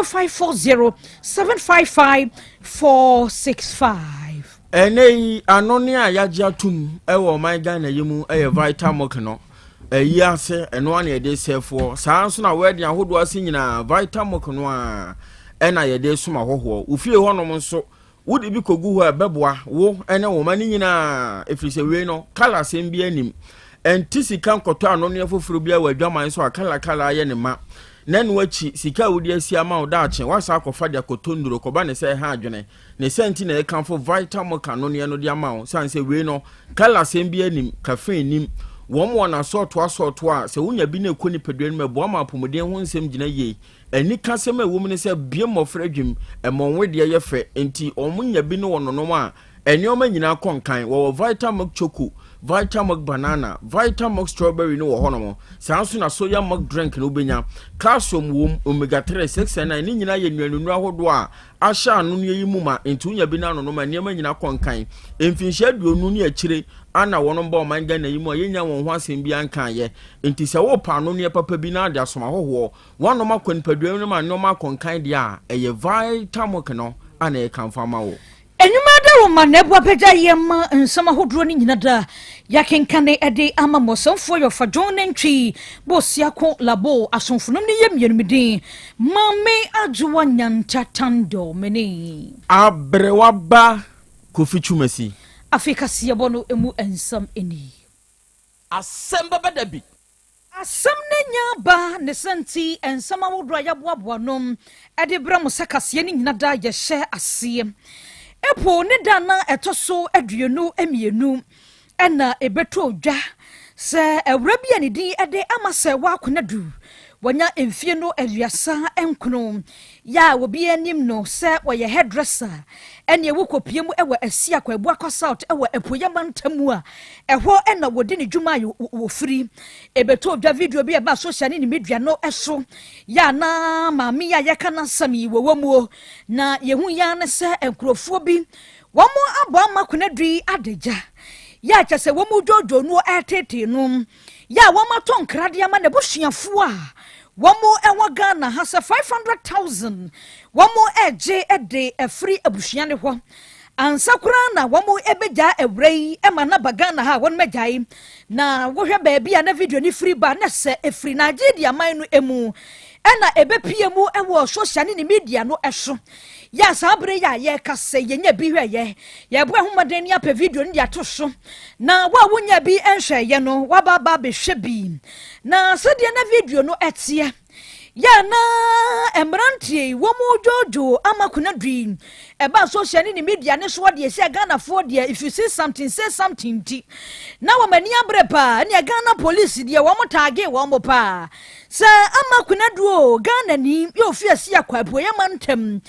0540 755 465. Ɛnɛ yi anɔne a yɛagye atom wɔ ɔman Ghana yi mu yɛ Vitamilk no. Ɛyi ase ɛno ana yɛde sɛfoɔ saa nso na wedding ahodoɔ ase nyinaa, Vitamilk no a ɛna yɛde som ahɔhoɔ. Wofie hɔnom nso, wode bi kɔgu hɔ a, ɛbɛboa wo ne wo ma no nyinaa, ɛfiri sɛ wei no colour asɛm bi anim ɛnti sika nkɔtɔ anɔneɛ foforɔ bi a wɔ adwaman so a colour colour ayɛ ne ma na ɛno akyi sika a wode asi ama wo daakye woasa akɔfa de akɔtɔ nnuro kɔba ne sɛ ɛha adwene ne sɛ nti na ɛkamfo Vitamilk anɔneɛ no de ama wo, sane sɛ wei no colour asɛm bi anim, caffeine nim wɔn wɔ n'asɔɔto asɔɔto a sɛ wonya bi na ɛkɔ nipadua no mu, ɛboa ma apɔmuden ho nsɛm gyina yie. Ani kasɛm a ɛwɔ mu ne sɛ bie mmɔfra adwim, ɛmɔ nwedeɛ yɛ fɛ, nti wɔn nya bi no wɔ nonom a, nneɛma nyinaa kɔ nkan. Wɔwɔ Vitamilk Choco, Vitamilk Banana, Vitamilk Strawberry no wɔ hɔnom. Saa nso na soya milk drink no wobɛnya. Calcium wom, omega 3, 6 and 9 ne nyinaa yɛ nnuanunnu ahodoɔ a ahyɛ ano no yi mu ma, nti wonya bi no anonom a, nneɛma nyinaa kɔ nkan. Mfinhyia 20 ne akyire ana wɔn ba ɔman Ghana yi mu a yɛnya wɔn ho asɛm bi ankaeɛ. Nti sɛ wɔrepa anoneɛ papa bi na ade asom ahɔhoɔ, wɔanom akɔ nipadua no ma nneɛma akɔ nkan deɛ a, ɛyɛ Vitamilk no ana ɛkamfa ama wo. Enwuma dawoma na ɛboa pagya yɛ ma nsɛm ahodoɔ no nyina da yɛakenkane ɛde ama mmɔsɛmfoɔ yɛ ɔfadwon ne ntwi bɔsiako labo asomfonom no yɛ mmienu. Maame Adwoa Nyanta Tando mene. Aberewa ba Kofi Twumasi. Afei kaseɛbɔ no mu nsɛm ani. Asɛm bɛbɛ da bi. Asɛm no nya ba ne sɛ nti nsɛm ahodoɔ a yɛaboaboa no ɛde brɛ mo sɛ kaseɛ no nyina da yɛhyɛ aseɛ. Epo ne da na ɛtɔ so 22 ɛna ɛbɛtɔ dwa sɛ awura bi a ne din ɛde ama sɛ Wakonadu, wɔnya mfie no 39, yɛ a obi anim no sɛ wɔyɛ hairdresser, ɛne ɛwɔ kɔpie mu ɛwɔ Asi Akɔ Abuakɔ South ɛwɔ Apueyama ntam a ɛhɔ ɛna wɔdi ne dwuma a wɔfiri. Ɛbɛtɔ dwa video bi a ɛba social ne ne media no ɛso yɛ a na maame yi a yɛka n'asɛm yi wɔwɔ mu o, na yɛhu ya ne sɛ nkurɔfoɔ bi wɔn abɔ ama Konadu yi adagya yɛ a kyɛ sɛ wɔn mu dwoodwoo no ɛtetee no, yɛ a wɔn atɔ nkradeɛ ama n'abusuafoɔ a wɔn ɛwɔ Ghana ha sɛ 500,000 wɔn ɛgye ɛde afiri abusua ne hɔ ansa koraa na wɔn ɛbɛgya awura yi ɛma naba Ghana ha a wɔn mɛgyae. Na wohwɛ baabi a na video ne firi ba na sɛ efiri Nigeria man no emu ɛna ɛbɛpie mu ɛwɔ social ne ne media no ɛso. Yɛ saa bere yɛ a yɛreka sɛ yɛnya bi hwɛ yɛ yɛbɔ ɛhomaden ne apɛ video no de ato so, na wo a wonya bi nhwɛeɛ no, waba aba abɛhwɛ bi. Na sɛdeɛ na video no ɛteɛ yɛ na mmeranteɛ yi wɔn mu dwoodwoo ama Konadu yi ɛba social ne ne media ne soɔ deɛ sɛ Ghanafoɔ deɛ, if you see something, say something, nti na wɔn ani abere paa. Ɛnea Ghana Police deɛ, wɔn taage wɔn paa sɛ ama Konadu o, Ghana ni yɛ ofi asi akɔ apueyɛ ma ntɛm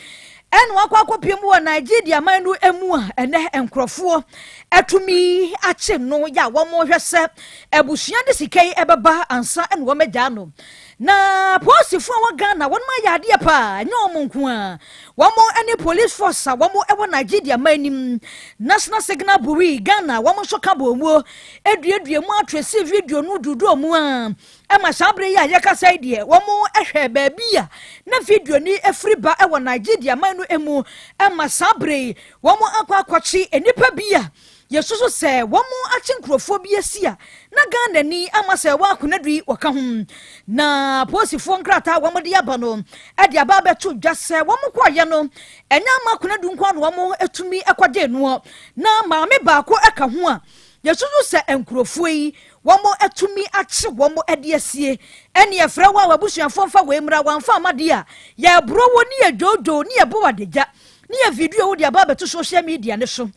ɛna wakɔ akɔpie mu wɔ Nigeria man no mu a ɛnɛ nkurɔfoɔ atumi akye no, yɛ a wɔn hwɛ sɛ abusua de sika yi ɛbɛba ansa ɛna wɔn agya no. Na polisifoɔ a wɔ Ghana, wɔn ayɛ adeɛ paa. Ɛnyɛ wɔn nko a, wɔn ne police force a wɔn wɔ Nigeria man nim, National Signal Bureau Ghana, wɔn nso ka bɔ mu eduadua mu atresi video no dudu mu a ɛma saa bere yi a yɛkasa yi deɛ, wɔn hwɛ baabi a na video ni efiri ba ɛwɔ Nigeria man no mu, ɛma saa bere yi wɔn akɔ akɔkye nnipa bi a yɛsoso sɛ wɔn akye nkurɔfoɔ bi asi a na Ghana ni ama sɛ wɔn Akonadu yi wɔka ho. Na polisifoɔ nkrataa a wɔn de aba no ɛde aba abɛto dwa sɛ wɔn kɔɔyɛ no, ɛnyɛ ama Akonadu nko na wɔn atumi kɔgye noɔ, na maame baako ɛka ho a yɛsusu sɛ nkurɔfoɔ yi wɔn atumi akye wɔn de asie. Ɛne ɛfrɛ wɔn a wɔabusuafoɔ mfa wɔn mmra, wɔamfa ama deɛ a yɛboro wɔ ne yɛ dwoodwoo ne yɛbɔ wɔ adagya ne yɛ video wo de aba abɛto social media ne so.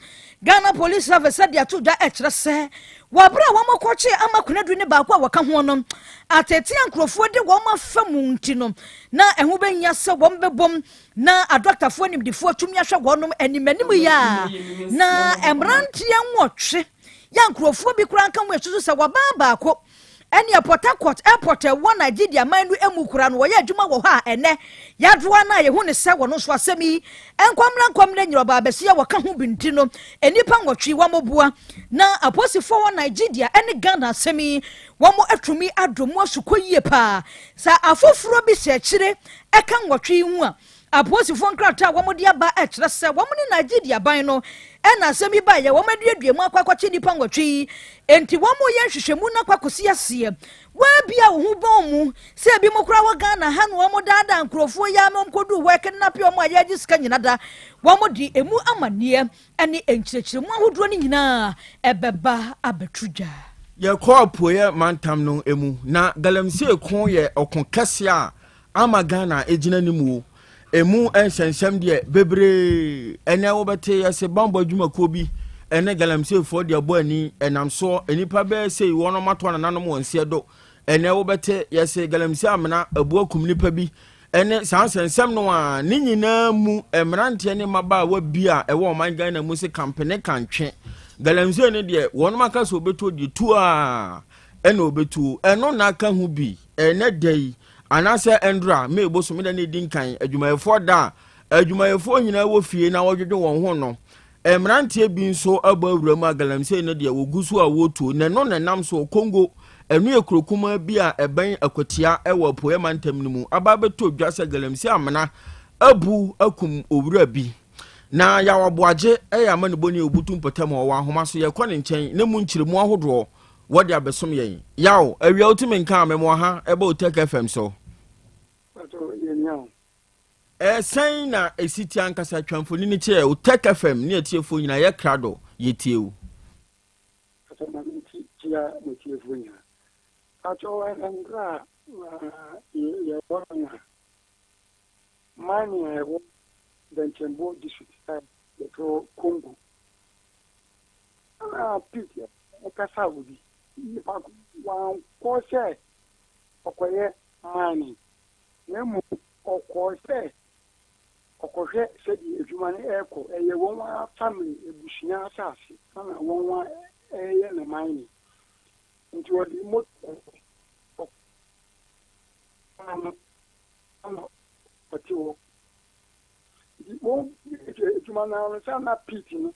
Ghana Police Service de ato dwa ɛkyerɛ sɛ wɔaberɛ a wɔn akɔkye ama Konadu ne baako a wɔka ho no, atete nkurɔfoɔ de wɔn afa mu nti no, na ɛho bɛhia sɛ wɔn bɛbom na adɔktafoɔ nimdifoɔ atumi ahwɛ wɔnom anim anim yi a na mmeranteɛ 8 yɛ nkurɔfoɔ bi koraa nka ho. Esusu sɛ wɔbaa baako. Ɛneɛ Port Harcourt airport a ɛwɔ Nigeria man no mu koraa no wɔyɛ adwuma wɔ hɔ a ɛnɛ yadoa no a yɛhu ne sɛ wɔno nso asɛm yi nkɔmmra nkɔmmra nyina ɔbaa bɛsi a wɔka ho bi nti no nnipa 8 wɔn boa na apolisifoɔ wɔ Nigeria ne Ghana asɛm yi wɔn atumi adɔ mu asukɔ yie paa sɛ afoforɔ bi hyɛ akyire ɛka 8 yi ho a apolisifoɔ nkrataa a wɔde aba kyerɛ sɛ wɔn ne Nigeria ban no ɛna asɛm yi baeɛ wɔn aduadua mu akɔ akɔkye nnipa 8 yi enti wɔn yɛ nhwehwɛmu no akɔ akɔsi aseɛ wɔabia wo ho bɔn mu sɛ ebi mo koraa wɔ Ghana ha na wɔn daadaa nkurɔfoɔ yi ama wɔn kɔdu hɔ ɛkidnap wɔn a yɛagye sika nyina da wɔn de emu amanneɛ ne nkyerɛkyerɛmu ahodoɔ no nyinaa ɛbɛba abɛto dwa. Yɛkɔ apueɛ mantam no mu na galamsey ko yɛ ɔko kɛseɛ a ama Ghana gyina ne mu. Emu nsɛnsɛm deɛ bebree ɛnɛ wobɛte yɛsɛ bambɔ adwumakuo bi ɛne galamseyfoɔ de abɔ ani ɛnam soɔ nnipa bɛyɛ sei wɔn ato anananom wɔn nseɛ do. Ɛnɛ wobɛte yɛsɛ galamsey amena abu akum nipa bi ɛne saa nsɛnsɛm no a ne nyinaa mu mmeranteɛ ne mmabaawa bi a ɛwɔ ɔman Ghana mu sɛ kampene kantwe galamsey no deɛ wɔn aka sɛ wɔbɛtuo deɛ tuo a ɛna wɔbɛtuo ɛno na aka ho bi. Ɛnɛ da yi anaasɛ ɛndora May bosom da ne di nkan adwumayɛfoɔ da a adwumayɛfoɔ nyinaa wɔ fie na wɔdwedwe wɔn ho no, mmeranteɛ bi nso abɔ awura mu a galamsey no deɛ wɔgu so a wɔretuo na ɛno na ɛnam so Kongo ɛno yɛ kuro kumaa bi a ɛbɛn Akwatia ɛwɔ apueɛ mantam no mu aba abɛtɔ dwa sɛ galamsey amena abu akum owura bi na Yaw Aboagye ɛyɛ amanebɔni a obutu mpɔtam a ɔwɔ ahoma so. Yɛkɔ ne nkyɛn na mu nkyerɛmu ahodoɔ wɔde abɛsom yɛn. Yaw, awia wotumi nka amɛmoa ha ɛbɛ Otec FM so. Ɛsɛn na ɛsi ti ankasa twa mfoni no kyerɛ Otec FM ne atiefoɔ nyinaa yɛ krado yɛtie wo. Kyia motiefoɔ nyinaa atɔ ɛndra a yɛwɔ no na mining a ɛwɔ Dɛnkyɛnbo District a yɛfrɛ Congo ana pit ɛkasa obi nipa wankɔ sɛ ɔkɔyɛ mining na mmom ɔkɔɔ sɛ ɔkɔhwɛ sɛdeɛ adwuma no ɛrekɔ. Ɛyɛ wɔn a family abusua asase ana wɔn a ɛyɛ ne mining nti ɔde moto ɔno ana ɔte hɔ nti wɔn adwuma no ano sɛ ana pit no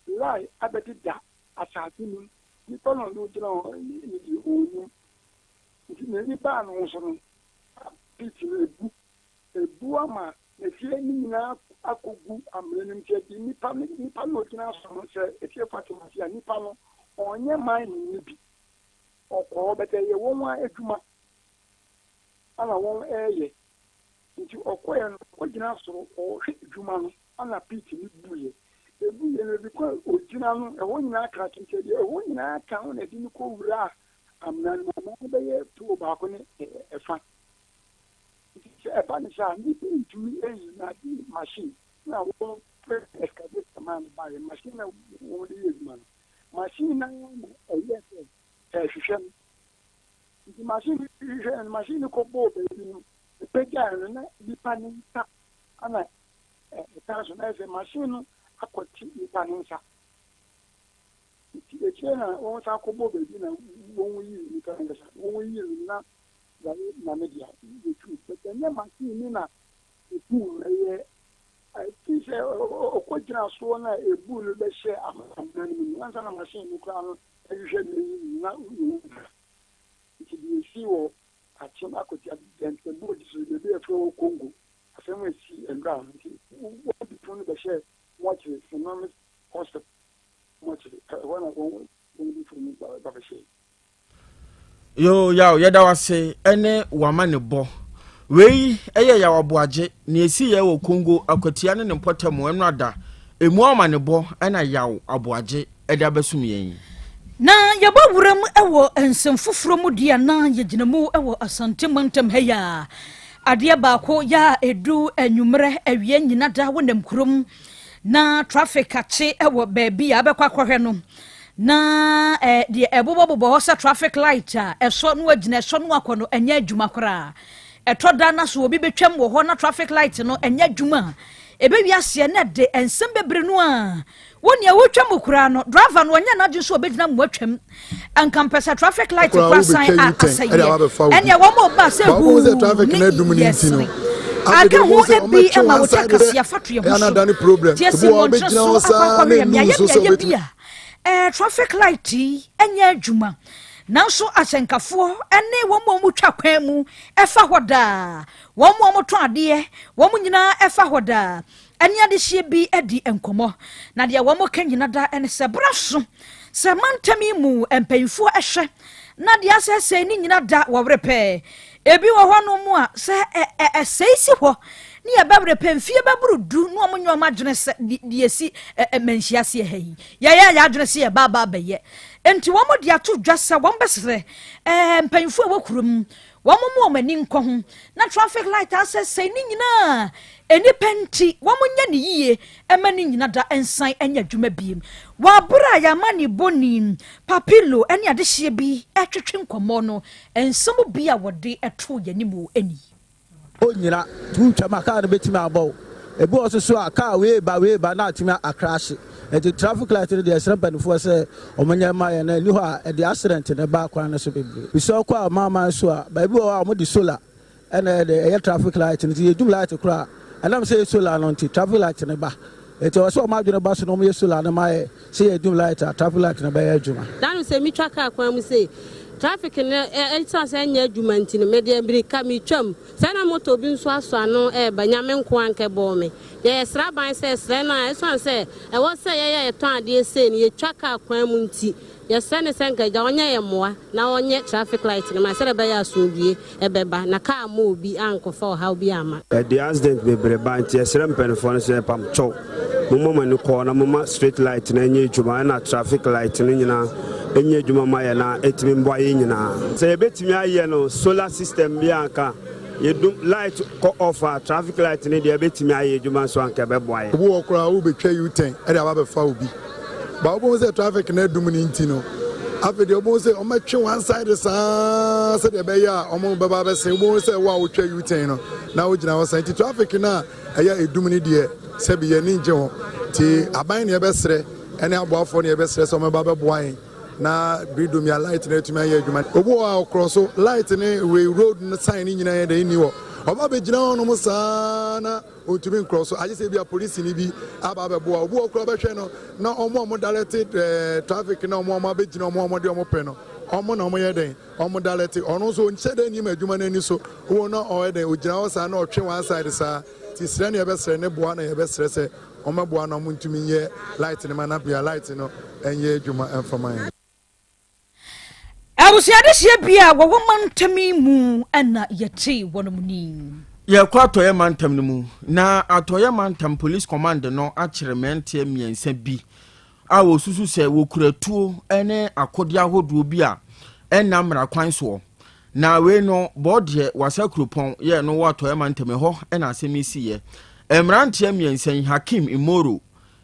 lie abɛdeda asase no mu. Nipa no ɔno gyina hɔ ne deɛ ɔnim nti n'ani baa no ho so no pit no ebu ama efie ne nyinaa akɔgu amena no mu nti ɛde nipa no ogyina so no sɛ efie fatima si a nipa no ɔnyɛ mining no bi ɔkɔɔ bɛtɛ yɛ wɔn a adwuma ana wɔn ɛɛyɛ nti ɔkɔɛ no ɔgyina soro ɔhwɛ adwuma no ana pit no buyɛ ebuyɛ no ebi kɔ ogyina no ɛhɔ nyinaa kra nti deɛ ɛhɔ nyinaa ka ho na ɛde no kɔ wura amena no amena no bɛyɛ tuo baako ne ɛfa nti sɛ ɛba ne saa nipa ntumi eyi na de machine na wɔn fɛ excavator man ba yɛ machine na wɔn de yɛ adwuma no machine na na ɛyɛ sɛ ɛhwehwɛ no nti machine hwehwɛ no machine no kɔ bɔɔ baabi no epagya no na nipa ne nsa ana ɛka so na ɛsɛ machine no akɔte nipa ne nsa nti ekyire na wɔn san kɔ bɔɔ baabi na wɔn yi nipa ne nsa wɔn yi no na yàrá nyame dea yɛtu bɛtɛ nyɛ machine ni na ebu no ɛyɛ ɛti sɛ ɔkɔ gyina soɔ na ebu no bɛhyɛ amena no mu ansa na machine no koraa no ɛhwehwɛ no eyi na ewu nti deɛ esi wɔ Akyem Akwatia Dɛntɛbo District beebi a yɛfrɛ wɔ Congo asɛm a esi nwura no nti wɔn funu no bɛhyɛ mortuary, St Hospital mortuary ɛhɔ na wɔn de funu no ba bɛhyɛ. Yo, Yaw, yɛda wase ɛne wama ne bɔ. Wei ɛyɛ Yaw Aboagye nea esi yɛ wɔ Congo Akwatia ne ne mpɔtam ɛno ada emu ama ne bɔ ɛna Yaw Aboagye ɛde abɛsom yɛn yi. Na yɛbɔ wura mu wɔ nsɛm foforɔ mu deɛ na yɛgyina mu wɔ Asante mantam ha yi a adeɛ baako yɛ a ɛdu anwummerɛ awia nyina da wonam kurom na traffic akye wɔ baabi a abɛkɔ akɔhwɛ no na deɛ ɛbobɔbobɔ hɔ sɛ traffic light a ɛsɔ no agyina ɛsɔ no akɔ no ɛnyɛ adwuma koraa. Ɛtɔ da na so obi bɛtwam wɔ hɔ na traffic light no ɛnyɛ adwuma a ɛbɛwi aseɛ na ɛde nsɛm bebree no a wo nea wotwa mu koraa no driver no ɔnyɛ n'adwene so ɔbɛgyina mu atwam. Nka mpɛ sɛ traffic light kora san a asɛeɛ ɛneɛ wɔn a ɔba sɛ huu ne yɛsere aka ho ebi ma wɔtwa kaseɛ fa to yɛn ho so tie si mmɔntene so akɔ akɔhwɛ mmeaeɛ mmeaeɛ bi a ɛɛ traffic light yi nyɛ adwuma nanso ahyɛnkafoɔ ne wɔn a wɔtwa kwan mu ɛfa hɔ daa wɔn a wɔtɔn adeɛ wɔn nyinaa ɛfa hɔ daa ɛne adehyeɛ bi adi nkɔmmɔ na deɛ wɔn ka nyina da ɛne sɛ bra so sɛ mantam yi mu mpanyinfoɔ ɛhwɛ na deɛ asɛsɛe ne nyina da wɔwerɛ pɛɛ ebi wɔ hɔnom a sɛ ɛsɛe si hɔ ne yɛbɛwerɛ pɛ mfie bɛboro du na ɔmo nyɛ ɔmo adwene sɛ deɛ esi manhyia aseɛ ha yi yɛyɛ yɛ adwene sɛ yɛba aba abɛyɛ nti wɔn de ato dwa sɛ wɔn bɛsrɛ mpanyinfoɔ a ɛwɔ kurom wɔn mu wɔn ani nkɔ ho na traffic light asɛsɛe ne nyinaa nnipa nti wɔn nyɛ ne yie ɛma ne nyina da nsan nyɛ adwuma biem wɔabere a yɛama ne bɔni papilo ne adehyeɛ bi ɛtwetwe nkɔmmɔ no nsɛm bi a wɔde ɛto yɛn anim ani. Onyina tuntwam a kaa no bɛtumi abɔ wo ebi wɔ so so a kaa wei ba wei ba na atumi akrahye nti traffic light no deɛ ɛsrɛ mpanimfoɔ sɛ ɔmo nyɛ ma yɛn na ɛni hɔ a ɛde accident ne ba kwan no so bebree bisɛ ɔkɔ a maaman so a baabi wɔ hɔ a ɔmo de solar ɛna ɛde ɛyɛ traffic light no nti yɛdum light koraa ɛnam sɛ yɛ solar no nti traffic light no ba nti ɔwɔ sɛ ɔmo adwene ba so na ɔmo yɛ solar no ma yɛ sɛ yɛdum light a traffic light no bɛyɛ adwuma. Danu sɛ metwa kaa kwan mu sɛ traffic no ɛsiane sɛ ɛnyɛ adwuma nti no mede mmirika metwam sɛ na moto bi nso asɔ ano ɛɛba nyame nko ankɛ bɔɔ me yɛyɛ sraban sɛ srɛ no a ɛsiane sɛ ɛwɔ sɛ yɛyɛ yɛtɔn adeɛ sei no yɛtwa kaa kwan mu nti yɛsrɛ ne sɛ nka agya ɔnyɛ yɛ mmoa na ɔnyɛ traffic light no ma sɛdeɛ ɛbɛyɛ asomdwie ɛbɛba na kaa ma obi ankɔfa ɔhaw bi ama. Ɛde accident bebree ba nti yɛsrɛ mpanimfoɔ no sɛ yɛpam kyɛw momma mo ani kɔɔ na momma street light no ɛnyɛ adwuma ɛna traffic light no nyinaa ɛnyɛ adwuma ma yɛ na ɛtumi mboa yɛ nyinaa sɛ yɛbɛtumi ayɛ no solar system bi anka yɛdum light kɔ off a traffic light no deɛ ɛbɛtumi ayɛ adwuma nso anka ɛbɛboa yɛ. Obi wɔ koraa wobɛtwa U-turn ɛde aba bɛfa obi ba wobɛhu sɛ traffic no adum no nti no afei deɛ wobɛhu sɛ ɔmɛtwe one side saa sɛdeɛ ɛbɛyɛ a ɔmo bɛba bɛsen wobɛhu sɛ wo a wotwa U-turn no na wogyina hɔ san nti traffic no a ɛyɛ edum no deɛ sɛbi yɛni ngye ho nti aban ne yɛbɛsrɛ ɛne aboafoɔ ne yɛbɛsrɛ sɛ ɔmɛba bɛboa yɛn na biridomia light no atumi ayɛ adwuma. Obi wɔ a ɔkorɔ so light ne wei road no sign ne nyinaa yɛ dɛ nni hɔ ɔba bɛgyina hɔnom saa na ɔntumi nkorɔ so agye sɛ bi a polisi bi aba abɛboa obi wɔ koraa bɛhwɛ no na ɔmo a ɔmo direct traffic na ɔmo a ɔmo abɛgyina ɔmo a ɔmo de ɔmo pɛ no ɔmo na ɔmo yɛ dɛn ɔmo direct ɔno nso ɔnhyɛ dɛ nim adwuma n'ani so wɔn na ɔyɛ dɛn ogyina hɔ saa na ɔtwe one side saa ti srɛ na yɛbɛsrɛ ne boa na yɛbɛsrɛ sɛ ɔmo boa na ɔmo ntumi nyɛ light no ma na bea light no ɛnyɛ adwuma ɛmfama yɛn. Abusuadehyia bi a wɔwɔ mantam yi mu ɛna yɛte wɔn ni. Yɛkɔ Atɔeɛ Mantam no mu na Atɔeɛ Mantam Police Command no akyerɛ mmeranteɛ mmiɛnsa bi a wɔsusu sɛ wɔkura tuo ne akodeɛ ahodoɔ bi a ɛnam mmara kwan soɔ na wei no bɔɔdeɛ Wasa Kuropɔn yɛ no wɔ Atɔeɛ Mantam hɔ ɛna asɛm yi siiɛ. Mmeranteɛ mmiɛnsa yi, Hakim Imoro,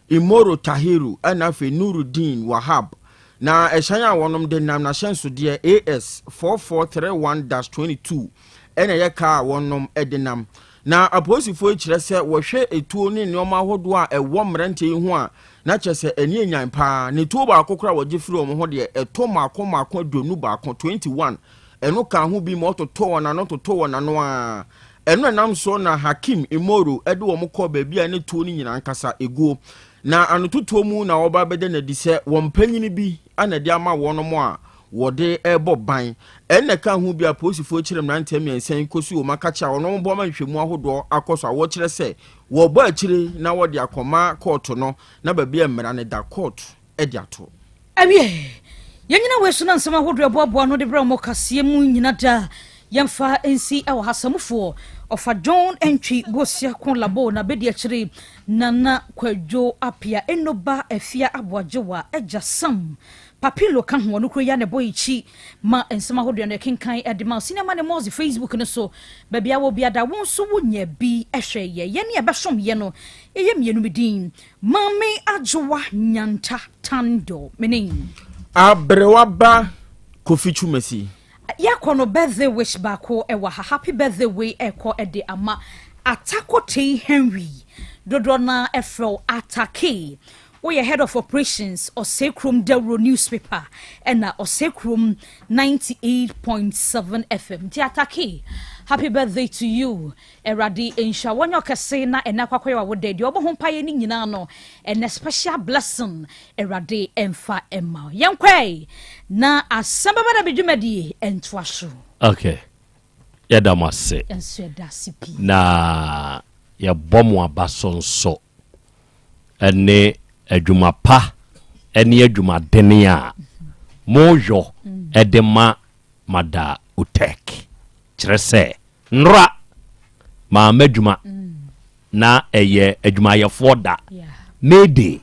Imoro Tahiru ɛna afei Nurudin Wahab, na ɛhyɛn a wɔnom de nam n'ahyɛnsodeɛ AS 4431-22 ɛna ɛyɛ kaa a wɔnom de nam na apolisifoɔ yi kyerɛ sɛ wɔhwɛ etuo ne nneɛma ahodoɔ a ɛwɔ mmeranteɛ yi ho a na kyerɛ sɛ ɛni enyan paa ne tuo baako koraa wɔgye firi wɔn ho deɛ ɛtɔ mako mako 21, 21 ɛno ka ho bi ma ɔtotɔ wɔn ano totɔ wɔn ano a ɛno ɛnam so na Hakim Imoro ɛde wɔn kɔ baabi a ne tuo no nyinaa nkasa eguo na anototoɔ mu na wɔba bɛda n'adi sɛ wɔn panyin bi ana de ama wɔn a wɔde ɛrebɔ ban ɛnna ka ho bi a polisifoɔ kyerɛ mmeranteɛ mmiɛnsa yi kɔsi wɔn akakye a wɔn bɔ ama nhwɛmu ahodoɔ akɔ so a wɔkyerɛ sɛ wɔbɔ akyire na wɔde akɔma kɔɔto no na baabi a mmara no da kɔɔto ɛde ato. Awie yɛnyina wei so na nsɛm ahodoɔ ɛboaboa no de berɛ ɔmɔ kaseɛ mu nyina da yɛmfa nsi ɛwɔ ha samufoɔ ɔfa John Ntwi Bosia ko labo na bɛdi akyire Nana Kwadwo Apia Enoba Afia Aboagyewa agya Sam Papilo ka ho ɔno kuro ya ne bɔ akyi ma nsɛm ahodoɔ no ɛkenkan ɛde ma sinema ne mɔse Facebook no so baabi a wɔ biada wo nso wonya bi ɛhwɛ yɛ yɛne ɛbɛsom yɛ no yɛyɛ mmienu mi din Maame Adwowa Nyanta Tando mene Aberewa ba Kofi Twumasi. Yɛakɔ no birthday wish baako ɛwɔ ha happy birthday wei ɛkɔ ɛde ama Atakotei Henry dodoɔ na ɛfrɛ Atake. Woyɛ Head of Operations, Ɔsɛekurom Dawuro Newspaper ɛna Ɔsɛekurom 98.7 FM. Nti Atake, happy birthday to you. Awurade nhyira wo, ɔnyɛ ɔkɛse na ɛnɛ akɔ akɔyɛ w'awoda. Deɛ ɔbɔ ho mpaeɛ no nyinaa no, ɛnɛ special blessing Awurade ɛmfa ɛma wo. Yɛnkɔe na asɛm bɛba da bi dwumadie ɛntoa so. Okay. Yɛda mo ase. Yɛnso yɛda ase pii. Na yɛbɔ mo aba so nso. ne adwuma pa ne adwumadene a moyɔ de ma Mada Utek. Kyerɛ sɛ, nnora maa m'adwuma na ɛyɛ adwumayɛfoɔ da, May Day.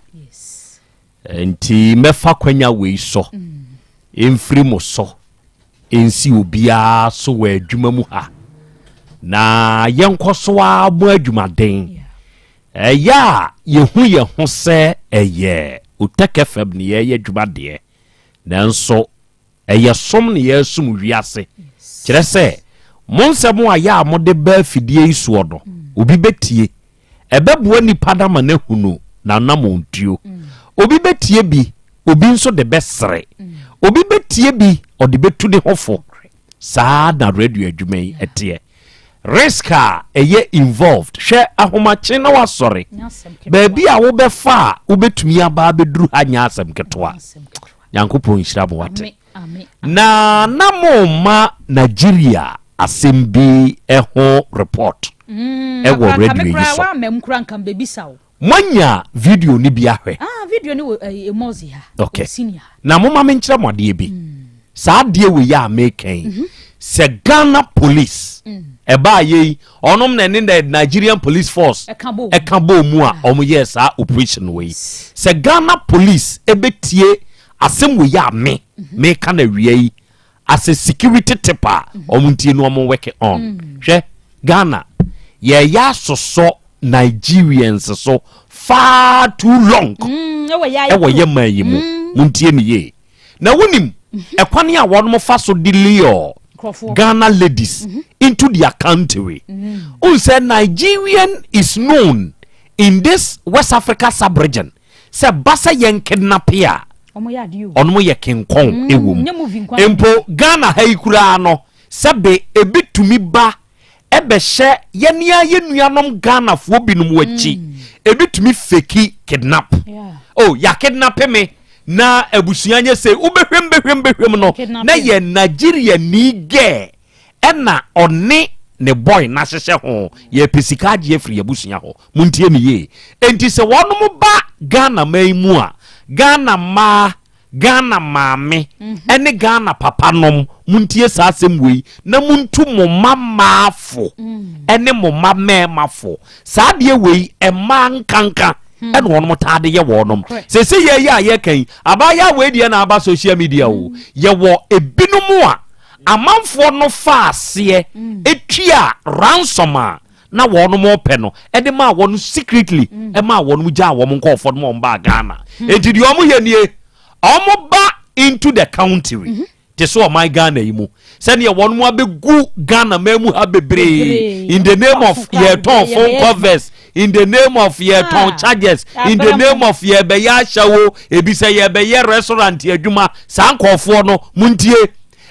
Nti mɛfa kwanya wei so mfiri mo so nsi obiara so wɔ adwuma mu ha na yɛnkɔ so ara mo adwumaden. Ɛyɛ a yɛhu yɛn ho sɛ ɛyɛ Otec FM na yɛreyɛ adwuma deɛ, nanso ɛyɛ som na yɛresom wiase. Kyerɛ sɛ, mo nsɛm a yɛ a mode ba afidie yi soɔ no, obi bɛtie. Ɛbɛboa nipa no ama no ahunu n'anammɔntuo. Obi bɛtie bi, obi nso de bɛsere. Obi bɛtie bi, ɔde bɛtu ne ho fo. Saa na radio adwuma yi teɛ. Risk a ɛyɛ involved. Hwɛ ahomakye na wasɔre. Baabi a wobɛfa a wobɛtumi aba abɛduru ha nyɛ asɛm ketewa. Nyankopɔn nhyira mo wate. Na na mo ma Nigeria asɛm bi ho report mm, ɛwɔ radio yi so. Moanya video no bi ahwɛ? Ah, video no wɔ eh, Emozi ha. Okay. Senior. Na moma menkyerɛ mo adeɛ bi. Mm. Saa adeɛ wei a meka yi, mm -hmm. sɛ Ghana police mm. ɛbaa yei, ɔnom na ɛne the Nigerian police force ɛka bɔ mu a ah. wɔn yɛɛ saa operation wei. Sɛ Ghana police ɛbɛtie asɛm wei a me mhm. meka na awia yi as a security tip a wɔn ntie no wɔn work on mm. Hwɛ, Ghana yɛyɛ asosɔ Nigerians so far too long mm, ɛwɔ yɛ man yi mu mm. Mo ntie ne yie na wonim mhm. ɛkwan a wɔn fa so de lure Ghana ladies mm -hmm. into their country. Mm. Sɛ Nigerian is known in this West Africa sub-region sɛ ba sɛ yɛn kidnape a, ɔnom yɛ kenkɔn mm, ɛwɔ mu. Mpo Ghana ha yi koraa no, sɛbe ebi tumi ba ɛbɛhyɛ yɛne a yɛ nuanom Ghanafoɔ binom akyi. Mm. Ebi tumi feki kidnap. Oh, yɛ kidnape me na abusua nyɛ sɛ wobɛhwɛm bɛhwɛm bɛhwɛm no na yɛ Nigeria ni gɛɛ ɛna ɔne ne boy no ahyehyɛ ho, yɛpɛ sika agye afiri yɛabusua hɔ. Montie me yie. Enti sɛ wɔnom ba Ghana man mu a, Ghana mmaa, Ghana maame, ɛne Ghana papa nom, montie saa asɛm wei na montu mo mma mmaa fo ɛne mo mma mmarima fo. Saa adeɛ wei, mmaa nkanka ɛna wɔnom taa de yɛ wɔnom. Sese yɛ yi a yɛka yi, abaayewa wei deɛ na aba social media o, yɛwɔ ebinom a Amanfoɔ no faa aseɛ tuaa ransom a na wɔnom repɛ no de maa wɔn secretly maa wɔnom gyaa wɔn nkorɔfoɔ no ma wɔn baa Ghana. Enti deɛ wɔn yɛ nie, wɔn ba into the country te sɛ ɔman Ghana yi mu sɛdeɛ wɔnom abɛgu Ghana man mu ha bebree in the name of yɛtɔn phone covers, in the name of yɛtɔn ah, chargers, in the name of yɛbɛyɛ ahyɛwo, ebi sɛ yɛbɛyɛ restaurant adwuma. Saa nkorɔfoɔ no montie.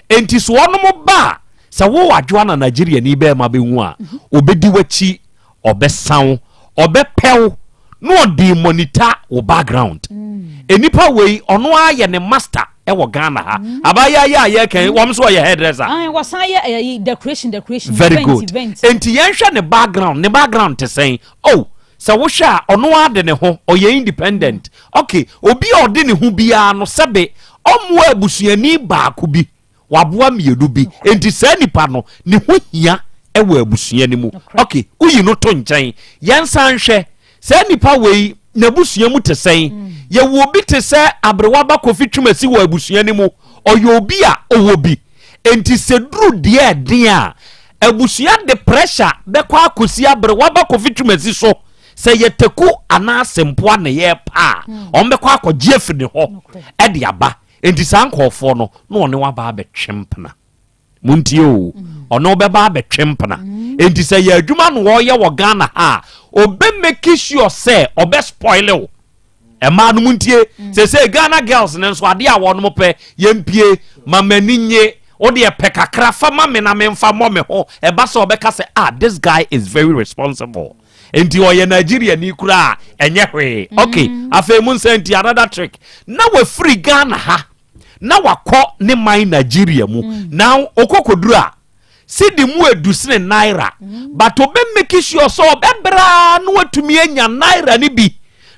Enti so wɔnom ba a, sɛ wo adwoa na Nigeriani bɛɛma bɛhu a, ɔbɛdi w'akyi, ɔbɛsa wo, ɔbɛpɛ wo, na ɔde monitor wo background. Nnipa wei, ɔno ara yɛ ne master wɔ Ghana ha. Abaayewa yi a yɛreka yi, wɔn nso ɔyɛ hairdresser. Ae, wɔsan yɛ ɛyi decoration decoration, Very event good. event. Enti yɛnhwɛ ne background, ne background te sɛn? Oh, sɛ wohwɛ a, ɔno ara de ne ho, ɔyɛ independent. Ok, obi a ɔde ne ho biara no, sɛbe ɔmmoa abusuani baako bi, waboa mmienu bi. Enti saa nipa no, ne ho hia wɔ abusua no mu. Ok, woyi no to nkyɛn. Yɛnsan nhwɛ, saa nipa wei, n'abusua mu te sɛn? Yɛwɔ obi te sɛ Aberewa Ba Kofi Twumasi wɔ abusua no mu. Ɔyɛ obi a ɔwɔ bi. Enti sɛ duru deɛ ɛden a, abusua de pressure bɛkɔ akɔsi Aberewa Ba Kofi Twumasi so. Sɛ yɛ teku anaa sempoa na yɛrepa a, hmm. wɔn bɛkɔ akɔgye afiri ne hɔ de aba. Enti saa nkurɔfoɔ no, na ɔne waba abɛtwe mpena. Montie o, hmm. ɔne wobɛba abɛtwe mpena. Hmm. Enti sɛ yɛ adwuma na ɔreyɛ wɔ Ghana ha a, ɔbɛ make sure sɛ ɔbɛ spoil wo. Ɛmaa no mu ntie sese Ghana girls ne nso adeɛ a wɔn pɛ, yɛmpie ma m'ani nye wo deɛ, pɛ kakra fa ma me na memfa mmɔ me ho. Ɛba sɛ ɔbɛka sɛ, "Ah, this guy is very responsible," nti ɔyɛ Nigeria ni koraa, ɛnyɛ hwee. Okay, afei mu nsa nti another trick na wafiri Ghana ha na wakɔ ne man Nigeria mu. Now okɔkɔduru a, sidi mu edu sene naira, but obe make sure sɛ ɔbɛbraa na watumi anya naira ne bi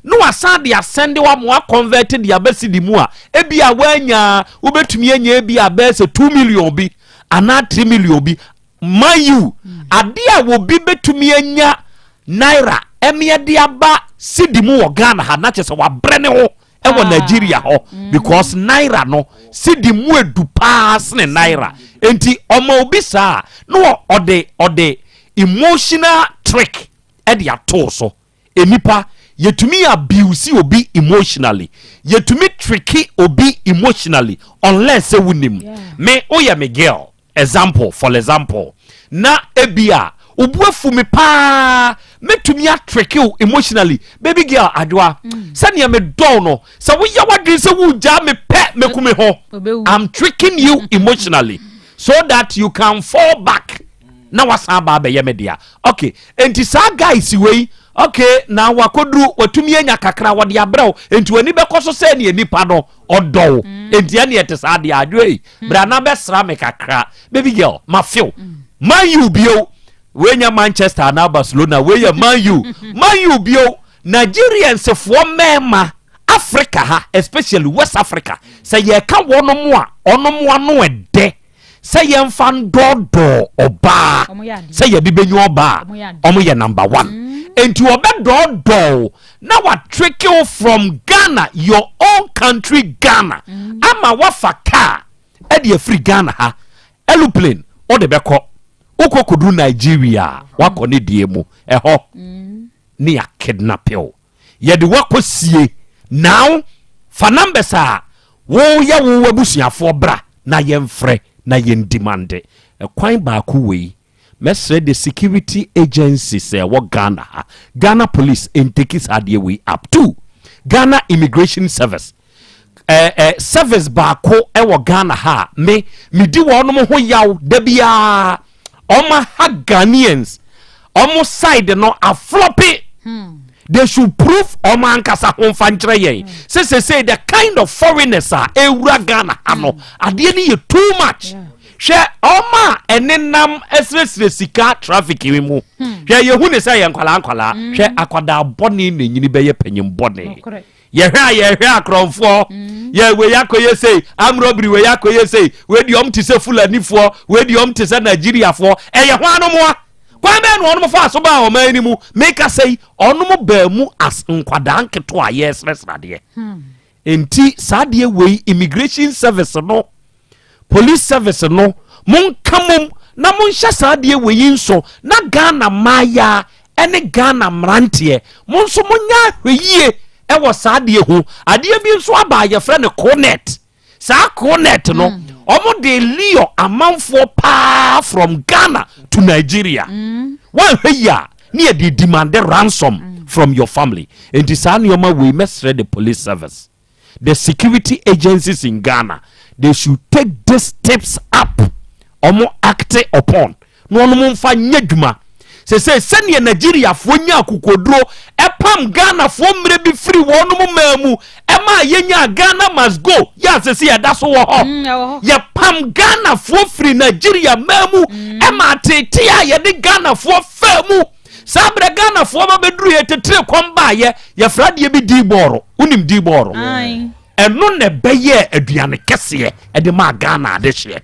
na wasan de asɛnde wa ma waconvert de aba sidi mu a, ebi a wanya, wobɛtumi anya ebi a bɛyɛ sɛ 2 million bi anaa 3 million bi. Mind you, ade a wobi bɛtumi anya naira ɛmeɛ de aba sidi mu wɔ Ghana ha na kyerɛ sɛ wabrɛ ne ho ɛwɔ Nigeria hɔ, because naira no, sidi mu edu paa sene naira. Nti ɔma obi saa na ɔde emotional trick ɛde atoo so. Enipa yɛtumi abuse obi emotionally, yɛtumi trick obi emotionally, unless sɛ wonim me, woyɛ me girl, example, for example, na ebi a obu afu me paa, mɛtumi atrick wo emotionally. "Baby girl Adwoa, sɛnea medɔw no, sɛ woyɛ w'adwene sɛ wogyaa me pɛ, mɛku me ho." Obewu. I'm tricking you emotionally so that you can fall back na wasan ba abɛyɛ me dea. Okay, enti saa guys wei, okay, na wakoduru watumi anya kakra, wɔde abrɛw, enti w'ani bɛkɔ so sɛ neɛ nipa no ɔdɔw. Enti ɛne ɛte saa deɛ, Adwo yi, bra na bɛsra me kakra. Baby girl, ma feel Man U bio. Wei Manchester anaa Barcelona, wei yɛ Man U. Man U bio. Nigerians foɔ mmarima, Africa ha, especially West Africa, sɛ yɛka wɔnom a, ɔnom ano ɛdɛ sɛ yɛmfa ndɔɔdɔɔ ɔbaa. Ɔmo yɛ adeɛ. Sɛ yɛde bɛnyi ɔbaa, Ɔmo yɛ adeɛ. ɔmo yɛ number one. Enti ɔbɛdɔɔdɔɔ na watrick wo from Ghana, your own country Ghana, ama wafa car ɛde afiri Ghana ha, aeroplane ɔde bɛkɔ, wokɔ kɔduru Nigeria a, wakɔ ne die mu ɛhɔ ne yɛ kidnap wo, yɛde wakɔ sie. Now fa numbers a woyɛ wo abusuafoɔ bra na yɛmfrɛ na yɛndemand. Ɛkwan baako wei, mɛsrɛ the security agencies a ɛwɔ Ghana ha, Ghana Police ntake saa adeɛ wei up to Ghana Immigration Service. Service baako ɛwɔ Ghana ha a me medi wɔnom ho yaw da biara, ɔma ha Ghanaians, ɔmo side no aflop. They should prove ɔmo ankasa ho mfa nkyerɛ yɛn sɛ sɛsɛ the kind of foreigners a ewura Ghana ha no, adeɛ no yɛ too much. Hwɛ, ɔmo a ɛnenam ɛsiresire sika traffic yi mu, hwɛ, yɛhu ne sɛ yɛ nkwalaa nkwalaa. Hwɛ, akwadaa bɔne na enyini bɛyɛ panyin bɔne. Nokorɛ. Yɛhwɛ a, yɛhwɛ akorɔmfoɔ yɛ wei akɔyɛ sei, amrɔbiri wei akɔyɛ sei, wei deɛ ɔm te sɛ Fulanifoɔ, wei deɛ ɔm te sɛ Nigeriafoɔ. Ɛyɛ ho anomoa kwan bɛɛ na ɔnom fa so baa ɔman no mu. Meka sɛ yi, ɔnom baa mu as nkwadaa nketewa a yɛresrɛsrɛ adeɛ. Nti saa adeɛ wei, Immigration Service no, Police Service no, monka mom na monhyɛ saa adeɛ wei yi nso na Ghana mmaayɛ ɛne Ghana mmeranteɛ, mo nso monyɛ ahwɛ yie ɛwɔ saa adeɛ ho. Adeɛ bi nso aba a yɛfrɛ no conet. Saa conet no, ɔmo de lure amanfoɔ paa from Ghana to Nigeria. Wɔnhwɛ yi a, ne yɛde demand ransom from your family. Nti saa nneɛma wei, mɛsrɛ the police service, the security agencies in Ghana, they should take these tips up, ɔmo act upon na ɔmo mfa nyɛ dwuma. Sese sɛnea Nigeriafoɔ nya akokoduro ɛpam Ghanafoɔ mmerɛ bi firi wɔn maa mu ɛma yɛnya Ghana Must Go yɛ asese yɛda so wɔ hɔ. Ɛwɔ hɔ. Yɛpam Ghanafoɔ firi Nigeria maa mu, ɛma atete a yɛde Ghanafoɔ faa mu saa berɛ, Ghanafoɔ ba bɛduru yɛ tetire kɔm baayɛ, yɛfrɛ adeɛ bi dii bɔɔro. Wonim dii bɔɔro? Aye. Ɛno na ɛbɛyɛ aduane kɛseɛ ɛde maa Ghana adehyeɛ.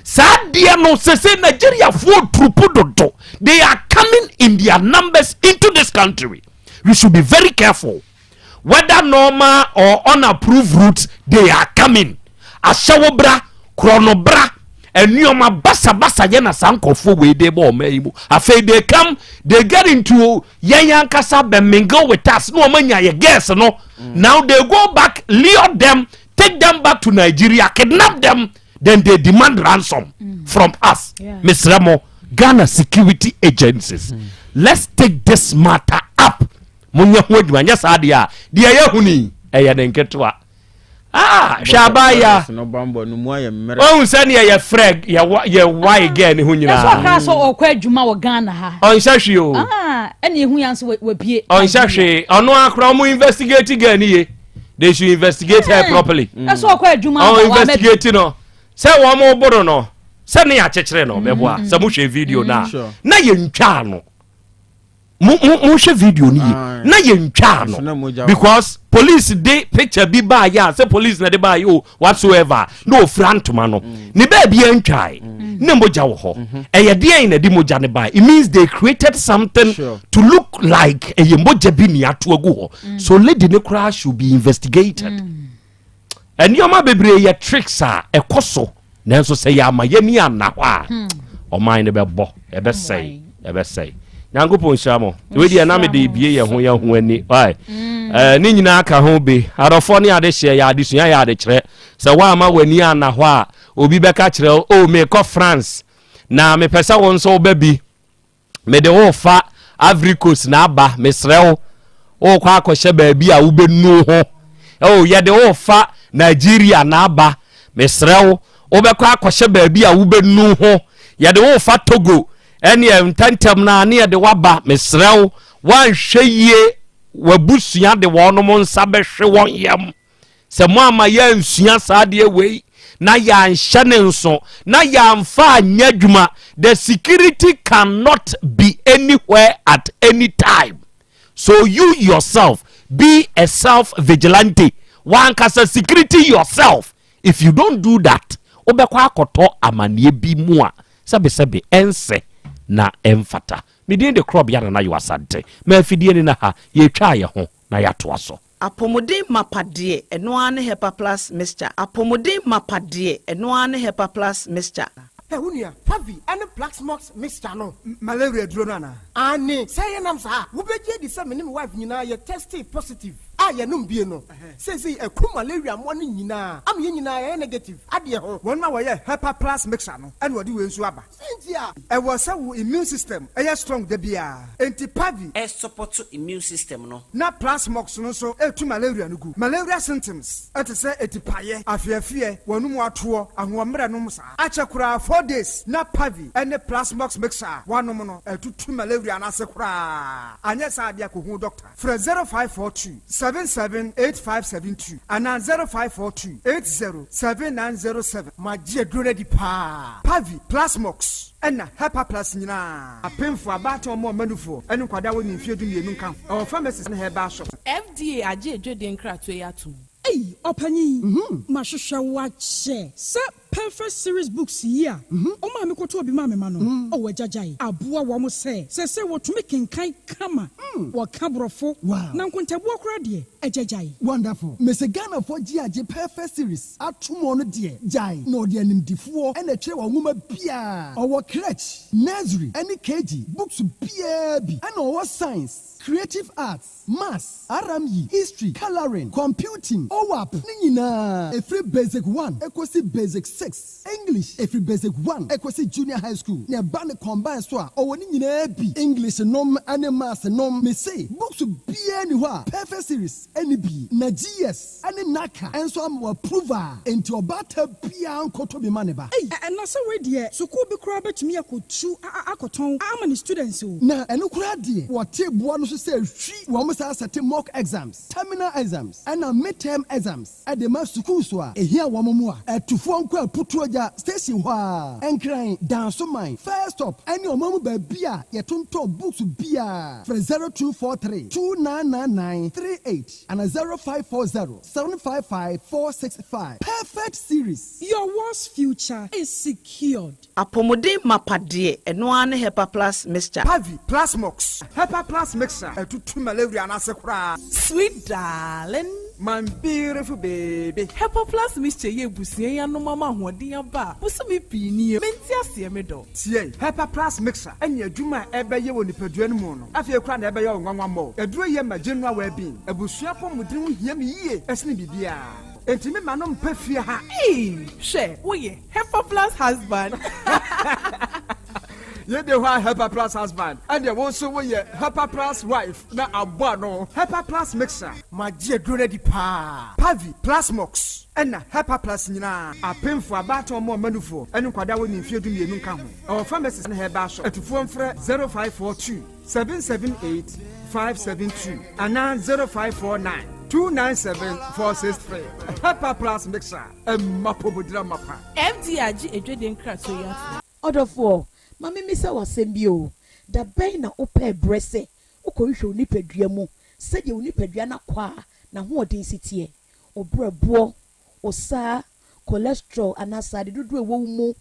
Saa deɛ no, sese Nigeriafoɔ turupu dodo, they are coming in their numbers into this country. We should be very careful. Whether normal or unapproved routes, they are coming. Ahyɛwo bra, korɔno bra, nneɛma basabasa yɛ na saa nkɔfoɔ wei de bɔ ɔman yi mu. Afei they come, they get into yɛn ankasa, bɛ mingle with us na wɔn anya yɛ girls no. Now they go back, lure them, take them back to Nigeria, kidnap them, then they demand ransom from us. Mesrɛ mo, Ghana security agencies, let's take this matter up. Monyɛ ho adwuma, nyɛ saa deɛ a, deɛ yɛahu ni, ɛyɛ ne nketewa. Ah, hwɛ abaayewa. Wahu sɛdeɛ yɛfrɛ yɛwae gɛɛ ne ho nyinaa. Ɛsɛ ɔkaa sɛ ɔkɔ adwuma wɔ Ghana ha. Ɔnhyɛ hwee o. Ah, ɛna ehu yan sɛ wabie. Ɔnhyɛ hwee. Ɔno akora ɔmo investigate gɛɛ ne ye. They should investigate her hmm. properly. Ɛsɛ ɔkɔ adwuma. Ɔmo investigate no. Sɛ wɔn boro no, sɛ ne yɛakyekyere no, mɛboa. Hmm. Sɛ mohwɛ video no a, na yɛntwaa no. Monhwɛ video no yie na yɛntwaa no because police de picture bi baayɛ a sɛ police na de baayɛ o whatsoever na ofura ntoma no mm. ne baabi antwae mm. ne mogya wɔ hɔ mm-hmm. ɛyɛ deɛn na de mogya no bae it means they created something sure. to look like ɛyɛ mogya bi ne ato agu hɔ mm. so lady ne koraa should be investigated mm. Nneɛma bebree yɛ tricks a ɛkɔ so nanso sɛ yɛama yɛni anna hɔ a hmm. ɔman no bɛbɔ ɛbɛsɛe ɛbɛsɛe nyankopɔn nhyira mo wei deɛ na mede bie yɛn ho yɛn ho ani wae mm. eh, ne nyinaa ka ho bi adɔfoɔ ne adehyeɛ yɛ adesua yɛ adekyerɛ sɛ woama w'ani anna hɔ a obi bɛka kyerɛ o oh, mekɔ france na mepɛ sɛ wo nso woba bi Mede wo refa Ivory Coast na aba, mesrɛ wo, worekɔ akɔhyɛ baabi a wobɛnu ho. Oh, yɛde wo refa Nigeria na aba, mesrɛ wo, wobɛkɔ akɔhyɛ baabi a wobɛnu ho. Yɛde wo refa Togo, ɛneɛ ntɛntɛm no a ne yɛde waba, mesrɛ wo, woanhwɛ yie, w'abusua de wɔnom nsa bɛhwe wɔn yam. Sɛ moamma yɛansua saa adeɛ wei na yɛanhyɛ ne nso na yɛamfa anyɛ adwuma, the security cannot be anywhere at any time. So you yourself be a self vigilante. Wankasa security yourself. If you don't do that, wobɛkɔ akɔtɔ amanneɛ bi mu a sɛbesɛbe ɛnsɛ na ɛmfata. Me din de Korɔbea Nana Yaw Asante. Ma afidie no na ha, yɛtwaa yɛ ho na yɛatoa so. Apɔmuden mapa deɛ, ɛno ara ne Hepa Plus Mixture. Apɔmuden mapa deɛ, ɛno ara ne Hepa Plus Mixture. Hɛ wo nua, Pavi ne Plaxmox mixture no. Malaria aduro no anaa? Aane, sɛ ɛyɛ nam saa a, wobɛgye adi sɛ me ne me wife nyinaa yɛ testee positive a yɛnom bie no. Seesei aku malaria mmoa no nyinaa ama yɛn nyinaa yɛayɛ negative adeɛ ho. Wɔn a wɔyɛ Hepa Plus mixture no na wɔde wei nso aba. Sɛ nti a. Ɛwɔ sɛ wo immune system yɛ strong da biara, enti Pavi. Ɛsupɔto immune system no. Na Plasmox no nso tu malaria no gu. Malaria symptoms te sɛ atipaeɛ, afeafeɛ, w'anum atoɔ, ahoɔmmerɛ nom saa. Akyɛ koraa 4 days na Pavi ne Plasmox mixture a woanom no atutu malaria no ase koraa. Anyɛ saa deɛ kɔhu doctor. Frɛ 0542 778572 anaa 0542 80 7907. Magye aduro no adi paa. Pavi, Plasmox, ɛna Hepa Plus nyinaa. Apemfo, abaatan, ɔmo a ɔma nufoɔ, ɛne nkwadaa a wɔnni mfeɛ 12 nka ho. Ɛwɔ pharmacies ne herbal shops. FDA agye adwadie nkratoɔ yi atom. Ei ɔpanyin, mahwehwɛ wo akyɛ sɛ Perfect Series Books yi a wo maame kɔtɔɔ bi maa me ma no. Oh agyagyae aboa wɔn sɛ seesei wɔtumi kenkan kama, wɔka Borɔfo, na nkontabuo koraa deɛ, agyagyae. Wonderful. Mese Ghanafoɔ gye agye Perfect Series atom ɔno deɛ gyae na ɔde animdifoɔ na ɛtwerɛ wɔ nwoma biaa. Ɔwɔ crèche, nursery ɛne KG books biaa bi ɛna ɔwɔ science, creative arts, maths, RME, history, colouring, computing, OAP ne nyinaa ɛfiri basic one ɛkɔsi basic six, English ɛfiri basic one ɛkɔsi junior high school na ɛba ne combine so a ɔwɔ ne nyinaa bi, English nom ɛne maths nom, mese books biaa nni hɔ a Perfect Series ɛnni bi na GS ɛne NaCCA nso ama wɔ approve a enti ɔbaatan biaa nkɔtɔ bi ma ne ba. Ei na sɛ wei deɛ sukuu bi koraa bɛtumi akɔtu akɔtɔn ama ne students o. Na ɛno koraa deɛ wɔte boɔ no so sɛ hwi wɔn saa sɛte mock exams, terminal exams ɛna mid-term exams de ma sukuus a ɛhia wɔn mmoa. Atufoɔ nkɔ Aputuogya station hɔ ara, Nkran, Dansoman, First Stop ɛne ɔman mu baabi a yɛtontɔn books biara. Frɛ 0243 2999 38 ana 0540 755 465. Perfect Series. Your world's future is secured. Apɔmuden mapa deɛ, ɛno ara ne Hepa Plus Mixture. Pavi, Plasmox, Hepa Plus Mixture atutu malaria no ase koraa. Sweet darling. My beautiful baby. Hepa Plus Mixture yɛ abusua yi anom ama ahoɔden aba a bosome pii nie. Mente aseɛ me dɔ. Tie, Hepa Plus Mixture ɛne adwuma a ɛbɛyɛ wɔ nipadua no mu no, afei koraa na ɛbɛyɛ wo nwanwa mmɔ. Aduro yɛ ma general well-being. Abusua apɔmuden ho hia me yie ɛsene biribiara. Enti me ma no mpɛ fie ha. Ei, hwɛ, woyɛ Hepa Plus husband. Yɛde hɔ a Helper Plus husband, ɛnneɛ wo nso woyɛ Helper Plus wife na abɔ ano. Helper Plus mixture. Magye aduro no adi paa. Pavi, Plasmox, ɛna Helper Plus nyinaa. Apemfoɔ, abaatan, ɔmo a ɔma nufoɔ, ɛne nkwadaa a wɔnni mfeɛ dumienu nka ho. Ɛwɔ pharmacies ne herbal shop. Atufoɔ mfrɛ 0542 778 572 anaa 0549 297 463. Helper Plus mixture, ɛma apɔmudira mapa. FDA agye adwadie nkratoɔ yi atom. Ɔdɔfoɔ, ma memmisa wo asɛm bi o, da bɛn na wopɛɛ berɛ sɛ wokɔhwehwɛ wo nipadua mu sɛdeɛ wo nipadua no akwaa n'ahoɔden si teɛ, wo berɛboɔ, wo saa, cholesterol anaa sradeɛ dodoɔ a ɛwɔ wo mu,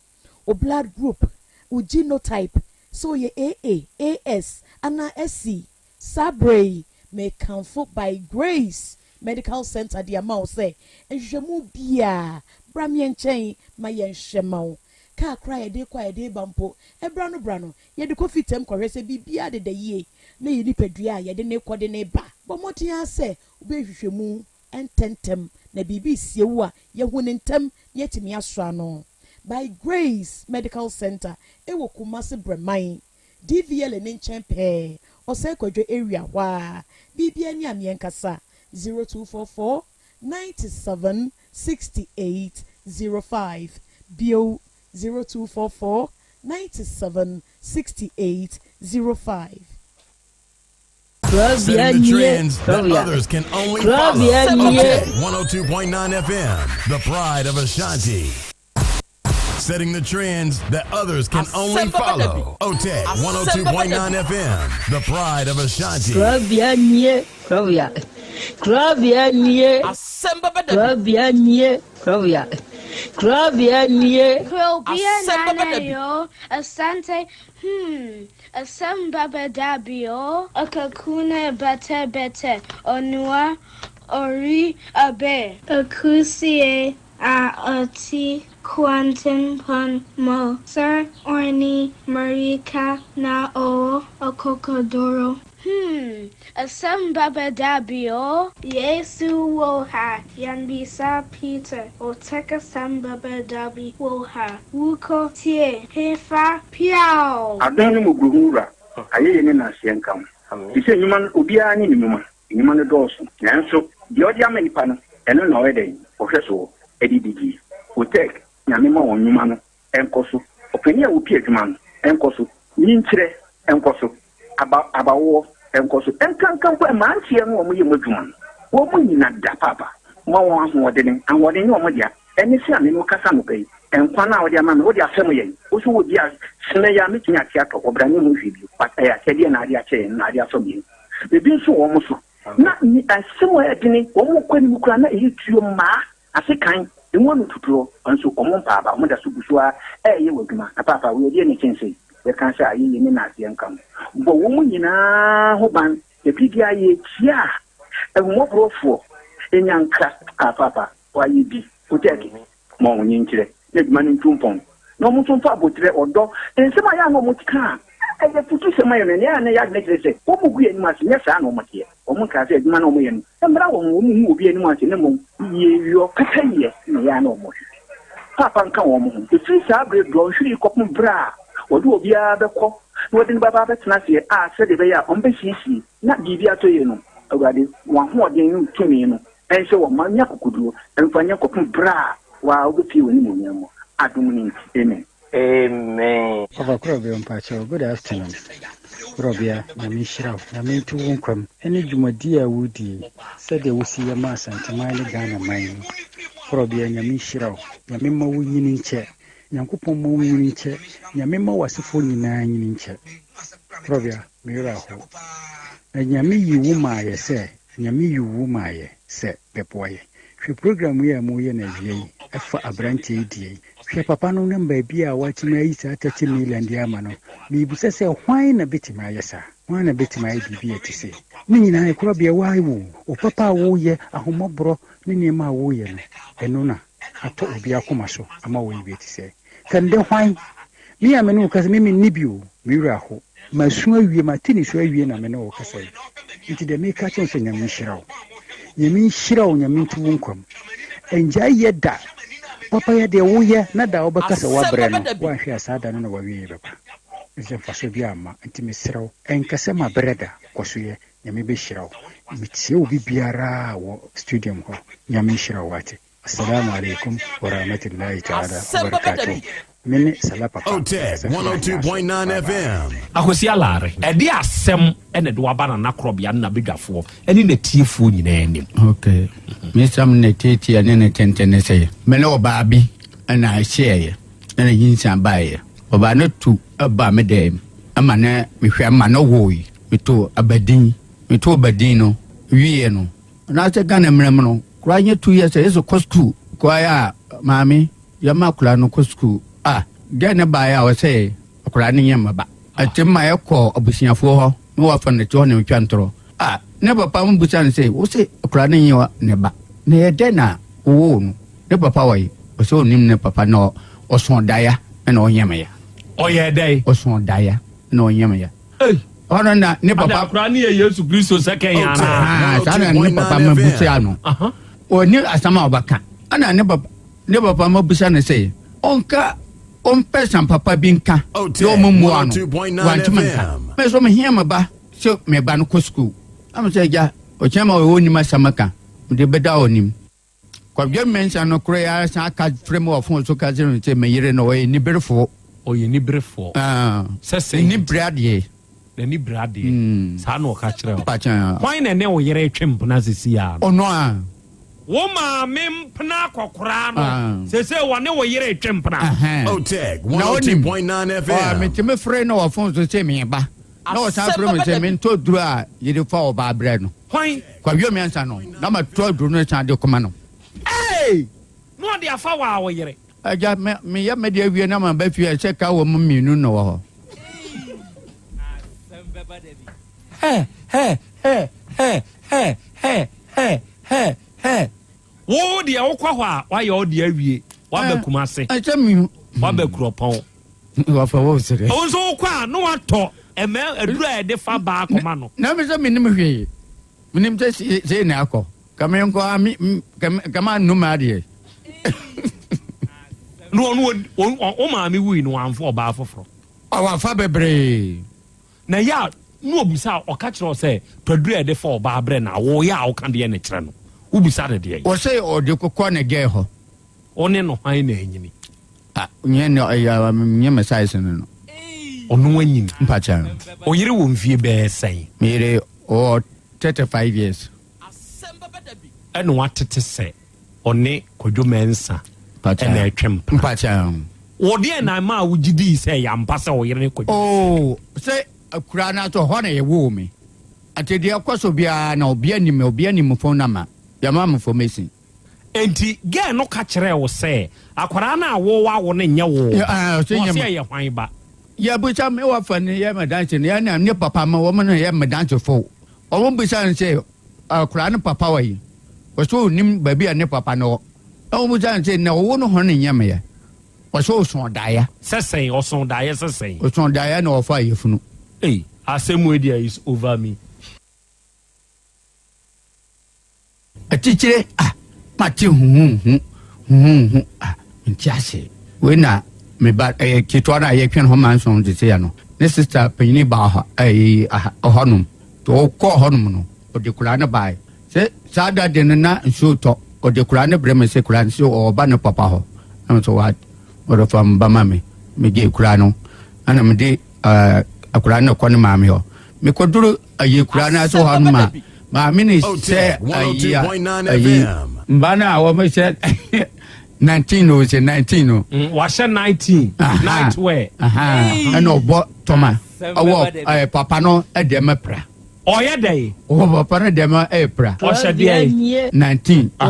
wo blood group, wo genotype, sɛ woyɛ AA, AS anaa SC? Saa berɛ yi, mekamfo By Grace Medical Center de ama wo sɛ nhwehwɛmu biara, bra me nkyɛn ma yɛnhwɛ ma wo. Kaa koraa a yɛde rekɔ a yɛde reba mpo, ɛberɛ ano berɛ ano, yɛde kɔ fitam kɔhwɛ sɛ biribiara deda yie na yɛn nipadua a yɛde no rekɔ de no reba. Bɔ mmɔden ara sɛ wobɛyɛ nhwehwɛmu ntɛmntɛm na biribi resie wo a, yɛahu no ntɛm na yɛatumi asɔ ano. By Grace Medical Center wɔ Kumasi Brɛman, DVLA no nkyɛn pɛɛ, Ɔsɛe Kwadwo area hɔ ara. Biribiara ni a meɛnkasa, 0244 97 68 05, bio 0244 97 68 05. Setting the trends that others can only follow. Okay, 102.9 FM, the pride of Ashanti. Setting the trends that others can only follow. OTEC 102.9 FM, the pride of Ashanti. Kurabea nie, kurabea. Kurabea nie. Kurabea nie, kurabea. Kurabea nie. Kurabea nana yo, asante, hmm, asem baba dabi o, akakuna bete bete, onua ori abe. Akusie a ɔte kwantempɔn mu sɛ ɔne mmirika na ɔwɔ akokoduru. Hmm, asɛm bɛba da bi o. Yesu wɔ ha, yɛmmisa Peter, ɔtɛk asɛm bɛba da bi wɔ ha, wokɔ tie hefa piaw. Adom ne mmɔborɔhunu Wura, ayɛyie ne nnaseɛ nka wo. Te sɛ nnwuma no, obiara ne ne nnwuma. Nnwuma no dɔɔso, nanso deɛ ɔde ama nnipa no, ɛno na ɔyɛ dɛn? Ɔhwɛ soɔ de didie. Otec, Nyame ma wɔn nnwuma no nkɔ so. Ɔpanin a ɔpie adwuma no nkɔ so. Nyinkyerɛ nkɔ so. Aba, abawoɔ nkɔ so. Ɛnkanka mpo mmeranteɛ no a wɔyɛ mu adwuma no, wɔn nyina da paapa. Ma wɔn ahoɔdene. Ahoɔden nyɛ wɔn dea. Ɛne sɛ a me ne wo kasa anɔpa yi, nkwa no a wode ama me, wode afɛm yɛn. Wo nso wɔ bi a, sene yɛ a mɛtumi ate atɔ. Ɔbra ne ho hwee bio. But ɛyɛ akyɛdeɛ na ade akyɛ yɛn, na ade afɛm yɛn. Ebi nso wɔ wɔn so. Na ne asɛm a ɛyɛ dene, wɔn kɔ anim koraa na ɛyɛ tuo mmaa ase kan, emu ano tutuo, nso wɔn mpa aba, wɔn da so gu so ara reyɛ wɔn adwuma. Na paapa, wei ɛdeɛn na ɛkyɛn sei? Yɛka sɛ ayeyie ne nnaseɛ nka ho. Bɔ wɔn nyinaa ho ban, na biribiara yɛkyia a, ahummɔborɔfoɔ nyanka. Ah, paapa, wɔayɛ bi. Wotɛɛke. Ma wɔn nkyerɛ na adwuma no ntu mpɔn, na wɔn nso mfa aboterɛ, ɔdɔ, nsɛm a ɛyɛ a na wɔka a ɛyɛ afutusɛm ayɛ no, nea ɛyɛ a na ɛyɛ adwene kyerɛ sɛ wɔgu yɛn anim ase, nyɛ saa na wɔteɛ. Wɔnkaa sɛ adwuma no a wɔyɛ no mmra wɔn ho, wɔnhu obi anim ase, na mmom yieyɔ, pɛpɛyɛ na ɛyɛ a na wɔhwehwɛ. Paapa nka wɔn ho. Ɛfiri saa berɛ dɔnhwere yi kɔpem berɛ a wɔde obiara bɛkɔ na wɔde no bɛba abɛtena aseɛ a sɛdeɛ ɛbɛyɛ a wɔbɛsiesie na biribi atɔ yie no, Awurade, wɔn ahoɔden ne wo tumi no Ɛnhyɛ wɔn ma nya akokoduro mfa nyɛ kɔpem berɛ a waa wobɛpue w'animuonyam mu adom no nti, amen. Amen. Ɔfa Korɔbea mpakyɛw good afternoon Korɔbea Nyame nhyira wo Nyame nto wo nkwa mu ɛne dwumadie a wodie yi sɛdeɛ wosi yɛ ma Asanteman ne Ghana man yi Korɔbea Nyame nhyira wo Nyame mma wo nyini nkyɛ Nyankopɔn mma wo nyini nkyɛ Nyame mma w'asefoɔ nyinaa nyini nkyɛ Korɔbea me werɛ ahow na Nyame yi wo maayɛ sɛ Nyame yi wo maa yɛ sɛ bɛboa yɛ. Hwɛ program yi a mo yɛ no awia yi ɛfa abranteɛ yi deɛ yi. Hwɛ papa no nam baabi a watumi ayi saa 30 million de ama no. Merebisa sɛ hwan na bɛtumi ayɛ saa? Hwan na bɛtumi ayɛ biribi a ɛte sei? Ne nyinaa ɛkorɔ bea why wo? Wo papa a woyɛ, ahomɔborɔ ne nneɛma a woyɛ no, ɛno na atɔ obi akoma so ama wayɛ bi ɛte sɛɛ. Ka ndɛ hwan? Me a me ne wo kasa, me menni bi o, me werɛ aho. Masu awie, mate nisuo awie na me ne wo kasa yi. Nti deɛ meka kyerɛ wo sɛ Nyame nhyira wo. Nyame nhyira wo, Nyame nto wo nkwa mu. Ɛngyae yɛ da. Papayɛ deɛ woyɛ na da a wobɛka sɛ woabrɛ no, woanhwɛ a saa da no na w'awieɛ bɛba. Sɛ mfasoɔ biara mma. Nti mesrɛ wo, ɛnka sɛ mabrɛ da. Kɔ so yɛ. Nyame bɛhyira wo. Metie obi biara wɔ studium hɔ. Nyame nhyira wo wate. Assalamu alaikum warahmatullahi ta'ala wabarakatuh. Me ne Salah Papa. Otec 102.9 FM. Akwasi Alare, ɛde asɛm na ɛde waba Nana Korɔbea ne n'abadwafoɔ ne n'atiefoɔ nyinaa anim. Ok, me nsɛm ne tietie ne ne tenten ne sɛ, me ne ɔbaa bi na ɛhyeɛeɛ na ne nyinsɛn baeɛ. Ɔbaa no tu baa me dan mu ma ne mehwɛ ma no woe. Metoo abadin, metoo abadin no wieɛ no, anaasɛ Ghana mmerɛ mu no, koraa nyɛ 2 years a yɛsɛ kɔ sukuu. Kɔeɛ a maame yɛma akwadaa no kɔ sukuu. Ah, gɛɛ no baeɛ a ɔsɛ akwadaa no nyɛ mmaba. Ɛte ma yɛkɔ abusuafoɔ hɔ na wafa no te hɔ na metwa ntorɔ. Ah, ne papa mo bisa no sɛ, wo se akwadaa no nyɛ ne ba, na ɛyɛ dɛn na wowoo no? Ne papa wɔ he? Ɔsɛ ɔnim ne papa na ɔsõ daeɛ na ɔnyɛ me ya. Ɔyɛɛ dɛn? Ɔsõ daeɛ na ɔnyɛ me ya. Ei! Ɔno na ne papa. Ada akwadaa no yɛ Yesu Kristo sɛkɛn anaa? Ah, saa na ne papa ma busa no. Ɔni asɛm a ɔbɛka. Ɛna ne papa ne papa ma busa no sɛ ɔnka ɔmpɛ san papa bi nka na ɔmo mmoa no. Wantumi nka. Me nso mehia me ba sɛ me ba no kɔ sukuu. Na me sɛ agya ɔkyɛn ma ɔwɔ nim asɛm ka mede bɛda ɔnim. Kwadwo Mensah no koro yi ara san ka frɛ me wɔ fon so ka kyerɛ me sɛ me yere no ɔyɛ niberefoɔ. Ɔyɛ niberefoɔ. Sɛ sɛn N'ani bere adeɛ. N'ani bere adeɛ. Saa na ɔka kyerɛ wo. Mpakyɛ. Hwan na ɛne wo yere retwe mpena sisi ara no? Ɔno a. Wo maame mpena akɔkoraa no, seesei ɔne wo yere retwe mpena. Otec Na ɔnim. 102.9 FM. Metumi frɛ no wɔ fon so sɛ meba. Na ɔsan frɛ me sɛ mentɔ duro a yɛde fa ɔbaa brɛ no. Hwan? Kwadwo Mensah no, na matɔ aduro no san de kɔma no. Ei! Na ɔde afa wo a wo yere. Agya, me, meyɛ me deɛ awie na maba fie a, sɛ ka wɔ mu mmienu na wɔ hɔ. Hɛ, hɛ, hɛ, hɛ, hɛ, hɛ, hɛ, hɛ, hɛ. Wo deɛ wokɔ hɔ a, woayɛ wo deɛ awie. Woaba Kumase. Ɛsɛ mi. Woaba Kuropɔn. Wafa wo sere. Wo nso wokɔ a na watɔ ɛmɛ aduru a yɛde fa baa kɔma no. Na me sɛ menim hwee. Menim sɛ sei na akɔ. Ka me nkɔ a me ka ma num adeɛ. Na ɔno wo maame wui no wamfa ɔbaa foforɔ. Wafa bebree. Na ɛyɛ a na obisa ɔka kyerɛ wo sɛ tɔ aduru a yɛde fa ɔbaa brɛ no a woyɛ a woka deɛ na kyerɛ no. Wobisa no deɛn? Ɔsɛ ɔde kɔkɔ ne gɛɛ hɔ. Wo ne no hwan na anyini? Ah, nyɛ ne ɛyɛ nyɛ me size no no. Ɔno anyini. Mpakyɛ. Wo yere wɔ mfie bɛyɛ sɛn? Me yere ɔwɔ 35 years. Ɛna watete sɛ ɔne Kwadwo Mensah ɛna ɛtwe mpena. Mpakyɛ. Wɔ deɛ na ɛma wo gye dii sɛ ɛyɛ ampa sɛ wo yere ne Kwadwo Mensah? Oh, sɛ akura no aso hɔ na yɛwoo me. Ate deɛ ɛkɔ so biara na obi anim obi anim phone number. Yɛma me information. Enti girl no ka kyerɛɛ wo sɛ akwadaa no a wo wawo no nyɛ wo ba, na ɔse ɛyɛ hwan ba? Yɛbisa me wɔfa no yɛ me danse no yɛ ne papa ma wɔn no yɛ me dansefo. Wɔn bisa no sɛ akwadaa no papa wɔ yi? Ɔsɛ onim baabi a ne papa no wɔ. Na wɔn bisa no sɛ na ɔwo no hɔn nyɛ me yɛ? Ɔsɛ ɔsõ daeɛ. Sɛ sɛn? Ɔsõ daeɛ sɛ sɛn? Ɔsõ daeɛ na ɔfa yafunu. Ei asɛm wei deɛ is over me. Atitire a mate huhuuhu huhuuhu a mente ase. Wei na me ba ɛyɛ ketewa no a yɛtwɛn hɔ manson te sɛ no ne sista panyini baa hɔ ɛyi hɔnom nti ɔkɔɔ hɔnom no ɔde koraa no bae sɛ saa da de no na nsuo tɔ ɔde koraa no brɛ me sɛ koraa no sɛ ɔba ne papa hɔ na me sɛ wa ɔde fa me ba ma me megye koraa no ɛna mede akwadaa no kɔ ne maame hɔ mekɔduru ayi kura no ase hɔ no ma maame ne sɛ ayi ayi mba no a wɔn hyɛ 19 o sɛ 19 no. Wahyɛ 19 night wear. Ɛna ɔbɔ tɔma ɔwɔ ɛɛ papa no ɛdeɛ mɛ pra. Ɔyɛ dɛ. Ɔwɔ papa no deɛ mɛ ɛyɛ pra. Ɔhyɛ deɛ. 19 na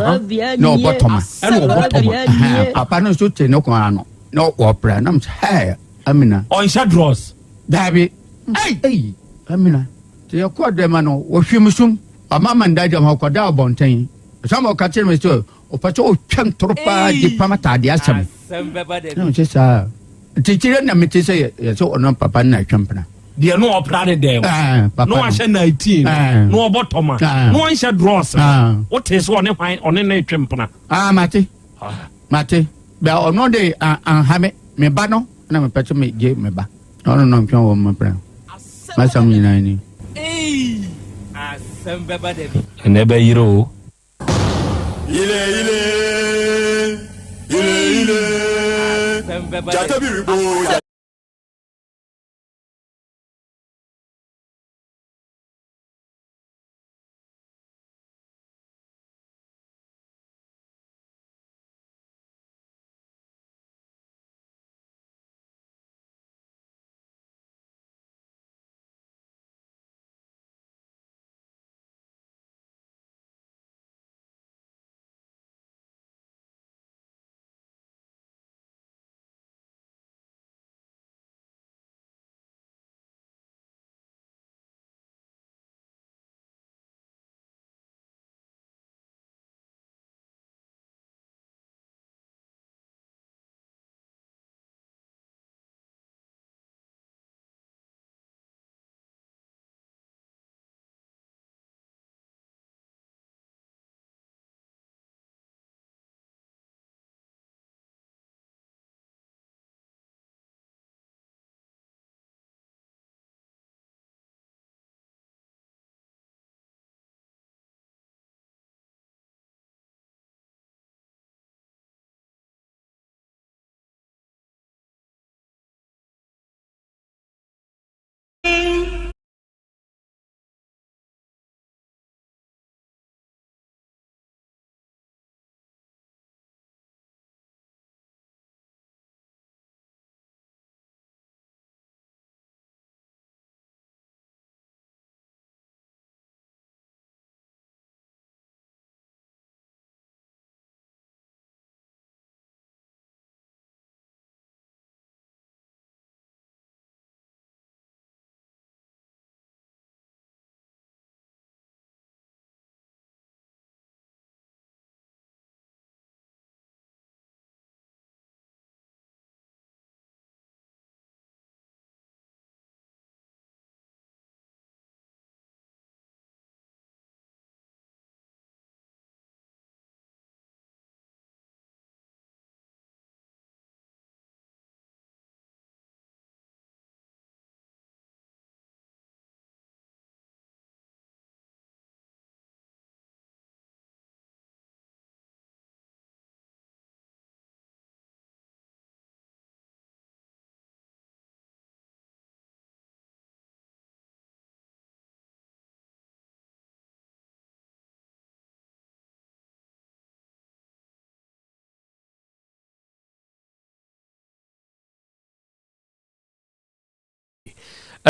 ɔbɔ tɔma. Ɛna ɔbɔ tɔma. Papa no nso te ne kɔn ano na ɔpra na mo sɛ hɛɛ. Amina. Ɔnhyɛ drawers. Daabi. Ei! Amina. Nti yɛkɔɔ dɛm no, wɔhwim sum. Ɔma me nda gyam hɔ kɔda abɔnten. Ɔsan ma ɔka kyerɛ me sɛ ɔpɛ sɛ ɔtwa ntoro paa de pam ataadeɛ ahyɛ me. Na mese saa. Nti kyerɛ na mete sɛ yɛsɛ ɔno papa no na atwa mpena. Deɛ no ɔpra ne dɛm. Papa no. Na wahyɛ 19. Na ɔbɔ tɔma. Na ɔnhyɛ drawers. Wote sɛ ɔne hwan ɔne ne twe mpena. Ah, mate. Mate. Bɛ ɔno de anha me. Me ba no na mepɛ sɛ megye me ba. Na ɔno na ɔntwɛn wɔn ma pra. M'asɛm nyinaa ni. Eii asɛm bɛba da bi. Ɛnɛ bɛyere o. Ile ile ile ile Gyata bi rebɔ o.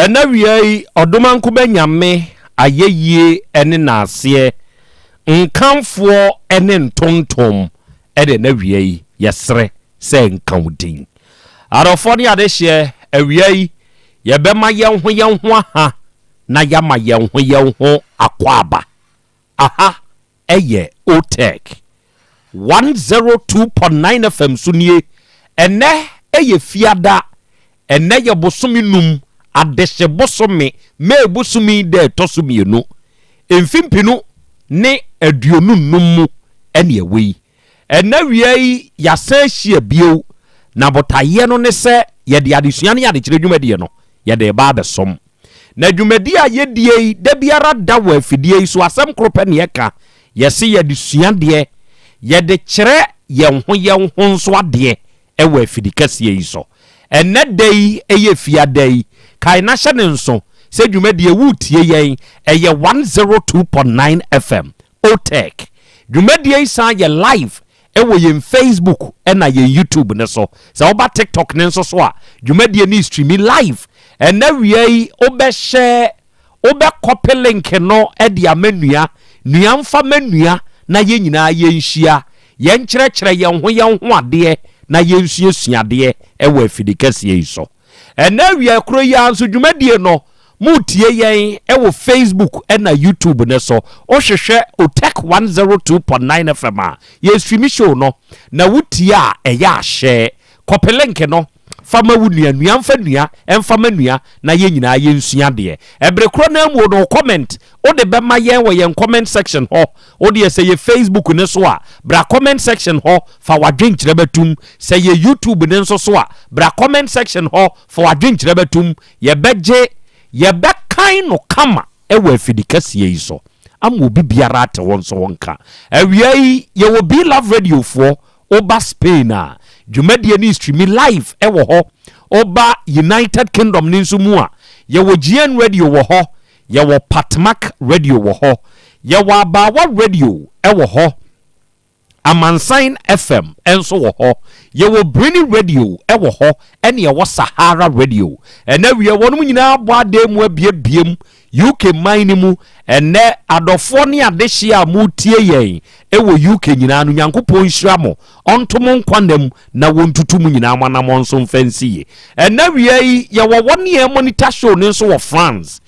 Ɛna wia yi ɔdomanko bɛ nyame ayɛyie ɛne naaseɛ nkamfoɔ ɛne ntontom ɛde ɛna wia yi yɛsrɛ sɛ nka wo din adɔfoɔ ne adehyeɛ awia yi yɛbɛma yɛn ho yɛn ho aha na yɛama yɛn ho yɛn ho akwaaba Aha yɛ Otec 102.9 FM so nie. Ɛnnɛ yɛ Fiada, ɛnnɛ yɛ bosome num, adehye bosome, May bosome da ɛtɔ so mmienu, mfe mpenu ne 25 mu ɛne ɛwɔ yi. Ɛnnɛ awia yi yɛasan ahyia bio, na botaeɛ no ne sɛ yɛde adesua ne adekyerɛ dwumadie no yɛde reba abɛsom. Na dwumadie a yɛdie yi da biara da wɔ afidie yi so asɛm koro pɛ ne yɛka, yɛse yɛde sua adeɛ, yɛde kyerɛ yɛn ho yɛn ho nso adeɛ wɔ afidi kɛseɛ yi so. Ɛnnɛ da yi yɛ Fiada yi, kae na hyɛ no nso sɛ dwumadie woretie yɛn ɛyɛ 102.9 FM Otec. Dwumadie yi san yɛ live wɔ yɛn Facebook na yɛn YouTube no so. Sɛ woba TikTok no nso so a, dwumadie no streami live. Ɛnɛ wia yi wobɛhyɛ wobɛkɔpe link no de ama nua, nua mfa ma nua na yɛn nyinaa yɛnhyia, yɛnkyerɛkyerɛ yɛn ho yɛn ho adeɛ na yɛnsuasua adeɛ wɔ afidi kɛseɛ yi so. Ɛnnɛ awia koro yi ara nso dwumadie no moretie yɛn wɔ Facebook na YouTube no so. Wohwehwɛ Otec 102.9 FM a, yɛ stream show no na wotie a ɛyɛ ahyɛ. Kɔpe link no. fa ma wo nua, nua mfa nua mfa ma nua na yɛn nyinaa yɛnsua adeɛ. Ɛbere korɔ no ara mu no wo comment wode bɛma yɛn wɔ yɛn comment section hɔ. Wo deɛ sɛ yɛ Facebook no so a, bra comment section hɔ fa w'adwenkyerɛ bɛtum. Sɛ yɛ YouTube no nso so a, bra comment section hɔ fa w'adwenkyerɛ bɛtum. Yɛbɛgye, yɛbɛkan no kama wɔ afidikɛseɛ yi so ama obi biara ate wo nso wo nka. Awia yi yɛwɔ Be Love Radio foɔ, woba Spain a, dwumadie no streami live wɔ hɔ. Woba United Kingdom no nso mu a, yɛwɔ GN Radio wɔ hɔ, yɛwɔ Patmak Radio wɔ hɔ, yɛwɔ Abaawa Radio wɔ hɔ. Amansan FM nso wɔ hɔ. Yɛwɔ Brini Radio wɔ hɔ ɛne ɛwɔ Sahara Radio. Ɛnɛ wiɛ wɔnom nyinaa abɔ adan mu abiebie mu UK man no mu. Ɛnɛ adɔfoɔ ne adehyeɛ a motie yɛn wɔ UK nyinaa no Nyankopɔn nhyira mo, ɔnto mo nkwa nna mu na wɔntutu mo nyinaa mo anamɔn so mfa nsi yie. Ɛnɛ wia yi yɛwɔ wɔne yɛn monitor show no nso wɔ France.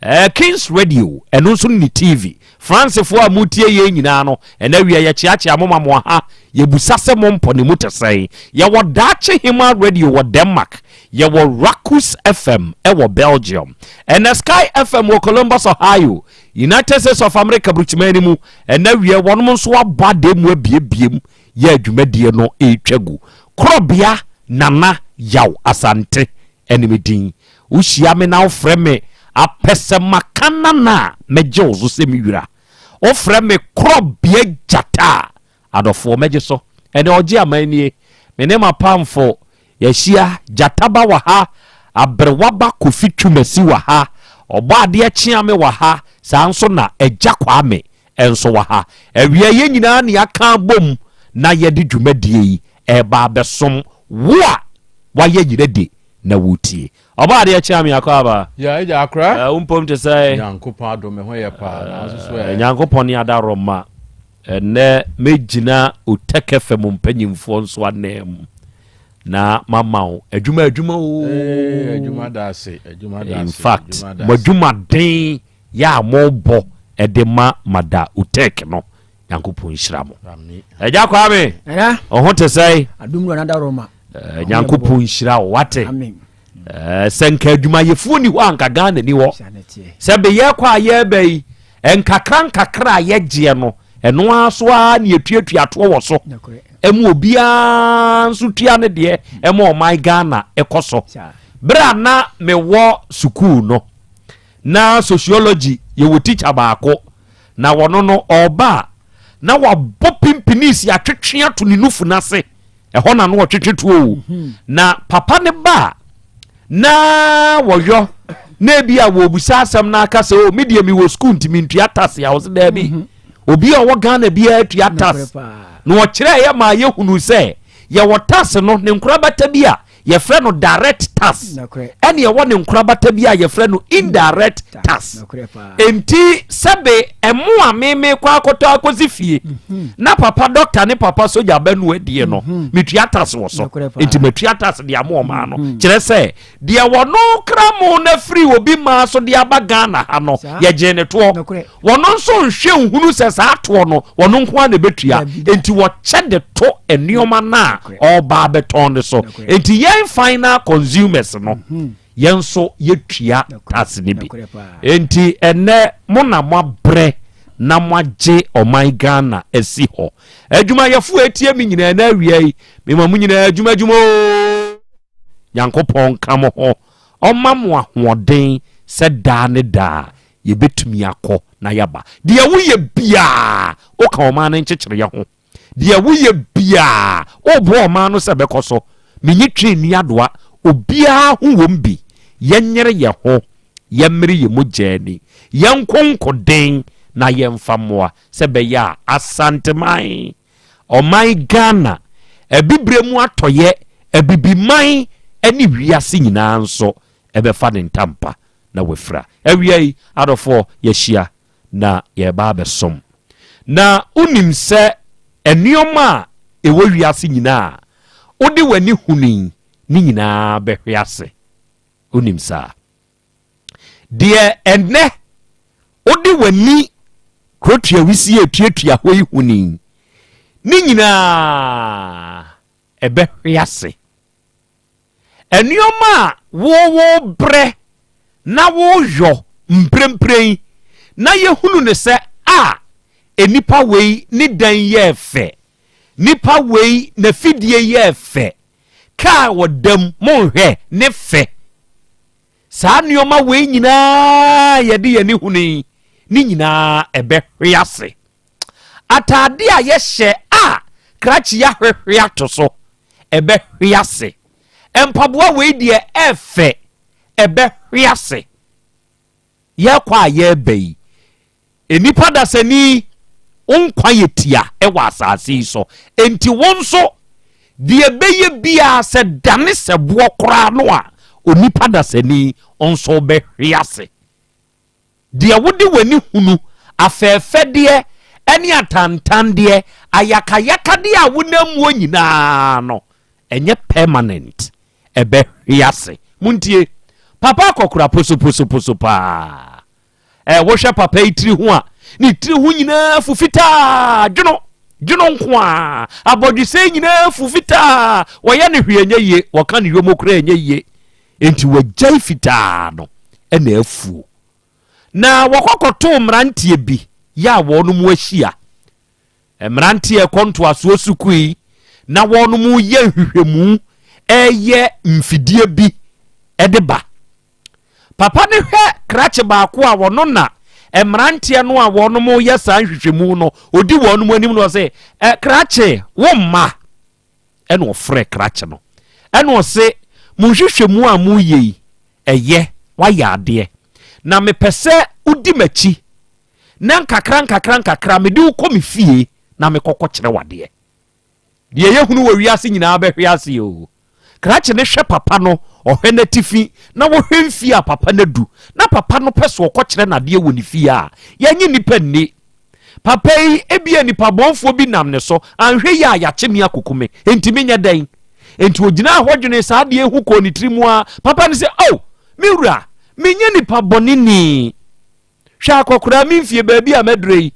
Eh, Kings Radio ɛno nso ne TV. Fransefoɔ a motie yɛn nyinaa no, ɛnnɛ awia yɛkyeakyea mo ma mo aha. Yɛbusa sɛ mo mpɔ ne mu te sɛn? Yɛwɔ Daakye Hemaa Radio wɔ Denmark. Yɛwɔ Rakus FM wɔ Belgium. Ɛnnɛ Sky FM wɔ Columbus, Ohio, United States of America burukyiman no mu. Ɛnnɛ awia wɔnom nso abɔ adan mu abiebie mu yɛ dwumadie no retwa gu. Korɔbea Nana Yaw Asante ɛne me din. Wohyia me na wofrɛ me apɛsɛmaka nana a, mɛgye wo so sɛ me wura. Wofrɛ me korɔbea gyata a, adɔfoɔ, mɛgye so. Ɛnɛ ɔgye aman nie. Me ne m'apamfo yɛahyia. Gyata ba wɔ ha, aberewa ba Kofi Twumasi wɔ ha, Ɔbɔadeɛ Kyeame wɔ ha, saa nso na Agya Kwame nso wɔ ha. Awia yɛn nyinaa na yɛaka abom na yɛde dwumadie yi reba abɛsom wo a woayɛ nyina di na woretie. Ɔbaa adeɛ kye ame akɔ aba. Ya agya akora. Eh, wo mpom te sɛ. Nyankopɔn adom me ho yɛ paa nanso so ɛ. Nyankopɔn ne adaroma. Ɛnɛ mɛgyina Otɛkɛ fam mpanyimfoɔ nso ananmu na mama wo adwuma adwuma oo. Ee, adwuma da ase, adwuma da ase. In fact, mo adwumaden yɛ a mobɔ de ma Mada Utek no, Nyankopɔn nhyira mo. Agya Kwame, ɔho te sɛe? Eh, Nyankopɔn nhyira wo, wate? Eh, sɛ nka adwumayɛfoɔ ni hɔ a nka Ghana ni hɔ. Sɛ beyɛ kɔ a yɛreba yi, nkakra nkakra a yɛgyeɛ no, ɛno ara so ara ne yɛtuatua toɔ wɔ so. Ɛmu obiara nso tua ne deɛ ɛma ɔman Ghana ɛkɔ so. Berɛ a na mewɔ sukuu no, Na sociology yɛwɔ teacher baako na wɔno no ɔɔba a na wabɔ pimpinisi atwetwe ato ne nufu no ase ɛhɔ na no ɔtwetwe tuo o mhm. na papa ne ba a na wɔyɔ na ebi a wɔbusa asɛm na aka sɛ o oh, me deɛ mewɔ sukuu nti mentua tas a ɔsɛ daabi mhm. obi a ɔwɔ Ghana biara tua tas na ɔkyerɛ yɛ maa yɛhunu sɛ yɛwɔ tas no ne nkorabata bi a yɛfrɛ no direct tax ɛne ɛwɔ ne nkorabata bi a yɛfrɛ no indirect tax enti sɛbe ɛmo a meme kɔ akɔtɔ akɔsi fie mhm. na papa dɔkta ne papa sogya bɛno adie no mhm. metua tax wɔ so enti matua tax de ama ɔmaa no mhm. kyerɛ sɛ deɛ wɔno kra mo no afiri obi maa so de aba Ghana ha no yɛgyee ne toɔ Wɔno nso nhwɛ nhunu sɛ saa toɔ no wɔno nko ara na ɛbɛtua, enti wɔkyɛ de to nneɛma no a ɔreba abɛtɔn no so. Enti yɛn final consumers no, mhm. yɛn nso yɛtua tax no bi. Enti ɛnɛ mo na moabrɛ na moagye ɔman Ghana asi hɔ. Adwumayɛfoɔ a ɛtie me nyinaa na awia yi, mema mo nyinaa adwuma adwuma oo. Nyankopɔn nka mo ho, ɔma mo ahoɔden sɛ daa ne daa Yɛbɛtumi akɔ na yɛaba. Deɛ woyɛ biara, woka ɔman no nkyekyereɛ ho. Deɛ woyɛ biara, woboa ɔman no sɛ ɛbɛkɔ so. Menye twe nni adoa. Obiara ho wom bi. Yɛnyere yɛn ho, yɛmmere yɛn mogya ani, yɛnko nkoden na yɛmfa mmoa sɛ ɛbɛyɛ a Asanteman, ɔman Ghana, Abibire mu atɔeɛ, Abibiman ne wiase nyinaa nso ɛbɛfa ne ntampa na wafira. Awia yi, adɔfoɔ, yɛahyia na yɛreba abɛsom. Na wonim sɛ nneɛma a ɛwɔ wiase nyinaa a wode w'ani hunu yi, ne nyinaa bɛhwe ase. Wonim saa? Deɛ ɛnnɛ wode w'ani kurotua wisie etuatua hɔ yi hunu yi, ne nyinaa ɛbɛhwe ase. Nneɛma a wo wobrɛ na woyɔ mprempren na yɛhunu no sɛ a nnipa wei ne dan yɛɛ fɛ, nipa wei n'afidie yɛɛ fɛ, kaa wɔda mu monhwɛ ne fɛ. Saa nneɛma wei nyinaa yɛde yɛn ani hunu yi, ne nyinaa ɛbɛhwe ase. Ataade a yɛhyɛ a krakye yɛahwehwe ato so, ɛbɛhwe ase. Mpaboa wei deɛ ɛfɛ, ɛbɛhwe ase. Yɛkɔ a yɛreba yi, nnipa dasani, wo nkwa yɛ tia wɔ asase yi so. Enti wo nso, deɛ ɛbɛyɛ biara sɛ dane sɛ boɔ koraa no a, onipa dasani nso bɛhwe ase. Deɛ wode w'ani hunu, afɛɛfɛdeɛ ne atantandeɛ, ayakayakadeɛ a wonam muo nyinaa no, ɛnyɛ permanent. Ɛbɛhwe ase. Montie, papa akɔkora posoposoposo paa. Ɛ, wohwɛ papa yi tiri ho a, ne tiri ho nyinaa fu fitaa, dwono, dwono nko a. Abɔdwesɛ nyinaa fu fitaa. Wɔyɛ ne hwee ɛnyɛ yie, wɔka ne yomo koraa ɛnyɛ yie. Enti wɔagyae fitaa no ɛna afuo. Na wɔkɔkɔtoo mmeranteɛ bi yɛ a wɔn ahyia. Mmeranteɛ rekɔ ntoasoɔ sukuu yi na wɔn reyɛ nhwehwɛmu reyɛ mfidie bi de ba. Papa no hwɛ krakye baako a wɔno na mmeranteɛ no a wɔn reyɛ saa nhwehwɛmu no ɔdi wɔn anim na ɔse, ɛ krakye wo mma ɛna ɔfrɛ krakye no ɛna ɔse mo nhwehwɛmu a moyɛ yi ɛyɛ wayɛ adeɛ na mepɛ sɛ wodi m'akyi na nkakra nkakra nkakra mede wo kɔ me fie na mekɔkɔ kyerɛ wo adeɛ. Deɛ yɛhunu wɔ wiase nyinaa bɛhwe ase o. Krakye no hwɛ papa no, ɔhwɛ n'atifi na wɔhwɛ mfie a papa no adu na papa no pɛ so ɔkɔkyerɛ no adeɛ wɔ ne fie a, yɛnye nnipa nni. Papa yi, ebia nipa bɔnfoɔ bi nam ne so, anhwɛ yie a yɛakye me akɔku me, enti menyɛ dɛn? Enti ɔgyinaa hɔ dwenee saa adeɛ yi ho kɔɔ ne tiri mu ara. Papa no sɛ, Oh, me wura, menyɛ nipa bɔneni. Hwɛ akɔkoraa me mfie baabi a maduro yi.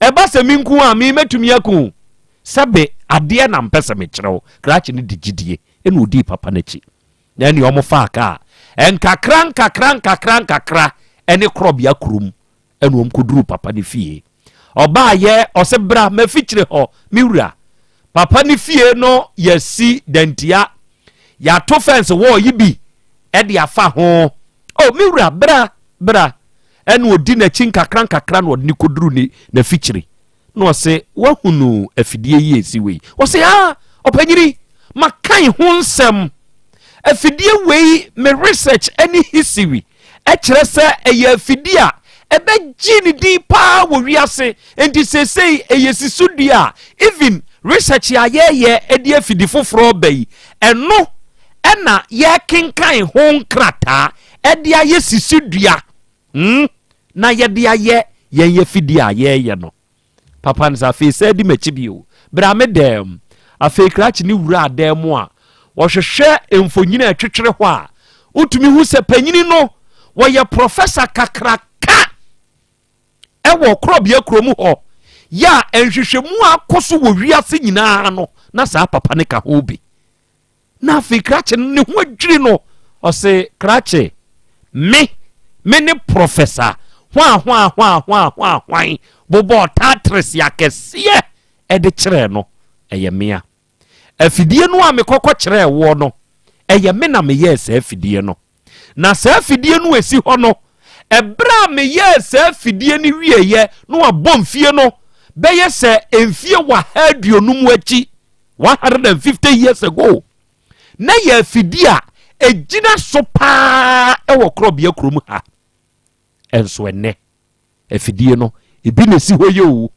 Ɛba sɛ me nko a me mɛtumi ako o. Sɛbe adeɛ na mpɛ sɛ mekyerɛ wo. Krakye no de gyidie ɛna ɔdii papa no akyi. Na ɛne wɔn faa kaa. Nkakra nkakra nkakra nkakra ɛne korɔbea kurom ɛna wɔn kɔduruu papa no fie. Ɔbaayɛ ɔse bra mafikyire hɔ me wura. Papa no fie no yɛasi dantia. Yɛato fɛnse wɔɔ yi bi ɛde afa ho. Oh me wura bra bra. Ɛna ɔdi n'akyi nkakra nkakra na ɔde no kɔduru ne n'afikyire. Na ɔse wahunu afidie yi ɛsi wei. Ɔse ah ɔpanyini makan ho nsɛm. Afidie wei me research ɛne history ɛkyerɛ sɛ ɛyɛ afidie a ɛbɛgye ne din paa wɔ wiase. Nti seesei ɛyɛ sisodua a even research a yɛyɛ ɛde afidi foforɔ ba yi ɛno ɛna yɛkenkan ho nkrataa ɛde ayɛ sisidua hmm, na yɛde ayɛ yɛn afidie a yɛreyɛ no. Papa no sɛ afei sɛ di m'akyi bio bra me dan mu. Afei krakye ne wura dan mu a wɔhwehwɛ mfonyin a ɛtwetwere hɔ a wotumi hu sɛ panyini no wɔyɛ prɔfɛsa kakraka ɛwɔ korɔbea kurom hɔ yɛ a nhwehwɛmu a akɔ so wɔ wiase nyinaa no na saa papa no ka ho bi. Na afei krakye no ne ho adwiri no ɔse krakye me me ne prɔfɛsa hwan hwan hwan hwan hwan hwan bobɔɔ tatres akɛseɛ ɛde kyerɛɛ no ɛyɛ mea afidie no a mekɔkɔ kyerɛɛ woɔ no ɛyɛ me na meyɛɛ saa afidie no na saa afidie no ɛsi hɔ no ɛberɛ a meyɛɛ saa afidie no wieɛ na wabɔ mfie no bɛyɛ sɛ mfie waha aduonum akyi 150 years ago na yɛ afidie a ɛgyina so paa wɔ korɔbea kurom ha ɛnso ɛnɛ afidie no ebi na ɛsi hɔ yɛ o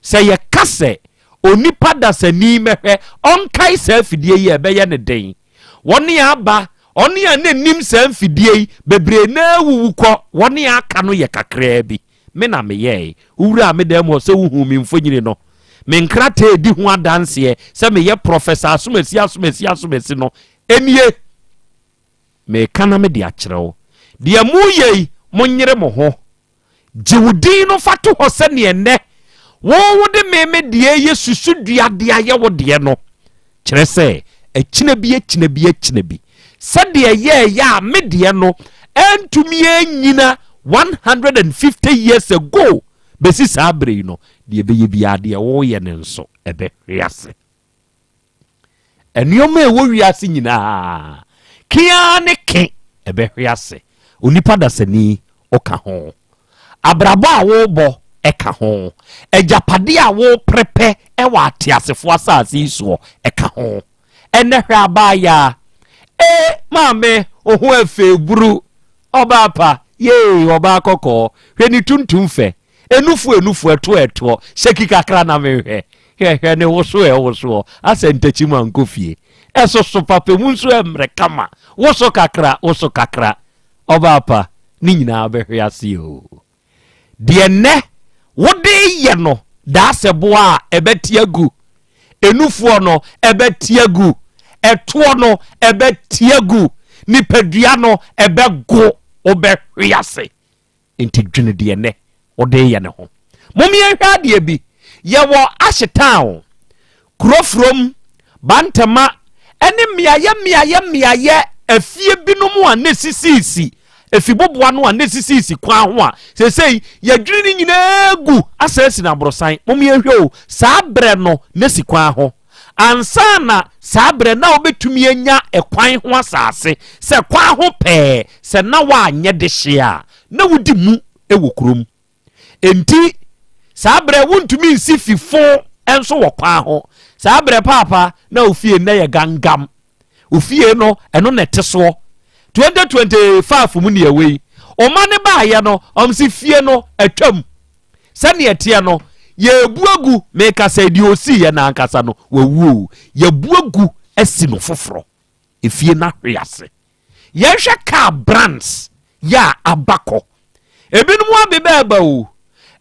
sɛ yɛka sɛ onipa dasani mɛhwɛ ɔnkae saa afidie yi a ɛbɛyɛ ne den wɔne aba ɔne a na nim saa mfidie yi bebree na awuwu kɔ wɔne aka no yɛ kakraa bi Me na meyɛe. Wowuraa me dan mu hɔ sɛ wohuu me mfonini no. Me nkrataa a ɛdi ho adanseɛ sɛ meyɛ Prɔfɛsa Asomasi Asomasi Asomasi no nie. Mereka na mede akyerɛ wo. Deɛ moreyɛ yi, monyere mo ho. Gye wo din no fa to hɔ sɛdeɛ nnɛ wo wode me me deɛ yɛ susudua de ayɛ wo deɛ no. Kyerɛ sɛ, akyina bi akyina bi akyina bi. Sɛdeɛ ɛyɛɛyɛ a me deɛ no antumi annyina 150 years ago bɛsi saa berɛ yi no, deɛ ɛbɛyɛ biara deɛ woreyɛ no nso ɛbɛhwe ase. Nneɛma a ɛwɔ wiase nyinaa, ke ara ne ke, ɛbɛhwe ase. Onipa dasani, woka ho. Abrabɔ a worebɔ, ɛka ho. Agyapadeɛ a woreprepɛ wɔ ateasefoɔ asase yi soɔ, ɛka ho. Ɛnɛ hwɛ abaayaa. Ee, maame, wo ho ɛfɛ buru. Ɔbaa pa, yee, ɔbaa kɔkɔɔ. Hwɛ ne tuntum fɛ. Enufu enufu ɛtoɔ ɛtoɔ shaki kakra na menhwɛ hwɛ hwɛ ne woso ɛwosoɔ asɛ ntakyi mu ankɔ fie ɛsoso papa emu nso ɛmmerɛ kama woso kakra woso kakra ɔbaa pa ne nyinaa bɛhwe ase oo deɛ nnɛ wode yɛ no daasɛ boa a ɛbɛte agu enufoɔ no ɛbɛte agu ɛtoɔ no ɛbɛte agu nipadua no ɛbɛgo wobɛhwe ase Enti dwene deɛ nnɛ wode reyɛ no ho. Mom yɛnhwɛ adeɛ bi. Yɛwɔ Ashe Town, Kurofurom, Bantama ne mmeaeɛ mmeaeɛ mmeaeɛ afie binom a na ɛsisiisi efiboboa no a na ɛsisiisi kwan ho a seesei yɛdwene ne nyinaa gu asan asi no aborosan. Mom yɛnhwɛ o, saa berɛ no na si kwan ho. Ansa na saa berɛ na wobɛtumi anya ɛkwan ho asase sɛ kwan ho pɛɛ sɛ na woanyɛ dehyeɛ a, na wodi mu wɔ kurom. Enti saa berɛ wontumi nsi fi fo nso wɔ kwan ho. Saa berɛ paapa na ofie nnɛ yɛ gangam. Ofie no ɛno na ɛte soɔ. 2025 mu ne ɛwɔ yi. Ɔma ne baayɛ no, ɔm si fie no atwam. Sɛnea ɛteɛ no, yɛrebu agu, meka sɛ deɛ ɔsiiɛ no ankasa no, wawu o. Yɛabu agu asi no foforɔ. Efie no ahwe ase. Yɛnhwɛ car brands yɛ a aba kɔ. Ebinom abeba ɛba o.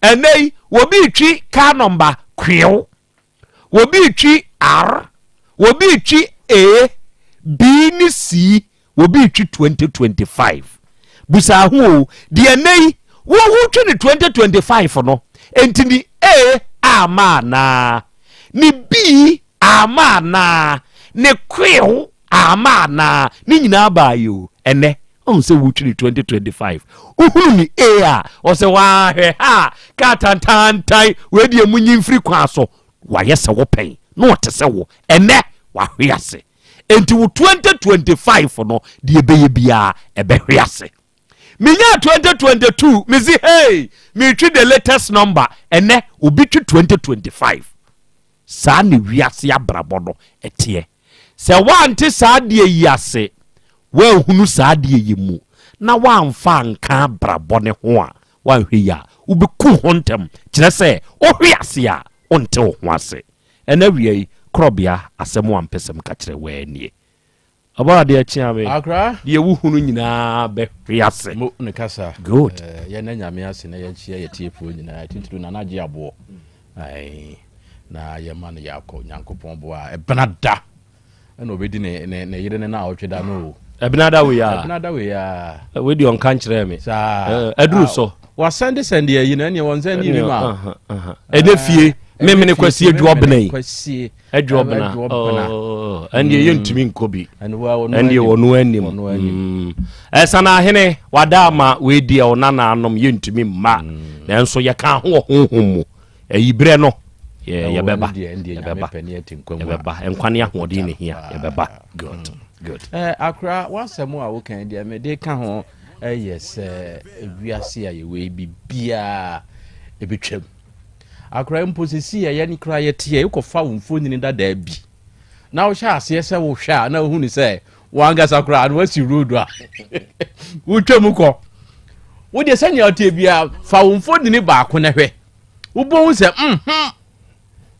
Ɛnɛ yi, wɔbi retwi car number kwew. Wɔbi retwi R, wɔbi retwi A, B ne C, wɔbi retwi 2025. Busaa ho o, deɛ ɛnɛ yi wotwi ne 2025 no, enti ne A ama anaa? Ne B ama anaa? Ne kwew ama anaa? Ne nyinaa baayɛ o, ɛnɛ ɔhu sɛ wotwi ne 2025 wohunu ne A a ɔsɛ wahwɛ ha kaa tantantan wei deɛ mu nyi mfiri kwan so wayɛ sɛ wo pɛn na ɔte sɛ wo ɛnɛ wahwe ase enti wo 2025 no deɛ ɛbɛyɛ biara ɛbɛhwe ase menyaa 2022 mesi hey metwi the latest number ɛnɛ obi twi 2025 Saa na wiase abrabɔ no teɛ. Sɛ woante saa adeɛ yi ase, woanhunu saa adeɛ yi mu, na woamfa anka abrabɔ no ho a, woanhwɛ yie a, wobɛku wo ho ntɛm. Kyerɛ sɛ, wohwe ase a, wonte wo ho ase. Ɛnnɛ awia yi, korɔbea asɛm a mpɛ sɛ meka kyerɛ wo ara nie. Ɔbɔ adeɛ kyea me. Akra. Deɛ wohunu nyinaa bɛhwe ase. Mo ne kasa. Good. Eh, yɛn na nyame ase na yɛnkyia yɛ tiefoɔ nyinaa titiriw Nana Agye Aboɔ. Ae, na yɛma no yɛakɔ Nyankopɔn boa a ɛbena da ɛna ɔbɛdi ne ne ne yere ne na ɔtwe da no o. Ɛbena da wei a. Ɛbena da wei a. Wei deɛ ɔnka nkyerɛɛ me. Saa. Aduru so. Wasɛnde sɛnde ayi na ɛneɛ wɔn sɛnde bi ma. Ɛnɛ fie memene kwasi adwoɔ bena yi. Kwasi. Adwoɔbena oh, ɛndeɛ mm. yɛntumi nkɔ bi ɛndeɛ wɔno anim mm. ɛsane ahene wada ama weidi a ɔnanaanom yɛntumi mma mm. nanso yɛka ho wɔ honhom mu ɛyi berɛ no yɛbɛba yɛbɛba yɛbɛba nkwa ne ahoɔden ne hia yɛbɛba good good eh, akora wasɛm a woka deɛ mede ka ho ɛyɛ sɛ wiase a yɛwɔ yi biribiaa ɛbɛtwam Akora mpo sisi a yɛn koraa yɛte a wokɔfa wo mfonini dadaa bi na wohyɛ aseɛ sɛ wohwɛ a na wohu ne sɛ wankasa koraa na wasi road a wotwa mu kɔ wodeɛ sɛnea woteɛ biara fa wo mfonini baako na hwɛ wobɛhu sɛ mhm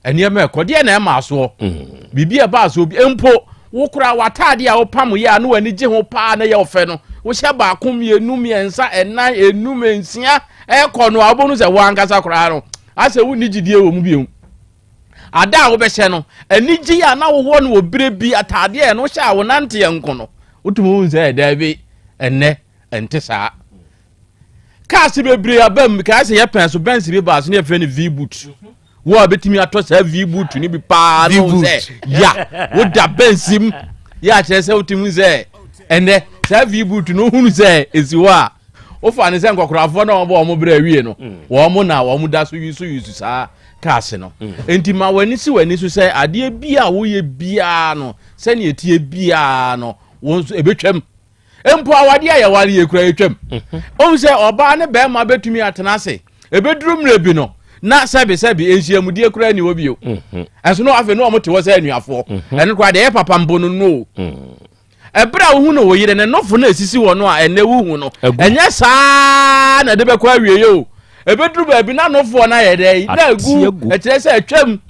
nneɛma ɛkɔ deɛ na ɛma soɔ mm. biribi a ɛbaa soɔ bi mpo wo koraa w'ataade a wopam yɛ a na w'ani gye ho paa na ɛyɛ ɔfɛ no wohyɛ baako mmienu mmiɛnsa ɛnan enum nsia ɛkɔ no a wobɛhu sɛ wo ankasa koraa no asɛ wonni gyidie wɔ mu bio ada a wobɛhyɛ no anigye a na wowɔ no wɔ berɛ bi ataadeɛ a ɛno hyɛ a wonanteɛ nko no wotumi hu sɛ daabi ɛnnɛ ɛnte saa cars bebree aba mu kaa sɛ yɛpɛn so Benz bi baa so ne yɛfrɛ no V boot wo a bɛtumi atɔ saa V boot no bi paa no sɛ ya woda Benz mu yɛ akyerɛ sɛ wotumi sɛ Ɛnɛ saa V boot no wohunu sɛ ɛsi hɔ a wofa ne sɛ nkɔkorafoɔ na wɔbɔ wɔn berɛ awie no mm. wɔn na wɔn da so yusu yusu saa cars no mm. nti ma w'ani si w'ani so sɛ adeɛ bi a woyɛ biara no sɛnea ɛtie biara no wɔn nso ɛbɛtwam mpo awadeɛ a yɛware yɛ kura yɛtwam mhm. ɔhu sɛ ɔbaa ne bɛrima bɛtumi atena ase ɛbɛduru mmerɛ bi no na sɛbi sɛbi nhyiamudie kura ni hɔ bio mhm. ɛnso no afei no wɔn te hɔ sɛ anuafoɔ mhm. ɛno koraa deɛ ɛyɛ papa mpo no no ɛberɛ a wohu no wo yere ne nofo no esisi hɔ no a ɛnɛ wohu no ɛnyɛ saa na ɛde bɛkɔ awieɛ o ɛbɛduru baabi na nofoɔ no ayɛ dɛ na agu ɛkyerɛ sɛ atwam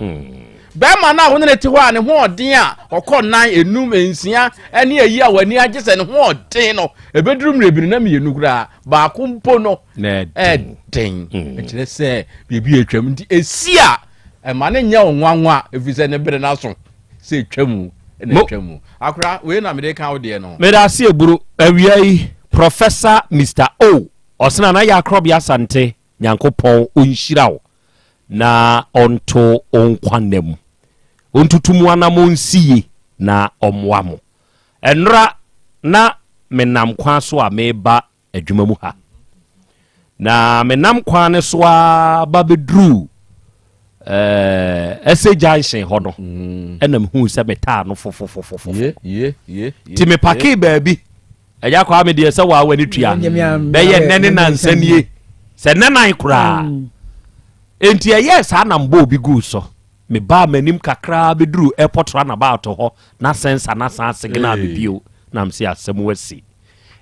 Barima no a wo ne no te hɔ a ne ho ɔden a ɔkɔ nan, enum, nsia ne ayi a w'ani agye sɛ ne ho ɔden no, ɛbɛduru mmerɛ bi no na mmienu koraa, baako mpo no ɛden. Mm. Ɛkyerɛ sɛ biribi atwam nti ɛsi a ɛma no nyɛ wo nwanwa ɛfiri sɛ ne bere no aso sɛ ɛtwa mu na ɛtwa mu. Akora, wei na mede ka wo deɛ no. Meda ase eburu awia yi Professor Mister O ɔsena na yɛ akorɔbea Asante Nyankopɔn ɔnhyira wo na ɔnto wo nkwa nna mu. Ɔntutu mo anammɔn nsi yie na ɔmmoa mo. Ɛnnora na menam kwan so a mereba adwuma mu ha. Na menam kwan no so ara ba bɛduruu eh, ɛsɛ junction hɔ no mm. ɛna mehuu sɛ metaa no fofofofofo. Nti mepakee baabi Agya Kwame deɛ sɛ waa w'ani tua bɛyɛ nnɛ ne nansa nie sɛ nnɛ nan koraa mm. enti ɛyɛɛ saa na mbɔ obi guu so mebaa m'anim kakraa bɛduru airport runabout hɔ na sɛnsa na san signal me bio na mese asɛm asi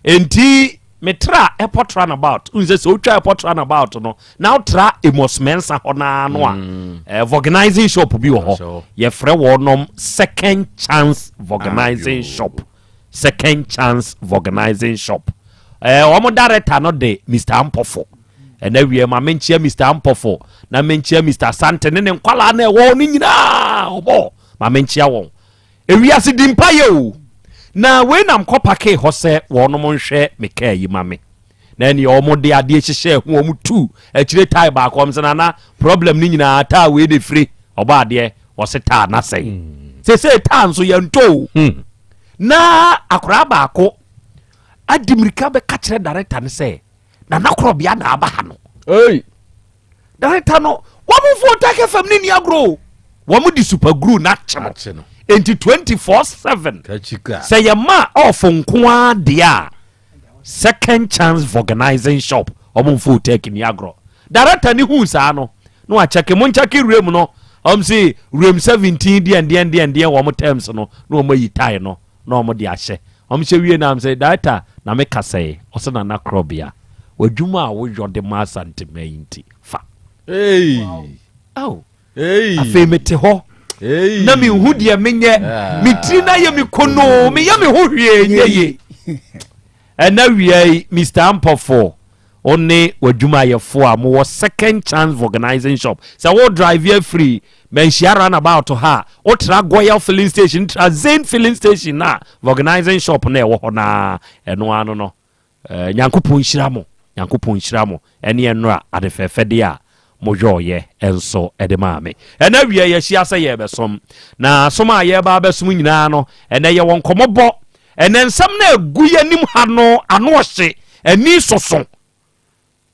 enti metra airport runabout n sɛ sɛ wotwa airport runabout no na wotra Amos Mensah hɔ naa no a mm. eh, vulcanizing shop bi wɔ hɔ yɛfrɛ wɔnom second chance vulcanizing shop Second Chance Vulcanizing Shop. Eh, wɔn director no de Mr. Ampɔfo. Ɛna wie ma menkyia Mr. Ampɔfo na menkyia Mr. Asante ne ne nkwalaa na ɛwɔ hɔ no nyinaa ɔbɔ ma menkyia wɔn. Ewiase di mpa yɛ o. Na wei nam kɔ pakee hɔ sɛ wɔnom nhwɛ me kaa yi ma me. Na ɛneɛ wɔn de adeɛ hyehyɛ ho wɔn tu akyire tae baako wɔn sɛ nana problem no nyinaa taa wei na efire ɔbɔ adeɛ wɔse taa na sɛe hmm. sese taa nso yɛn tɔ o hmm. na akwaraa baako adi mirika bɛka kyerɛ director no sɛ nana korɔbea na aba ha no Director no wɔn fo Otake FM ne ni agorɔ o. Wɔn de super glue na akye no. Enti 24/7 sɛ yɛ ma ɔfo nko ara deɛ a second chance vulcanizing shop wɔn fo Otake ni agorɔ. Director ne hu saa no na wakyɛke mo nkyɛke wuram no wɔn si wuram 17 deɛ deɛ deɛ deɛ wɔn terms no na wɔn ayi tie no na wɔn de ahyɛ wɔn hyɛ wie na sɛ director na me kasa yi ɔsɛ nana korɔbea w'adwuma a woyɔ de ma asantema yi nti fa hey. oh. hey. afei mete hɔ hey. na mehu deɛ menyɛ ah. me tiri na yɛ me konoo meyɛ me ho hwee nyɛ ye ɛna wia yi mr ampɔfo Wo ne w'adwumayɛfoɔ a mowɔ Second Chance Vulcanizing Shop. Sɛ wo drive afiri Manhyia Runabout ha a, wotra Goil Filling Station, tra Zain Filling Station na Vulcanizing Shop na ɛwɔ hɔ naa, ɛno ano no. Eh, Nyankopɔn nhyira mo, Nyankopɔn nhyira mo, ɛne ɛnora ade fɛfɛdeɛ a moyɔɔyɛ nso de maa me. Ɛnɛ awia yɛahyia sɛ yɛrebɛsom, na som a yɛreba abɛsom nyinaa no, ɛnɛ yɛwɔ nkɔmmɔbɔ Ɛnɛ nsɛm no a ɛgu yɛn anim ha no ano ɔhye, ani soso.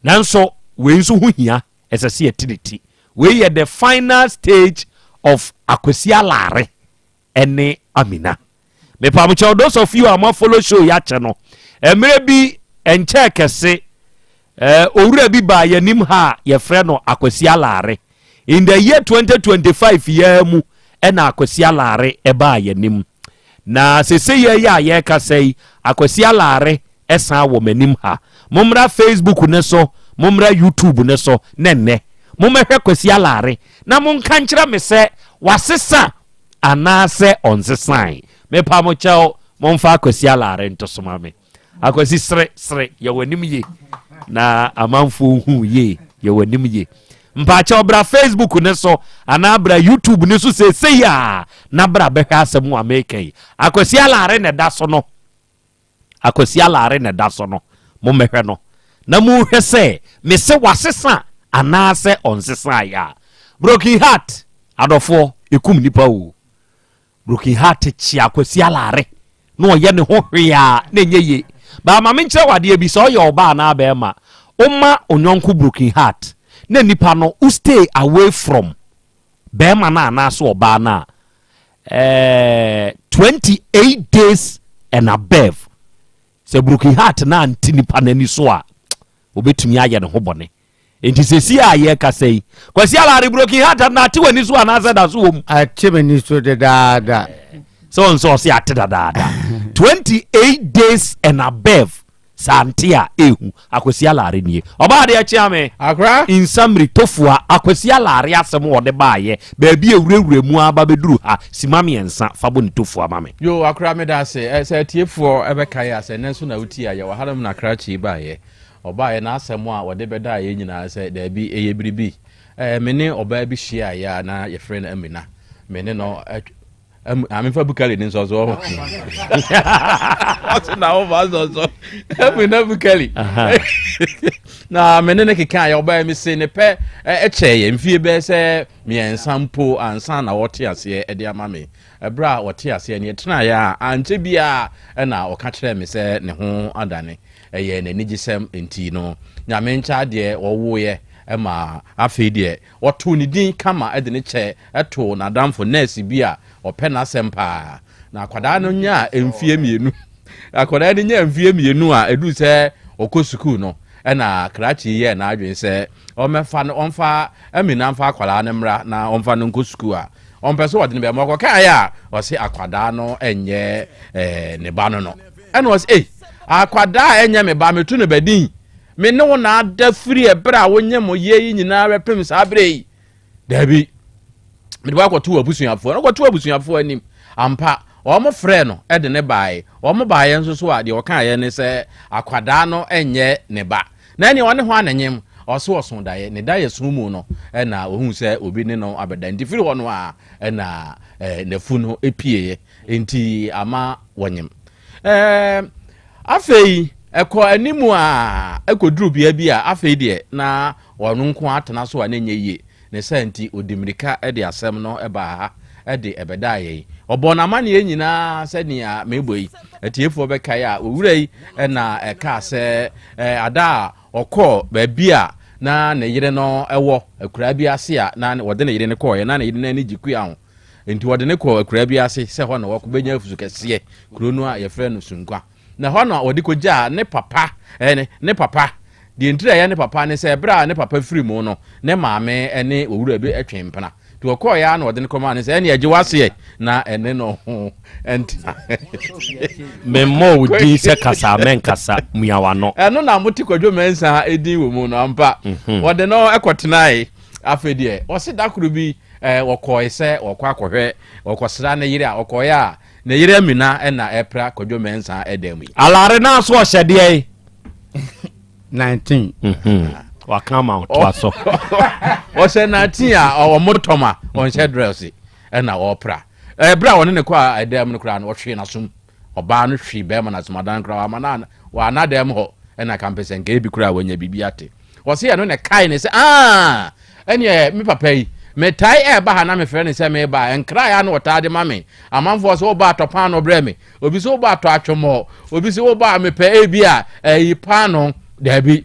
Nanso wei nso ho hia, ɛsɛ sɛ yɛte ne ti. Wei yɛ the final stage of Akwasi Alare ɛne Amina. Mepamokyɛw, those of you a mo follow show yi akyɛ no, mmerɛ bi ɛnkyɛɛ kɛse, eh, owura bi baa yɛn anim ha a yɛfrɛ no Akwasi Alare. In the year 2025 yi mu ɛna Akwasi Alare ɛbaa yɛn anim. Na sesei yi a yɛrekasa yi, Akwasi Alare san wɔ m'anim ha. Mommra Facebook no so, mommra YouTube no so na nnɛ, mommɛhwɛ Kwasi Alare na monka nkyerɛ me sɛ wasesa anaasɛ ɔnsesae. Mepa mo kyɛw, momfa Akwasi Alare nto so ma me. Akwasi sere sere yɛ w'anim ye na amanfoɔ hu ye yɛ w'anim ye. Mpaakyɛw bra Facebook ne so anaa bra YouTube ne so seesei a na bra bɛhwɛ asɛm a meka yi. Akwasi Alare na ɛda so no. Akwasi Alare na ɛda so no. Mommɛhwɛ no na monhwɛ sɛ mese wasesa anaasɛ ɔnsesaeɛ a. Broken heart adɔfoɔ ɛkum nipa o. Broken heart kyea Kwasi Alare. na ɔyɛ ne ho hwee a na ɛnyɛ yie. But ma menkyerɛ wo adeɛ bi, sɛ ɔyɛ ɔbaa anaa bɛrima, woma onyɔnko broken heart na nipa no wo stay away from bɛrima no anaasɛ ɔbaa no a, eh, 28 days and above, sɛ broken heart no ante nipa no ani so a, obɛtumi ayɛ ne ho bɔne. Nti sɛsi a yɛkasa yi, Kwasi Alare, broken heart na ate w'ani so anaasɛ da so wɔ mu? Ate m'ani so dedaada. Sɛ ɔn sɛ ɔse ate dadaada. 28 days and above, saa nte a ehu. Akwasi Alare nie. Ɔbaa deɛ kyea me. Akora. Nsamiri Tofua, Akwasi Alare asɛm a ɔde baayɛ, baabi a ewurawura mu aba bɛduru ha, sima mmiɛnsa fa bɔ ne Tofua ma me. Yo, Akora, meda ase. Ɛ, sɛ atiefoɔ ɛbɛkae a, sɛ nnɛ nso na wotie a, yɛwɔ hanom na krakye yi baeɛ. Ɔbaeɛ, n'asɛm a ɔde bɛdaa yɛn nyinaa sɛ, Daabi, ɛyɛ biribi. Ɛɛ, me ne ɔbaa bi hyiaeɛ a na yɛfrɛ no Amina. Me ne no Am, ah, memfa Bukali ne nsɔsoɔ ho. Ɔse na wofa nsɔsoɔ. Amina Bukali. Na me ne no kekaeɛ, ɔbaa mi se ne pɛ kyɛeɛ mfie bɛyɛ sɛ mmiɛnsa mpo ansa na ɔte aseɛ de ama me. Ɛberɛ a ɔte aseɛ no, yɛtenaeɛ a ankyɛ biara na ɔka kyerɛɛ me sɛ ne ho adane. Ɛyɛ n'anigyesɛm nti no, Nyame nkyɛ adeɛ wɔwoeɛ ma afei deɛ wɔtoo ne din kama de ne kyɛ too n'adamfo nɛɛse bi a ɔpɛ n'asɛm paa. Na akwadaa no nyaa mfeɛ mmienu akwadaa no nyaa mfeɛ mmienu a ɛduru sɛ ɔkɔ sukuu no, ɛna krakye yi yɛɛ n'adwene sɛ ɔmmɛfa no, ɔmfa Amina mfa akwadaa no mmra na ɔmfa no nkɔ sukuu a ɔmpɛ sɛ ɔde no bɛma. Ɔkɔkaeɛ a ɔse akwadaa no nyɛ ne ba no no. Ɛna ɔse, Ei, akwadaa a ɛnyɛ me ba, meto no badin. Me ne wo na ada firi ɛberɛ a wonyɛ mo yɛ yi nyinaa bɛpem saa berɛ yi. Daabi, mede wakɔto w'abusuafoɔ. Na ɔkɔto abusuafoɔ anim. Ampa, wɔn frɛɛ no de ne baeɛ. Wɔn baeɛ nso so a, deɛ ɔkaeɛ ne sɛ akwadaa no nyɛ ne ba. Na ɛneɛ ɔne hwan na nyem? Ɔse ɔso daeɛ. Ne daeɛ so mu no, ɛna ɔhuu sɛ obi ne no abɛda. Nti firi hɔ no a, ɛna n'afu no pieeɛ. Enti ama wɔnyem. Ɛɛ, afei ɛkɔ anim a ɛkɔduru bea bi a afei deɛ na ɔno nko atena so a na ɛnyɛ yie. Ne saa nti ɔdi mmirika de asɛm no baa ha de ɛbɛdaa yɛn. Ɔbɔɔ n'amanneɛ nyinaa sɛnea mebɔ yi. Atiefoɔ bɛkae a, owura yi na ɛkaa sɛ ada a ɔkɔɔ baabi a na ne yere no wɔ, akuraa bi ase a na wɔde ne yere no kɔɔeɛ, na ne yere no ani gye kua ho. Enti wɔde no kɔɔ akuraa bi ase sɛ hɔ na wɔbɛnya afusu kɛseɛ, kuro no a yɛfrɛ no Sunkwa. Na hɔ na wɔde kɔgyaa ne papa, eh, ne papa. Deɛ ntiri a ɛyɛ ne papa ne sɛ berɛ a ne papa firi mu no, ne maame ne owura bi twe mpena. Nti wɔkɔeɛ ara na wɔde no kɔmaa no sɛ ɛne agye w'aseɛ na ɛne no ho ntena. Memmɔɔ wo din sɛ kasa a mɛnkasa, mua w'ano. Ɛno na mote Kwadwo Mensah din wɔ mu no, ampa. Wɔde no kɔtenae. Afei deɛ, ɔse da koro bi Ɛɛ, wɔkɔe sɛ wɔkɔ akɔhwɛ, wɔkɔsra ne yere a, ɔkɔeɛ a, ne yere Amina na ɛrepra Kwadwo Mensah dan mu yi. Alare naa so ɔhyɛ deɛ yi? 19. Waka ama wo, toa so. Ɔhyɛ 19 a ɔwɔ motɔm a ɔnhyɛ drɛse ɛna ɔrepra. Ɛberɛ a ɔne ne kɔ a ɛdan mu no koraa no, ɔhwee n'asom. Ɔbaa no hwee bɛrima no asom adan koraa wama no wɔana dan mu hɔ ɛna kampɛ sɛ nka ebi koraa wanya biribi ate. Ɔse ɛno na ɛkae ne sɛ aa ɛneɛ me papa yi metae ɛɛba ha na mefrɛ ne sɛ meba a nkraeɛ a na ɔtaa de ma me amanfoɔ sɛ woba atɔ paano brɛ me obi sɛ woba atɔ atwomɔ obi sɛ woba a mepɛ ebi a ɛyi paano daabi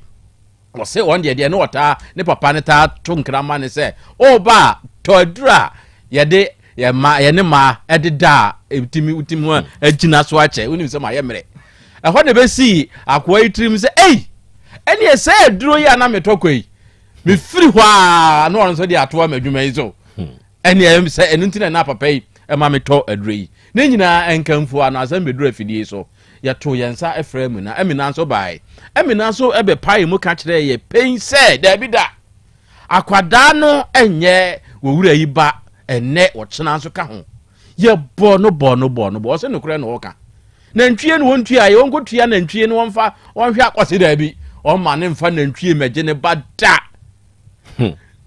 ɔse wɔn deɛ deɛ ne ɔtaa ne papa ne taa to nkra ma ne sɛ woba a tɔ aduru a yɛde yɛ ma yɛne mmaa ɛde da a ɛtumi wotumi ho agyina so akyɛ wonim sɛ mayɛ mmerɛ Ɛhɔ na ɛbɛsii akoa yi tirim sɛ, Ei, ɛneɛ sɛ aduro yi a na metɔ kɔ yi, mefiri hɔ a na ɔno nso de atoa m'adwuma yi so. Ɛneɛ sɛ ɛno nti na na papa yi ɛma metɔ aduro yi. Ne nyinaa nkamfo ano asɛm bɛduru afidie so. Yɛtoo yɛn nsa frɛ Amina. Amina nso bae. Amina nso bɛpaee mu ka kyerɛɛ yɛ pɛn sɛ, daabi da, akwadaa no nyɛ wɔwura yi ba ɛnnɛ, ɔkyena nso ka ho. Yɛbɔɔ no bɔɔ no bɔɔ no bɔɔ. Ɔse nokorɛ na ɔka. Nantwie no wɔntua yɛ, wɔnkɔtua nantwie no wɔmfa wɔnhwɛ akɔse daabi. Ɔma ne mfa nantwie mɛgye ne ba da.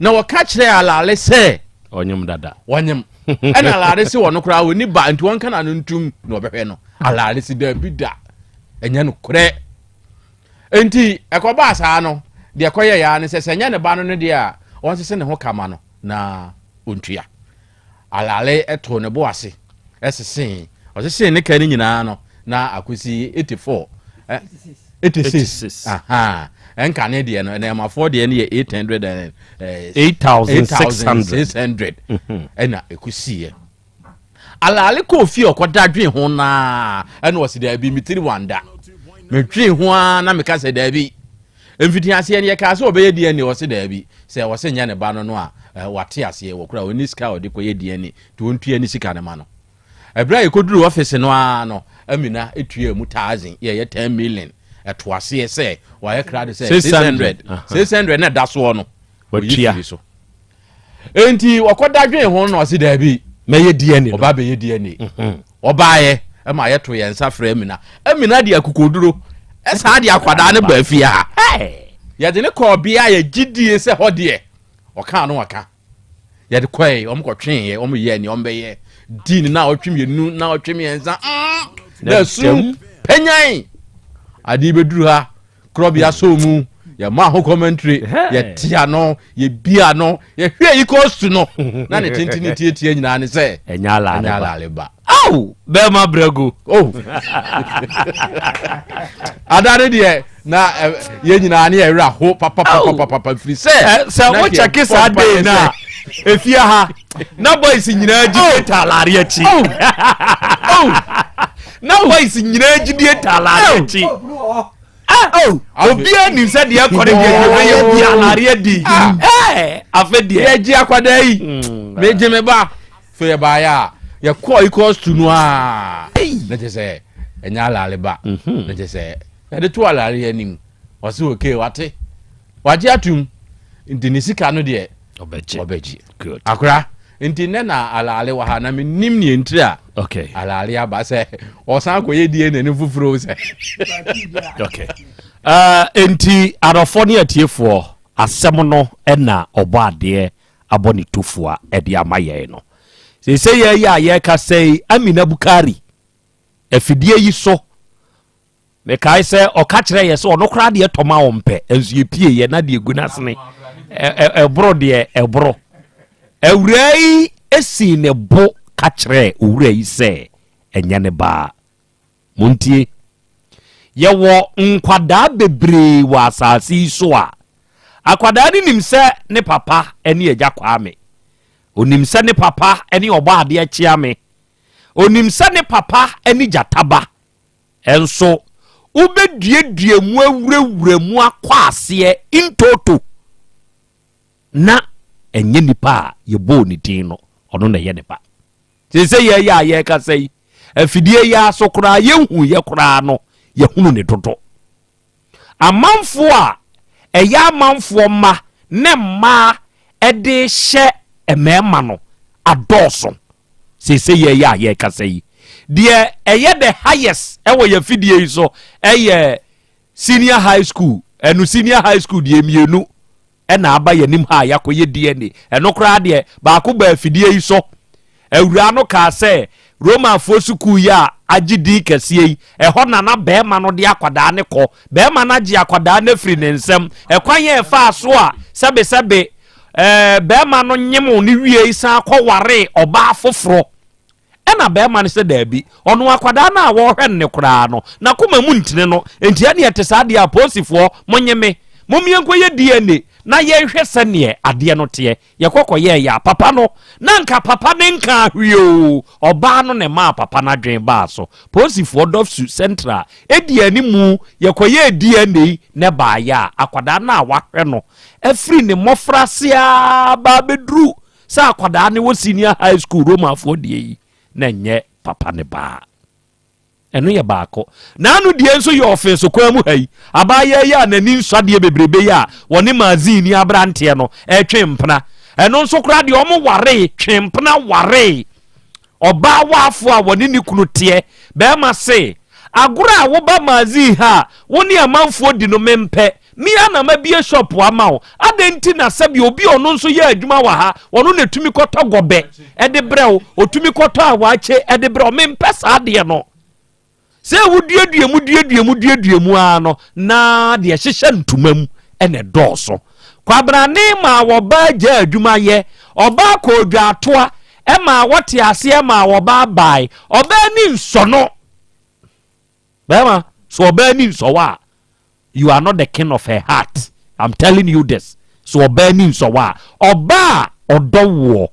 Na wɔka kyerɛ Alale sɛ ɔnyem dada. Wɔnyem. Ɛna Alale se wɔno koraa wɔni ba nti wɔnka n'ano ntum na ɔbɛhwɛ no. Alale se daabi da. Ɛnyɛ nokorɛ. Nti ɛkɔbaa saa no, deɛ ɛkɔyɛ ya ne sɛ sɛ ɛnyɛ ne ba no no deɛ a ɔnsese ne ho kama no na ɔntua. Alale too ne bo ase sesee. Ɔsesee ne ka no nyinaa no, na akɔsi 84 86 aha ɛnkane deɛ no ɛnɛɛmafoɔ deɛ no yɛ 800 and 8600 ɛna ɛkɔsiiɛ. Alaale kɔɔ fie ɔkɔda dwen ho naa ɛna ɔsi daabi metiri wanda medwen ho ara na meka sɛ daabi. Mfitiaseɛ no yɛkaa sɛ ɔbɛyɛ DNA ɔse daabi sɛ ɔse nyɛ ne ba no no a wate aseɛ wɔ kora ɔnni sika a ɔde kɔyɛ DNA nti ɔntua ne sika no ma no. Ɛberɛ a yɛkɔduruu ɔfese no ara no Amina tuaa mu thousand yɛyɛ 10 million ɛto aseɛ sɛ wayɛ krado sɛ 600 600 na ɛda soɔ no ɔyi firi so. Enti ɔkɔda dwen ho na ɔse daabi mɛyɛ DNA no. Ɔba bɛyɛ DNA. Mhm. Ɔbaeɛ ɛma yɛto yɛn nsa frɛ Amina. Amina de akokoduro ɛsaa de akwadaa no baa fie ha. Yɛde ne kɔɔ bea a yɛgye die sɛ hɔ deɛ ɔkaa no ɔka. Yɛde kɔɛ wɔn kɔtweeɛ wɔn yɛɛ nea wɔn bɛyɛ dii ne na ɔtwe mmienu na ɔtwe mmiɛnsa mm, na esu panyan adeɛ bɛduru ha. Korɔbea sɔɔ mu, yɛmaa ho commentary, yɛte ano, yɛbi ano, yɛhwɛ yi kɔ su no, na ne tenten ne tietie nyinaa ne sɛ ɛnyɛ alaale ba. Aw, bɛrima brɛgo. Oh. Ada ne deɛ na yɛn nyinaa ne yɛwerɛ aho papapapapapa firi sɛ sɛ wokyɛke saa dei no a ɛfie ha na boys nyinaa gye oh. ta alaare akyi oh. Oh. na boys nyinaa gyidie ta alaare akyi ah, oh. obiara nim sɛ deɛ ɛkɔ no deɛ yɛbɛyɛ bi alaare adi ah. eh, afe deɛ yɛgye akwadaa yi hmm. megye me ba so yɛbaeɛ a yɛkɔɔ equals to no a na kyɛ sɛ ɛnyɛ alaare ba mhm. na kyɛ sɛ yɛde to alaare anim ɔse okay wate wagye atum nti ne sika no deɛ ɔbɛgye akora Nti nnɛ na Alaale wɔ ha na mennim neɛ ntiri a okay. Alaale aba sɛ ɔsan kɔyɛ DNA no foforɔ sɛ. Okay. Uh, nti adɔfoɔ ne atiefoɔ asɛm no na ɔbɔ adeɛ abɔ ne tofoa de ama yɛn no seesei yɛyɛ a yɛreka sɛ Amina Bukari afidie yi so Mekae sɛ ɔka kyerɛɛ yɛ sɛ ɔno koraa deɛ tɔ ma ɔmpɛ, nso yɛpieeɛ na deɛ gu n'asene ɛboro deɛ ɛboro. Awuraa yi sii ne bo ka kyerɛɛ owura yi sɛ ɛnyɛ ne ba. Montie, yɛwɔ nkwadaa bebree wɔ asase yi so a, akwadaa no nim sɛ ne papa ne Agya Kwame. Ɔnim sɛ ne papa ne Ɔbɔadeɛ Kyeame. Ɔnim sɛ ne papa ne Gyata ba. Nso wobɛduadua mu awurawura mu akɔ aseɛ in toto na ɛnyɛ nipa a yɛbɔɔ ne din no ɔno na ɛyɛ ne ba. Seesei yɛyɛ a yɛrekasa yi, afidie yi ara so koraa yɛnhuiɛ koraa no yɛhunu ne dodo. Amanfoɔ a ɛyɛ amanfoɔ mma ne mmaa de rehyɛ mmarima no adɔɔso seesei yɛyɛ a yɛrekasa yi. Deɛ ɛyɛ the highest ɛwɔ yɛn fidie yi so ɛyɛ senior high school ɛno senior high school deɛ mmienu ɛna aba yɛn anim ha a yɛakɔyɛ DNA. Ɛno koraa deɛ, baako baa afidie yi so. Awuraa no kaa sɛ, Romafoɔ sukuu yi a agye din kɛseɛ yi, ɛhɔ na na barima no de akwadaa no kɔ. Barima no agye akwadaa no afiri ne nsam. Ɛkwan a ɛfaa so a sɛbesɛbe ɛɛ barima no nyem no wiei san kɔwaree ɔbaa foforɔ. Ɛna barima no sɛ daabi, ɔno akwadaa no a wɔrehwɛ no no koraa no, n'akoma mu ntene no, enti ɛneɛ ɛte saa deɛ a apolisifoɔ monye me, mom yɛnkɔyɛ DNA na yɛnhwɛ sɛdeɛ adeɛ no teɛ. Yɛkɔ kɔyɛɛyɛ a, papa no, na anka papa no nkaa hwee oo, ɔbaa no na ɛmaa papa no adwene baa so. Polisifoɔ Dɔfsu Central di animu, yɛkɔyɛɛ DNA na ɛbaeɛ a, akwadaa no a wahwɛ no afiri ne mmɔfraase ara ba abɛduru Sɛ akwadaa no wɔ senior high school Romafoɔ deɛ yi na ɛnyɛ papa ne baa. Ɛno yɛ baako. N'ano deɛ nso yɛ ɔfee so kwan mu ha yi. Abaayewa yi a n'ani nsɔ adeɛ bebrebe yi a wɔne Mazini aberanteɛ no retwe mpena. Ɛno nso koraa deɛ wɔn waree, twe mpena waree. Ɔbaa waafoɔ a wɔne ne kunu teɛ. Bɛrima se, agorɔ a woba Mazin ha a wo ne amanfoɔ di no mempɛ. Me ara na mabue shop ama wo. Adɛn nti na sɛbi obi a ɔno nso yɛ adwuma wɔ ha, ɔno na ɛtumi kɔtɔ gɔbɛ de brɛ wo, ɔtumi kɔtɔ awaakye de brɛ wo. Mempɛ saa adeɛ no. Sɛ woduadua mu duadua mu duadua mu ara no, na deɛ ɛhyehyɛ ntoma mu na ɛdɔɔso. Kwabrane maa wɔbaa gyaa adwuma yɛ, ɔbaa kɔɔ dwaatoa maa wɔte aseɛ maa wɔbaa bae. Ɔbaa ani nsɔ no. Bɛrima, sɛ ɔbaa ni nsɔwɔ a, you are not the king of her heart. I'm telling you this. Sɛ ɔbaa ni nsɔwɔ a, ɔbaa a ɔdɔ woɔ,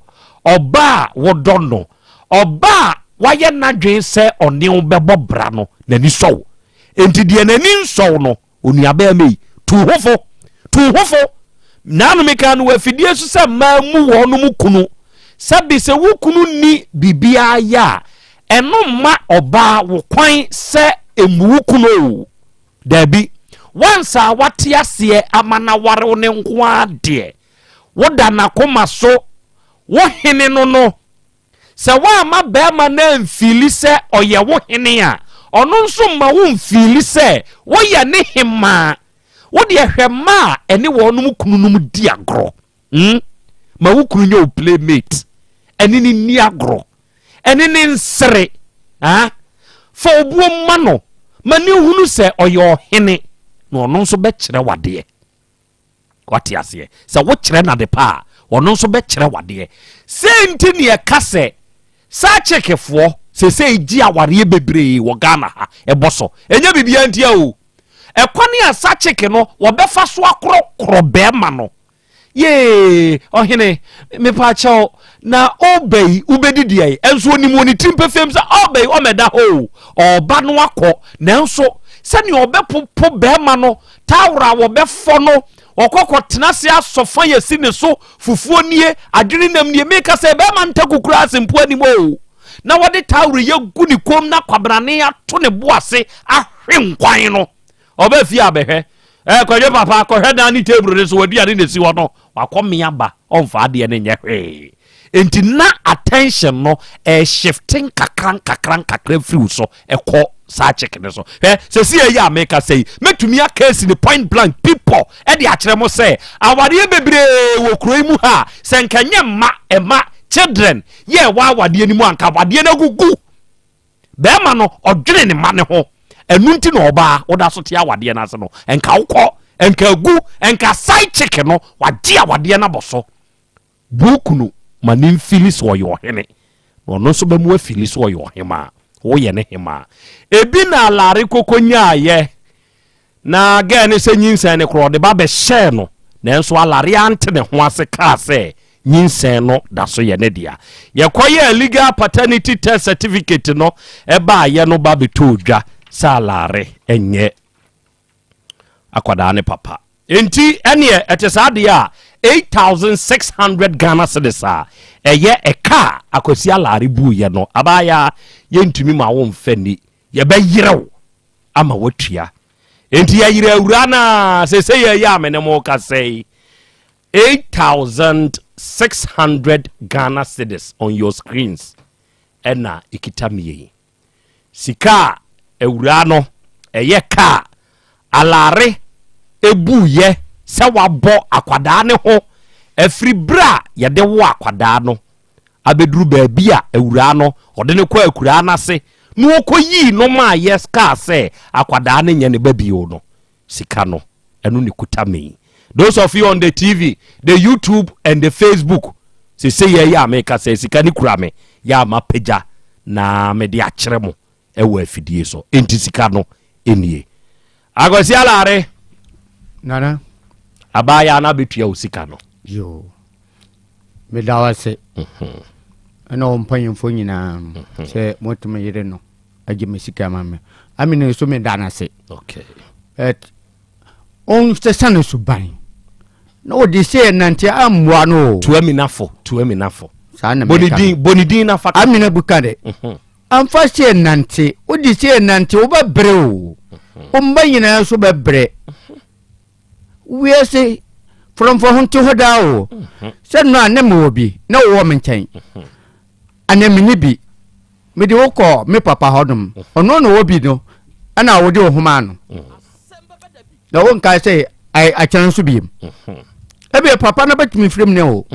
ɔbaa a wodɔ no, ɔbaa a wayɛ n'adwene sɛ ɔne wo bɛbɔ bra no, n'ani sɔ wo. Enti deɛ n'ani nsɔ wo no, Onuabarima yi, tu wo ho fo. Tu wo ho fo. Naano mekaa no wɔ afidie so sɛ mmaa mmu wɔnom kunu. Sɛbe sɛ wo kunu nni biribiara yɛ a, ɛno mma ɔbaa wo kwan sɛ mmu wo kunu o. Daabi. Once a wate aseɛ ama no aware wo no nko ara deɛ, woda n'akoma so, wo hene no no. Sɛ woamma barima no amfiili sɛ ɔyɛ wo hene a, ɔno nso mma womfiili sɛ woyɛ ne hemmaa. Wo deɛ hwɛ mma a ɛne wɔnom kununom di agorɔ. Hmm? Ma wo kunu nyɛ wo playmate. Ɛne no nni agorɔ. Ɛne no nsere. Ah? Fa obuo ma no. Ma no nhunu sɛ ɔyɛ ɔhene, na ɔno nso bɛkyerɛ wo adeɛ. Wate aseɛ? Sɛ wokyerɛ no ade pa a, ɔno nso bɛkyerɛ wo adeɛ. Sei nti ne ɛka sɛ saa kyekefoɔ seesei gye awareɛ bebree wɔ Ghana ha ɛbɔ so. Ɛnyɛ biribiara ntia o. Ɛkwan a saa kyeke no wɔbɛfa so akorɔkorɔ bɛrima no. Yee, ɔhene, mepaakyɛw, na ɔba yi wobɛdidi ayi. Ɛnso onim wɔ ne tirim pefeem sɛ ɔba yi ɔmɛda hɔ o. Ɔba no akɔ. Nanso sɛnea ɔbɛpopo bɛrima no Towel a wɔbɛfɔ no, wɔkɔ kɔtena ase asɔ fa yɛ si ne so, fufuo nie, adwene nam nie, meka sɛ bɛrima ntaku koraa ase mpo anim o. Na wɔde towel yɛ gu ne kɔn na kwabrane ato ne bo ase ahwe nkwan no. Ɔba fie abɛhwɛ. Ɛɛ kwadwo papa kɔhwɛ dan ne table no so w'aduane na esi hɔ no, wakɔ mmea ba, ɔmfa adeɛ no nyɛ hwee. Enti na attention no ɛreshifte nkakra nkakra nkakra firi wo so ɛkɔ saa chick no so. Hwɛ, sɛsi ɛyɛ a meka sɛ yi, mɛtumi aka asi ne point blank people ɛde akyerɛ mo sɛ awadeɛ bebree wɔ kuro yi mu ha a, sɛ nka nyɛ mma, ɛma, children, yɛ ɛwɔ awadeɛ no mu a, nka awadeɛ no agugu. Bɛrima no, ɔdwene ne mma no ho. Ɛno nti na ɔbaa, woda so te awadeɛ no ase no, nka wokɔ, nka agu, nka side chick no, wagye awadeɛ no abɔ so. Bu wo kunu ma no mfili sɛ ɔyɛ ɔhene, na ɔno nso bɛma wafili sɛ ɔyɛ ɔhemaa. Woyɛ ne hemaa. Ebi na Alare koko nyaayɛ, na gɛɛ no sɛ nyinsɛn no koraa ɔde ba bɛhyɛɛ no, nanso Alare ante ne ho ase kaa sɛ nyinsɛn no da so yɛ ne dea. Yɛkɔyɛɛ legal paternity test certificate no baayɛ no ba bɛtɔɔ dwa sɛ Alare nyɛ akwadaa ne papa. Enti ɛneɛ ɛte saa deɛ a 8600 Ghana cedis a ɛyɛ ɛka a Akwasi Alare buiɛ no abaayaa yɛntumi ma wo mfa ni yɛbɛyere wo ama woatua. Enti yɛyere awura no a sese yɛyɛ a me ne mo kasa yi 8600 Ghana cedis on your screens ɛna ɛkita mie yi. Sika a awuraa no ɛyɛ ka a Alare buiɛ sɛ wabɔ akwadaa no ho afiri berɛ a yɛde wo akwadaa no abɛduru baabi a awuraa no ɔde no kɔ akuraa no ase na ɔkɔyii no maa yɛ kaa sɛ akwadaa no nyɛ ne ba bio no sika no ɛno ne kuta me those of you on the tv the youtube and the facebook sese yɛ yɛ a meka sɛ sika ne kura me yɛ a mapagya na mede akyerɛ mo ɛwɔ afidie so enti sika no nie akwasi alare nana abaayaa no abɛtua wo sika no yo meda wo ase mhm. ɛna wo mpanyimfoɔ nyinaa mhm. sɛ motumi yere no agye me sika ma me amene nso meda no ase okay. but ɔnsesa no suban na ɔde sɛ nante ammoa no o tuaminafo tuaminafo saa na meka bɔ ne din na fa amina buka de mhm. amfa sɛ nante wode sɛ nante wobɛbrɛ o mhm. wo mma nyinaa nso bɛbrɛ mhm. Wiase frɔmfrɔm ho nte hɔ daa o. Sɛ nnɔ a na mewɔ bi na wowɔ me nkyɛn. Anaa menni bi. Mede wo kɔ me papa hɔnom. Ɔno na ɔwɔ bi no ɛna wode wo ho maa no. Na wonkae sɛ akyɛn nso biem. Ebia papa no bɛtumi firim ne o.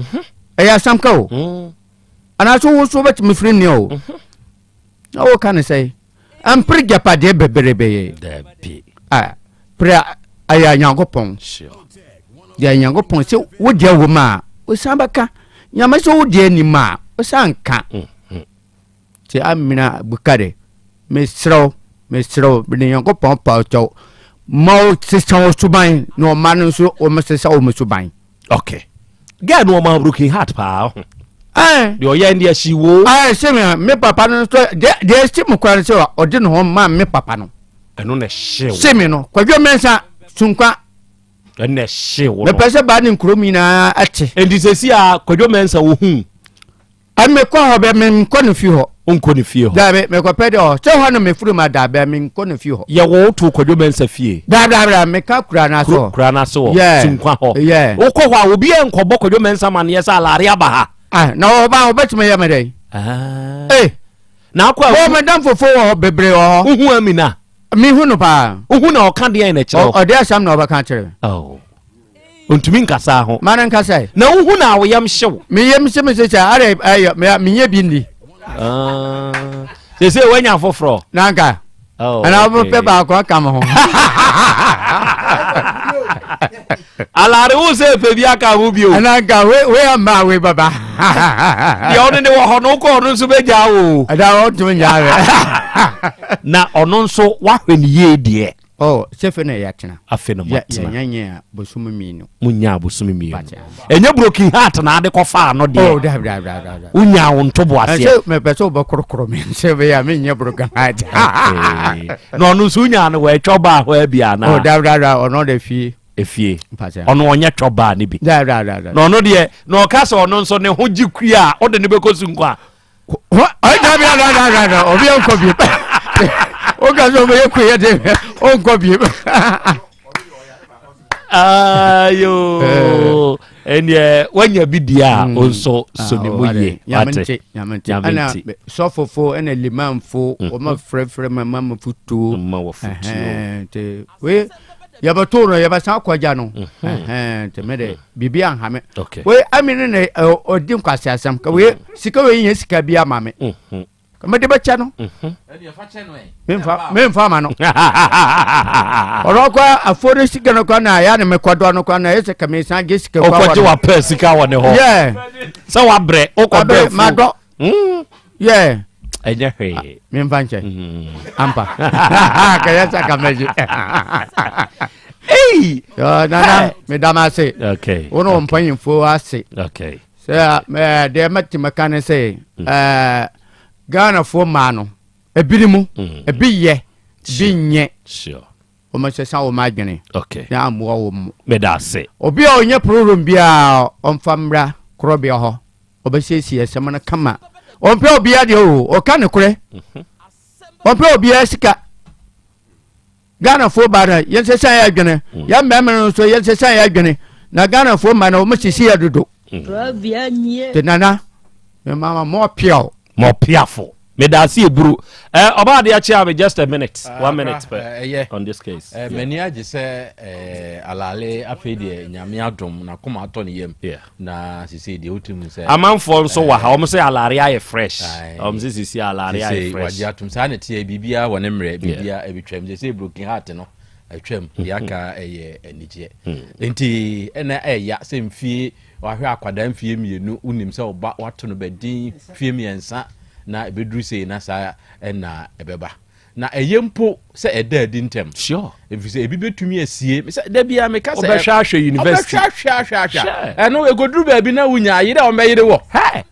Ɛyɛ asɛm ka o. Anaasɛ wo nso wobɛtumi firim ne o. Na woka ne sɛ Ɛmpere gyapadeɛ bebrebe. Dabi. A pere ayɛ Nyankopɔn. Deɛ Nyankopɔn sɛ wo deɛ wɔ mu a, wosan bɛka. Nyame sɛ wo deɛ nim a, wosan ka. Mm-hmm. Sɛ Amina Bukare, mesrɛ wo. Mesrɛ wo, mede Nyankopɔn pa wo kyɛw. Ma wo sesa wo suban na ɔma no nso wɔn sesa wɔn suban. Okay. Girl no ɔma broken heart paa ho. Eh. Deɛ ɔyɛ deɛ si wo. Ɛɛ sɛ mi me papa no nso deɛ deɛ esi mu kora no sɛ ɔde ne ho maa me papa no. Ɛno na ɛhye wo. Se mi no Kwadwo Mensah Sunkwa. Ɛno na ɛhye wo no. Mepɛ sɛ baa ne nkurom nyinaa ɛte. Nti sɛsi a Kwadwo Mensah wo hu. Mekɔ hɔ bɛ menkɔ ne fie hɔ. Wonkɔ ne fie hɔ. Daabi mekɔpɛ deɛ hɔ sɛ hɔ na mefiri ma daabɛ menkɔ ne fie hɔ. Yɛ wo to Kwadwo Mensah fie. Daabi daabi meka kura no ase hɔ. Kura no ase hɔ. Yeah. Sunkwa hɔ. Yeah. Wokɔ hɔ a obi nkɔbɔ Kwadwo Mensah amaneɛ sɛ alare aba ha. Ah, na ɔba ɔbɛtumi yɛ me dɛn? Ah. Ee. Na akɔ a. Wɔ madam fofo wɔ hɔ bebree wɔ hɔ. Wohu Amina. Mehu no paa. Wohu na ɔka deɛn na kyerɛ wo? Ɔde asɛm na ɔbɛka kyerɛ. Oh. Ɔntumi nkasa ho. Ma no nkasa yi. Na wohu na wo yam hye wo. Me yam hye me sɛ sɛ ara ɛyɛ me menyɛ bi nni. Ah. Sɛ sɛ woanya foforɔ. Na nka. Oh, Ɛna okay. wopɛ baako aka me ho. Alare wo sɛ pɛ bi aka ho bio. Ɛna nka we we ama we baba. Deɛ ɔno ne wɔ hɔ no wokɔ ɔno nso bɛgyaa wo. Ɛda ɔntumi nyaa me. Na ɔno nso wahwɛ ne yie deɛ. Oh, sɛ fɛ na yɛatena. Afe na moatena. Yɛnyɛ bosome mmienu. Monyaa bosome mmienu. Ɛnyɛ broken heart na ade kɔfaa no deɛ. Oh, dabi dabi dabi dabi. Wonyaa wo ntobo aseɛ. Ɛsɛ mepɛ sɛ wobɛkorokoro me sɛ bɛyɛ a menyɛ broken heart. Na ɔno nso wonyaa no wɔ ɛtwɔ baa hɔ abi anaa? Oh, dabi dabi dabi ɔno de fie. Efie. Ɔno ɔnyɛ twɔ baa ne bi. Dabi dabi dabi. Na ɔno deɛ na ɔka sɛ ɔno nso ne ho gye kua a ɔde ne bɛkɔ su nkwa. Obi ankɔ biem. Woka sɛ ɔbɛyɛ kuyɛ de ɔnkɔ biem. Ayo. Ɛneɛ wanya bi deɛ a mm. nso so ne mu yie. Wate. Nyame nti. Sɔfofo ɛna limanfo mm. wɔma frɛfrɛ ma ma ma futuo. Ma wɔ futuo. Nti wei yɛbɛto no yɛbɛsan akɔgya no. Mhm. Nti me de biribi anha me. Wei ami ne na ɔdi nkwasi asɛm ka wei sika wei nyɛ sika bi ama me. Mhm. Mede bɛkyɛ no. Mhm. Memfa ma no. Ɔno kɔ afuo no sika no kɔ na ayɛ ne mekɔdɔ no kɔ na ɛyɛ sɛ ka mesan gye sika kɔ. Ɔkɔgye wapɛ sika wɔ ne hɔ. Sɛ wabrɛ wokɔdɔ afuo. Madɔ. Yɛ. Ɛnyɛ hwee. Memfa nkyɛ. Ampa. Kɛyɛ sɛ ka mɛgye. Ei! Nana, meda m ase. Okay. Wo ne wo mpanyimfoɔ ase. Okay. Sɛ deɛ mɛtumi ka ne sɛ Ghanafoɔ mmaa no, ebi mu, ebi yɛ, bi nyɛ. Sure. Wɔn sesa wɔn adwene. Okay. Na amoa wɔn mu. Meda ase. Obi a ɔnyɛ program biara ɔmfa mmra korɔbea hɔ. Ɔbɛsiesie asɛm no kama. Ɔmpɛ obiara deɛ o, ɔka nokorɛ. Ɔmpɛ obiara sika. Ghanafoɔ baa no yɛnsesa yɛ adwene. Mm. Yɛn mmarima no nso yɛnsesa yɛ adwene. Na Ghanafoɔ mmaa no wɔn sisi yɛ dodo. Mm. Te nana, mama mɔɔpia o. Mɔɔpiafo. Meda ase eburu. Eh, ɔbaa de akyi ame just a minute. Ah, One minute pɛ. Eh, on this case. Eh, M'ani agye sɛ eh, alale afei deɛ nyame adom na koma atɔ ne yam. Yeah. Na sisi deɛ wotumi sɛ. Amanfoɔ nso wɔ ha wɔn sɛ alare ayɛ fresh. Wɔn sɛ sisi alare ayɛ fresh. Wagye atum saa na teɛ biribiara wɔ ne mmerɛ biribiara ebitwam sɛ sɛ broken heart no atwam deɛ hmm. aka ɛyɛ anigyeɛ. Hmm. Nti ɛna ɛya sɛ mfie wahwɛ akwadaa mfie mmienu wonim sɛ ɔba wato no bɛdin mfie mmiɛnsa na ebeduru sei na saa ɛna ɛbɛba. Na ɛyɛ mpo sɛ ɛda adi ntɛm. Sure. Efisɛ ebi betumi asie. Sɛ da biara meka sɛ. Ɔbɛhwɛ ahwɛ university. Ɔbɛhwɛ ahwɛ ahwɛ ahwɛ. Sure. Ɛno ekoduru baabi na wunya ayere a wɔbɛyere wɔ. Hɛ.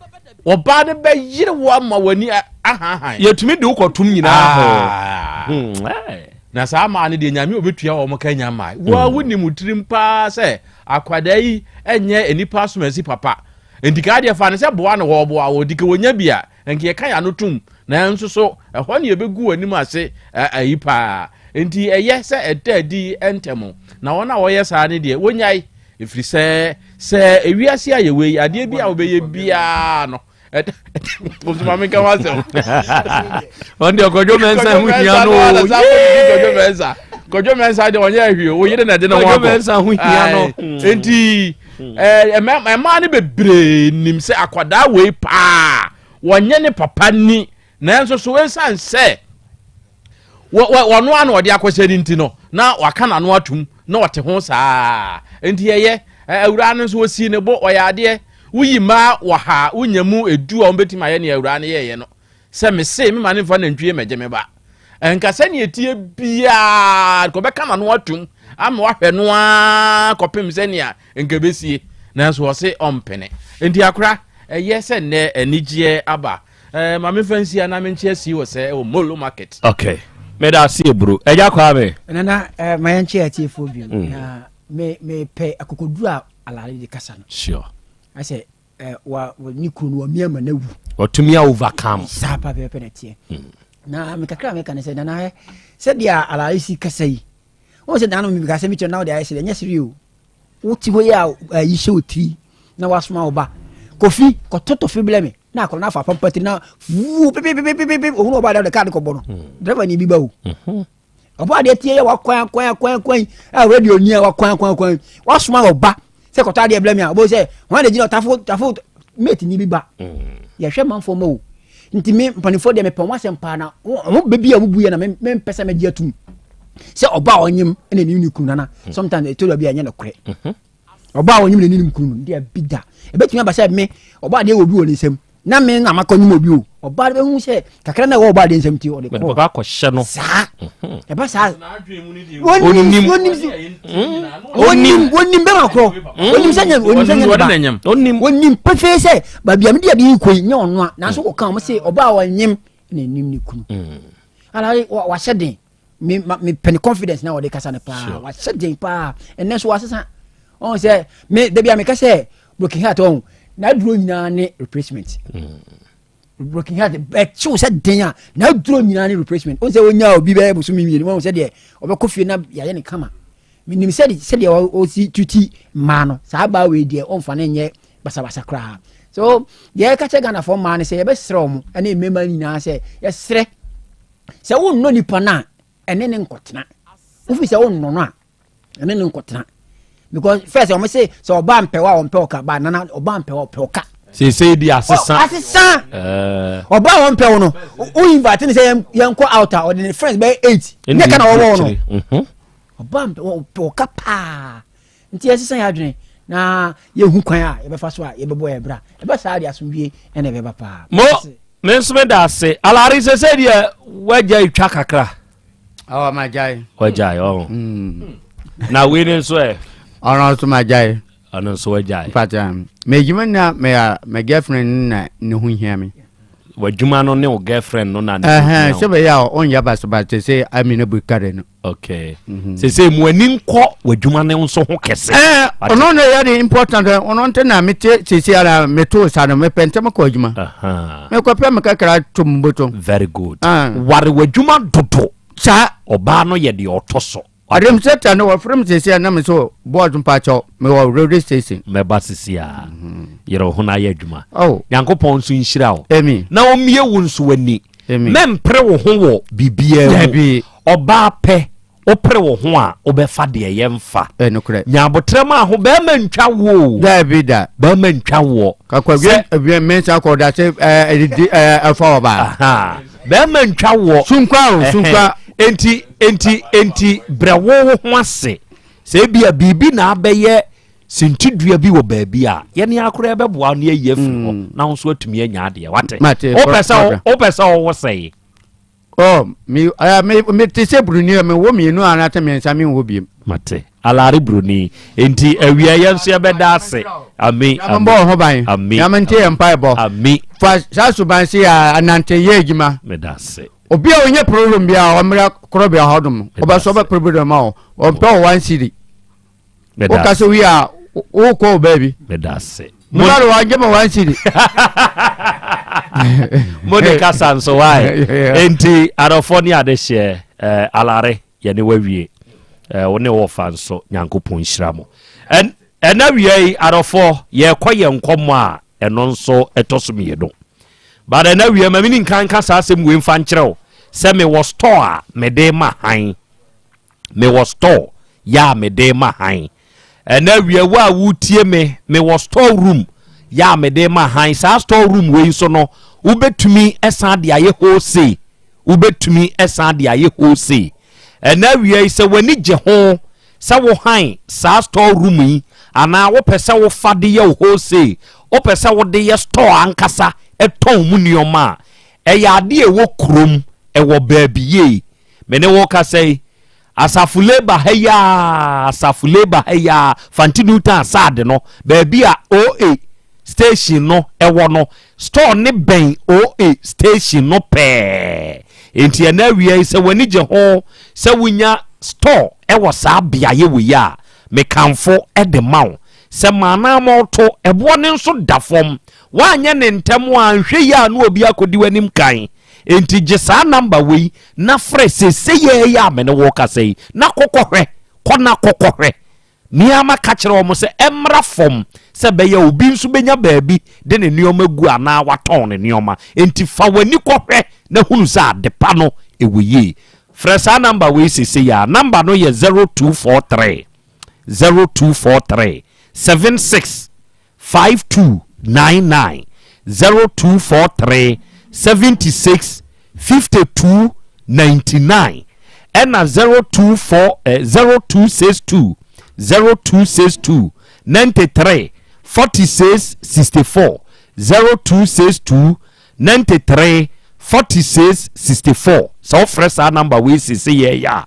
Ɔbaa no bɛyere wɔ ama w'ani ahanhan. Yɛtumi de wokɔtom nyinaa ho. Ah. Hmm, Na saa maa no deɛ nyame obetua wɔn ka nya mmaa. Wɔn a hmm. wonim tirim paa sɛ akwadaa yi nyɛ nnipa asomasi papa. Nti kaa deɛ fa no sɛ boa no wɔboa wɔ nti ka wɔnya bi a Nka yɛka yɛn ano tom, nanso so ɛhɔ na yɛbɛgu wɔn anim ase ayi paa? Enti ɛyɛ sɛ ɛda adi ntɛm, na wɔn a wɔyɛ saa no deɛ, wɔnnyae, ɛfiri sɛ, sɛ ewiase a yɛwɔ yi, adeɛ bi a wobɛyɛ biara no, Kɔsuma ma menka w'asɛm. Ɔno deɛ Kwadwo Mensah ho hia no o. Kwadwo Mensah. Kwadwo Mensah deɛ ɔnyɛ ahwie o yere na ɛde ne ho akɔ. Kwadwo Mensah ho hia no. Enti mmaa no bebree nim sɛ akwadaa wei paa wɔnyɛ ne papa ni nanso so ɛsiane sɛ wɔno a na ɔde akɔhyɛ no nti no na waka n'ano atum na ɔte ho saa nti ɛyɛ awuraa no nso ɔsii ne bo ɔyɛ adeɛ woyi mmaa wɔ ha wonya mu edu a wɔbɛtumi ayɛ nea awuraa no yɛɛyɛ no sɛ mese mema ne mfa nantwie mɛgye me ba. Nka sɛnea ɛteɛ biara nka ɔbɛka n'ano atum ama wahwɛ no ara kɔpem sɛnea nka ɛbɛsie nanso ɔse ɔmpene. Nti akora ɛyɛ sɛ nnɛ anigyeɛ aba. Eh, ma memfa nsi anaa menkyea sii wɔ sɛ ɛwɔ Molo Market. Okay. Meda ase eburu. Ɛgya Kwame. Nana, eh, ma yɛnkyea atiefoɔ bio. Na me mepɛ akokoduru a Alare de kasa no. Sure. Asɛ eh, wa, ne kunu no wamia ma no awu. Ɔtumi a overcome. Saa pɛpɛpɛ na ɛteɛ. Na me kakra a meka ne sɛ nana hɛ sɛdeɛ Alare si kasa yi. Wɔn sɛ nana meka sɛ mekyerɛ na wode ayɛ sɛ ɛnyɛ sere o. Wote hɔ yi a ayi hyɛ wo tiri na wasoma wo ba kofi kɔtɔ tɔfe blɛ me na akɔrɔ no afa apampatiri na vuu pepepepepepe ohun ɔba adeɛ ɔde kaa de kɔbɔ no hmm. driver ni bi ba o mhm. ɔba adeɛ tie yɛ wakwan akwan akwan akwan a radio ni a wakwan akwan akwan wasoma ɔba sɛ kɔtɔ adeɛ blɛ me a ɔbɛ sɛ wɔn de gyina ɔtafo tafo mate ni bi ba hmm. yɛhwɛ manfoɔ ma o nti me mpanimfoɔ deɛ mepɛ wɔn asɛm paa na wɔn bɛ bi a wɔn bu yɛ na me mpɛ sɛ mɛgye atum sɛ ɔba a ɔnyem ɛna ne ne kunu nana hmm. sometimes ɛtɔ da bi a ɛnyɛ nokorɛ mhm. ɔba a ɔnyem na ne ne kunu no deɛ bi da ɛbɛtumi aba sɛ me ɔba adeɛ wɔ bi wɔ ne nsam na me na makɔ nyem obi o ɔba de bɛhu sɛ kakra na ɛwɔ ɔba adeɛ nsam ti ɔde kɔ akɔhyɛ no saa mhm. ɛba saa wɔnim wɔnim wɔnim wɔnim bɛma korɔ wɔnim sɛ nyɛ wɔnim sɛ nyɛ ne ba wɔnim pefee sɛ baabi a mede adeɛ yi kɔ yi nyɛ ɔno a nanso wɔka wɔn se ɔba a ɔnyem na ɛnim ne kunu ala wahyɛ den me ma me pɛ ne confidence na ɔde kasa no paa wahyɛ den paa ɛnɛ so wasesa ɔn sɛ me dabi a meka sɛ broken heart ɔn n'aduro nyinaa ne replacement mm. broken heart ɛkyew sɛ den a n'aduro nyinaa ne replacement ɔn sɛ onya obi bɛyɛ bosomi mmienu wɔn sɛ deɛ ɔbɛkɔ fie na yɛayɛ ne kama menim sɛ sɛdeɛ ɔsi tuti mmaa no saa baa wei deɛ ɔmfa no nyɛ basabasa koraa so deɛ ɛka kyɛ ghanafoɔ mmaa no sɛ yɛbɛsrɛ wɔn ne mmarima nyinaa sɛ yɛsrɛ sɛ wonnɔ nipa no a ɛne ne nkɔtena wofi sɛ wonnɔ no a ɛne ne nkɔtena because first wɔn se sɛ ɔbaa mpɛ wa ɔmpɛ ɔka ba nana ɔbaa mpɛ wa ɔpɛ ɔka. seesei di asesa asesa ɔbaa wɔn mpɛ wo no o invite ne sɛ yɛn kɔ out a ɔde ne friends bɛyɛ eight ne ka na ɔwɔ no mhm. ɔbaa mpɛ wa ɔpɛ ɔka paa nti yɛsesa yɛ adwene na yɛhu kwan a yɛbɛfa so a yɛbɛbɔ yɛ bra ɛbɛ saa de asomdwie ɛna ɛbɛba paa. Mo me nso meda ase alare sɛ sɛ deɛ woagya twa kakra. Ɔ ma gyae. Wagyae ɔ. Mm. Na wei ne nso ɛ. Ɔno nso ma gyae. Ɔno nso wagyae. Mpata me adwuma na me me girlfriend na ne ho hia me. W'adwuma no ne wo girlfriend no na ne ho hia wo. Sɛ bɛyɛ a ɔnyɛ basabasa sɛ Amina Bukare no. Okay. Mm-hmm. Sese mu ani nkɔ w'adwuma no nso ho kɛse. Ɛɛ ɔno na ɛyɛ de important ɔno nti na mete sese ara meto sa no mepɛ ntɛm kɔ adwuma. Mekɔpɛ me kakra to mu bɔtɔ. Very good. Ware w'adwuma dodo. Saa. Ɔbaa no yɛ deɛ ɔtɔ so. Adem sɛ no wɔfrɛ me sese a na me so board mpakyɛw mewɔ railway station. Mɛba sese a mhm. yɛrɛ ho na ayɛ adwuma. Oh. Nyankopɔn nso nhyira wo. Amen. Na ɔmmie wo nso w'ani. Amen. Mɛmpere wo ho wɔ biribiara mu. Ɔbaa pɛ, wopere wo ho a, wobɛfa deɛ yɛmfa. Ɛnokorɛ. Nya aboterɛ ma ho, bɛrima ntwa woɔ o. Daabi da. Bɛrima ntwa woɔ. Kakwadwe ebien mmiɛnsa kɔ da sɛ ɛɛ ɛdidi ɛɛ ɛfa ɔbaa. Bɛrima ntwa woɔ. Sunkwa o sunkwa. Enti enti enti brɛ wo wo ho ase. Sɛ ebia biribi na abɛyɛ sintidua bi wɔ baabi a, yɛne akora yɛbɛboa ne ayi afiri hɔ mm. na wo nso atumi anya adeɛ wate. Wopɛ sɛ wopɛ sɛ ɔwɔ sɛe. Oh, me, uh, me, me te sɛ buroni a mewɔ mmienu anaasɛ mmiɛnsa menwɔ biem. Mate. Alare buroni. Enti awia yɛn nso yɛbɛda ase. Ami. Nyame bɔ ho ban. Ami. Nyame nte yɛn mpaebɔ. Ami. Fa saa suban se yɛ anante yɛ adwuma. Meda ase. Obi a ɔnyɛ problem biara ɔmmra korɔbea hɔ nom. Ɔbɛsɔ ɔbɛ problem ma wo. Ɔmpɛ wɔ one cedi. Woka sɛ wie a wokɔ wo baabi. Meda ase. Meba de wagye ma one cedi. Mo de kasa nso wae. Enti adɔfoɔ ne adehyeɛ eh, alare yɛne wawie eh, wo ne wɔfa nso Nyankopɔn nhyira mo. Ɛna wia yi adɔfoɔ yɛkɔ yɛn nkɔmmɔ a ɛno nso ɛtɔ so mmienu. But ɛna wia ma meni nka nka saa asɛm wei mfa nkyerɛ wo sɛ mewɔ store a mede ma han. Mewɔ store yɛ a mede ma han. Ɛnɛ awia wo a wotie me, mewɔ store room yɛ a mede ma han. Saa store room wei nso no, wobɛtumi san de ayɛ wholesale. Wobɛtumi san de ayɛ wholesale. Ɛnɛ awia yi sɛ w'ani gye ho sɛ wo han saa store room yi anaa wopɛ sɛ wofa de yɛ wo wholesale, wopɛ sɛ wode yɛ store ankasa tɔn mu nneɛma a, ɛyɛ adeɛ a ɛwɔ kurom, ɛwɔ baabi yie. Me ne wo kasa yi, Asafo Labour ha yi ara, Asafo Labour ha yi ara, Fanti New Town Asad no, baabi a OA station no wɔ no, store ne bɛn OA station no pɛɛ. Enti ɛna awia yi sɛ w'ani gye ho sɛ wonya store wɔ saa beaeɛ wei a, mekamfo de ma wo sɛ maanammɔto ɛboɔ no nso da fam. Woanyɛ ne ntɛm a, nhwɛ yie a na obi akɔdi w'anim kan. Enti gye saa namba wei na frɛ seesei yi a me ne wo rekasa yi, na kɔ kɔhwɛ, kɔ na kɔ kɔhwɛ. Me ara maka kyerɛ wɔn sɛ ɛmmra fam sɛ ɛbɛyɛ a obi nso bɛnya baabi de ne nneɛma agu anaa watɔn ne nneɛma. Enti fa w'ani kɔhwɛ na hunu sɛ adepa no ɛwɔ yie. Frɛ saa namba wei seesei ara. Namba no yɛ 0243 0243 76 5299 0243 76 52 99 ɛna 024 eh, 0262 0262 93 46 64 0262 93 46 64 sɛ wofrɛ saa namba wei sese yɛyɛ a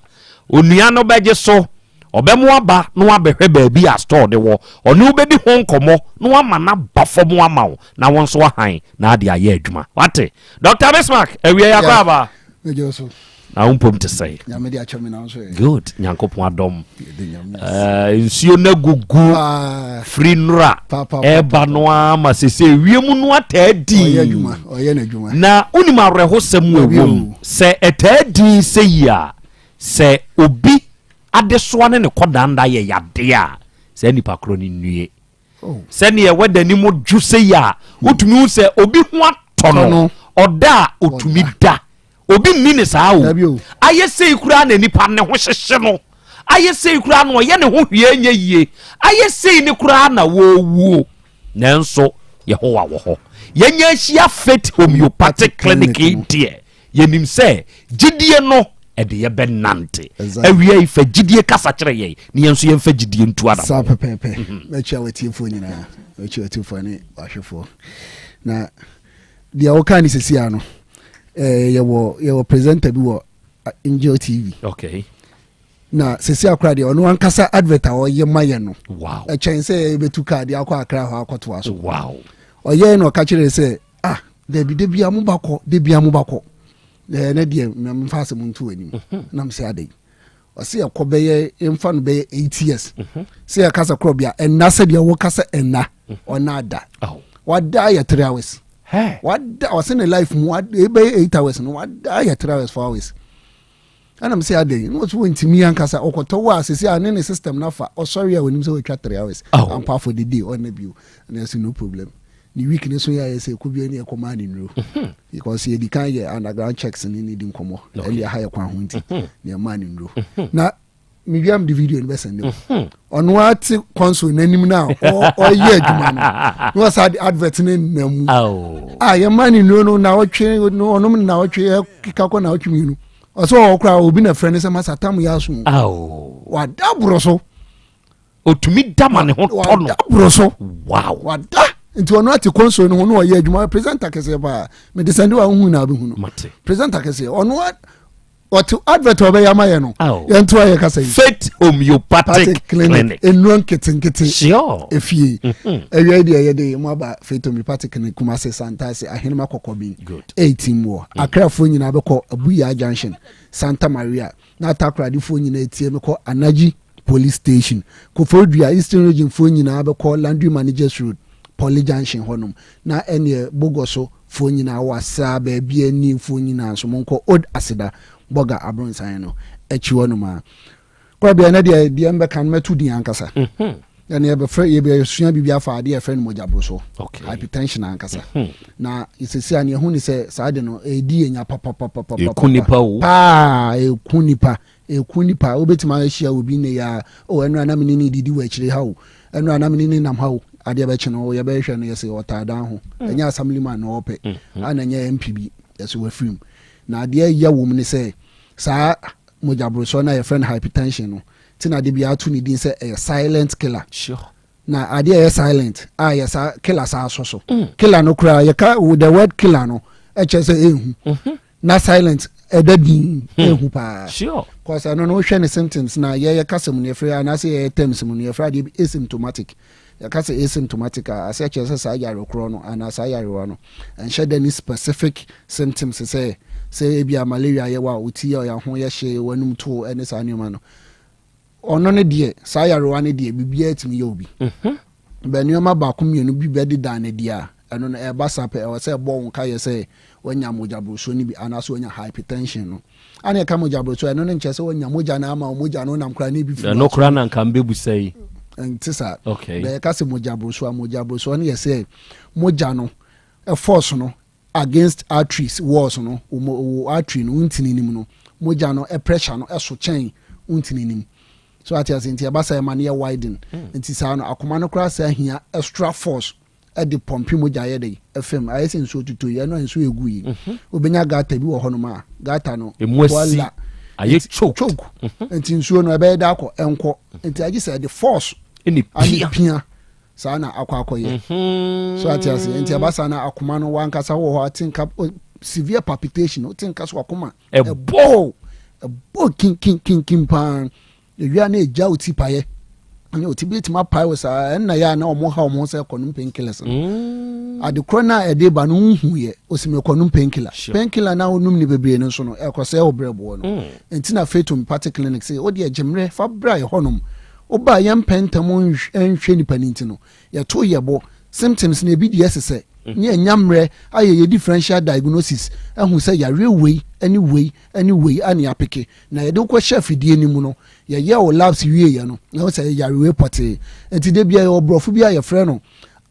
onua no bɛgye so Ɔbɛmo aba na wabɛhwɛ baabi a store no wɔ. Ɔne wo bɛdi ho nkɔmmɔ na wama no aba fam ama wo na wo nso ahan na ade ayɛ adwuma. Wate? Dr. Bismarck, awia yi akɔ aba. Megye wo so. Na wo mpom te sɛn? Nyame de akyɛ me na wo nso ɛ. Good. Nyankopɔn adɔm. Eh, nsuo no agugu firi nnora ɛba no ara ma sese wiem no ataa din. Na wonim awerɛhosɛm ɛwɔ mu sɛ ɛtaa din sɛ yi a Sɛ obi adesoa ne ne kɔdanda yɛ yadeɛ a, saa nipa korɔ no nnue. Oh. Sɛdeɛ wɛda ni mu dwo sɛ yi a, wotumi hu sɛ obi ho atɔ no, ɔda a otumi da. Obi nni ne saa o. Ayɛ sei koraa na nipa ne ho hyehye no. Ayɛ sei koraa na ɔyɛ ne ho hwee nyɛ yie. Ayɛ sei ne koraa na wɔwuo. Nanso Yehowa wɔ hɔ. Yɛnyɛ ahyia Faith Homeopathic Clinic yi deɛ. Yɛnim sɛ gyidie no ɛde yɛ bɛnante. Awia yi fa gyidie kasa kyerɛ yɛn na yɛn nso yɛmfa gyidie ntu anamɔn. Saa pɛpɛɛpɛ. Mhm. Mɛkyia w'atiefoɔ nyinaa, mɛkyia w'atiefoɔ ne w'ahwɛfoɔ. Na deɛ woka ne sɛsi a no, eh, yɛwɔ yɛwɔ presenter bi wɔ Angel TV. Okay. Na sɛsi akora deɛ ɔno ankasa advert a ɔyɛ ma yɛ no. Wow. Ɛkyɛn sɛ yɛbɛtu kaa de akɔ akra hɔ akɔtoa so. Wow. Ɔyɛɛ na ɔka kyerɛ sɛ ah dabi da bia mo ba kɔ da bia mo ba kɔ ɛɛ ne deɛ mfa asɛm nto anim mhm. nam sɛ adɛn ɔsɛ yɛkɔ bɛyɛ mfa no bɛyɛ eight years mhm. sɛ yɛkasa korɔ bia ɛnna sɛdeɛ wɔka sɛ ɛnna mhm. ɔna ada wada yɛ three hours wada ɔsɛ ne life mu ɛbɛyɛ eight hours no wada yɛ three hours four hours ɛna sɛ adɛn na ɔsɛ wɔntumi ankasa ɔkɔtɔ wɔ a sɛsi a ne ne system no afa ɔsɔre a ɔnim sɛ wɔatwa three hours ampa for the day ɔnna bio ɛna ɛsɛ no problem ne week ne so yɛ ayɛ sɛ ɛkɔ bia ne ɛkɔ maa ne nnuro mhm. because yɛdi kan yɛ underground checks ne ne di nkɔmmɔ ɛne ɛha yɛ kwan ho nti mhm. ne ɛmaa ne nnuro mhm. na mewia mede video no bɛsɛnde wo ɔno ara te console n'anim no a ɔyɛ adwuma no na ɔsa de advert no nam mu a yɛma ne nnuro no na ɔtwe ɔnom na ɔtwe ɛkeka kɔ na ɔtwe mmienu ɔsɛ ɔwɔ koraa obi na frɛ no sɛ masa tam yɛ aso wada borɔ so otumi da ma ne ho tɔ no wada borɔ so wow wada nti ɔno ate console no ho na ɔyɛ adwuma presenter kɛseɛ paa mede sɛnde wa wohu na wobɛhu no presenter kɛseɛ ɔno ɔte advert a ɔbɛyɛ ama yɛ no yɛnto ayɛ kasa yi faith homeopathic clinic nnuro nketenkete sure efie mhm. awia yi deɛ yɛde mo aba faith homeopathic clinic kumase santase ahenema kɔkɔbin 18 wɔ mm. akrafoɔ nyinaa bɛkɔ abuya junction santa maria na atakoradefoɔ nyinaa etie mekɔ anagye Police Station, Koforidua, Eastern Region foɔ nyinaa bɛkɔ Landry Managers Road, Poly Junction hɔ nom, na ɛneɛ Bogoso foɔ nyinaa wɔ Asaa baabi ani foɔ nyinaa nso monkɔ Old Aseda Bɔga Abronsan no akyi hɔ nom a. Korabea ɛnɛ deɛ deɛ mbɛka no mɛto din ankasa. Mhm. Ɛne yɛbɛfrɛ yɛbɛsua biribi afa adeɛ yɛfrɛ no mogya borosoɔ, okay. hypertension ankasa. Mhm. Na sɛsi a neɛ ɛho ne sɛ saa de no ɛdi yɛ nya papapapapa. Ɛku nipa o. Paa ɛku nipa. Ɛku nnipa. Wobɛtumi ahyia obi nnɛ yi ara, oh, ɛnora na me ne no redidi wɔ akyire ha o, ɛnora na me ne no nam ha o, adeɛ bɛkye no, yɛbɛhwɛ no, yɛse ɔtaa dan ho. Mm. Ɛnyɛ assemblyman na ɔpɛ, mm-hmm. ana ɛnyɛ MP bi, yɛse wafiri mu. Na adeɛ ɛya wɔ mu ne sɛ, saa mogyaborosɔ no a yɛfrɛ no hypertension no, ti na de bi ato ne din sɛ ɛyɛ silent killer. Sure. Na adeɛ ɛyɛ silent a yɛ saa killer saa sɔ so. Mm. Killer no koraa, yɛka the word killer no, ɛkyerɛ sɛ ɛnhu. Mm-hmm. Na silent. ɛda din ehu paa. Cause ɛno no wohwɛ ne symptoms na yɛyɛ kasa mu no yɛfrɛ anaasɛ yɛyɛ terms mu no yɛfrɛ adeɛ bi asymptomatic. Yɛka sɛ asymptomatic a aseɛ kyerɛ sɛ saa yare korɔ no anaa saa yarewa no ɛnhyɛ da ni specific symptoms sɛ sɛ ebi a malaria yɛ wo a wo ti yɛ ɔya ho yɛ hye w'anum to ɛne saa nneɛma no. Ɔno no deɛ, saa yarewa no deɛ, biribiara tumi yɛ obi. Mhm. Bɛ nneɛma baako mmienu bi bɛdeda no adi a, ɛno no ɛba saa pɛ, ɛwɔ sɛ ɛbɔ wo nkaeɛ sɛ woanya mogyaborosoɔ no bi anaasɛ woanya hypertension no. Ana ɛka mogyaborosoɔ, ɛno no nkyerɛ sɛ woanya mogya no ama wo mogya no nam koraa na ebi firi Ɛno koraa na nka mbɛbusa yi. Nte saa. Okay. Bɛ yɛka sɛ mogyaborosoɔ a, mogyaborosoɔ no yɛ sɛ mogya no force no against arteries walls no, wo artery no, wo ntini no mu no, mogya no pressure no so kyɛn wo ntini no mu. So ate ase nti ɛba saa ɛma no yɛ widen. Hmm. Nti saa no akoma no koraa saa hia extra force ɛde pɔmpe mogya yɛ de ɛfam ayɛ sɛ nsuo tutu yi ɛno a nsuo egu yi. Mhm. Wobɛnya gata bi wɔ hɔnom a gata no emu asi ayɛ choke choke mhm. nti nsuo no ɛbɛyɛ da akɔ ɛnkɔ nti agye sɛ ɛde force ɛne pia saa na akɔ akɔyɛ mhm. so ate ase nti ɛba saa na akoma no wankasa wɔ hɔ ate nka severe palpitation wote nka so akoma ɛbɔ ɛbɔ kinkinkinkin paa ewia na egya wo ti paeɛ ɛna oti bi etumi apae wo saa ɛnna yɛ a na wɔn ha wɔn ho sɛ kɔnum painkillers no mm. adekorɔ no a ɛde ba no nhu yɛ osi mi kɔnum painkiller painkiller na onum ne bebree no nso no ɛkɔsɛ ɛwɔ brɛboɔ no mm. nti na fetum party clinic sɛ o deɛ gyemmerɛ fa bra yɛ hɔnom Woba a yɛmpɛ ntɛm nhwɛ nipa no nti no, yɛto yɛ bo. Symptoms no ebi deɛ sesɛ ne yɛnya mmerɛ ayɛ yɛ differential diagnosis ahu sɛ yareɛ wei ne wei ne wei a ne yɛapeke. Na yɛde wo kɔhyɛ afidie no mu no, yɛyɛ wo labs wieɛ no, na yɛhu sɛ ɛyɛ yareɛ wei pɔtee. Nti da biara yɛwɔ borɔfo bi a yɛfrɛ no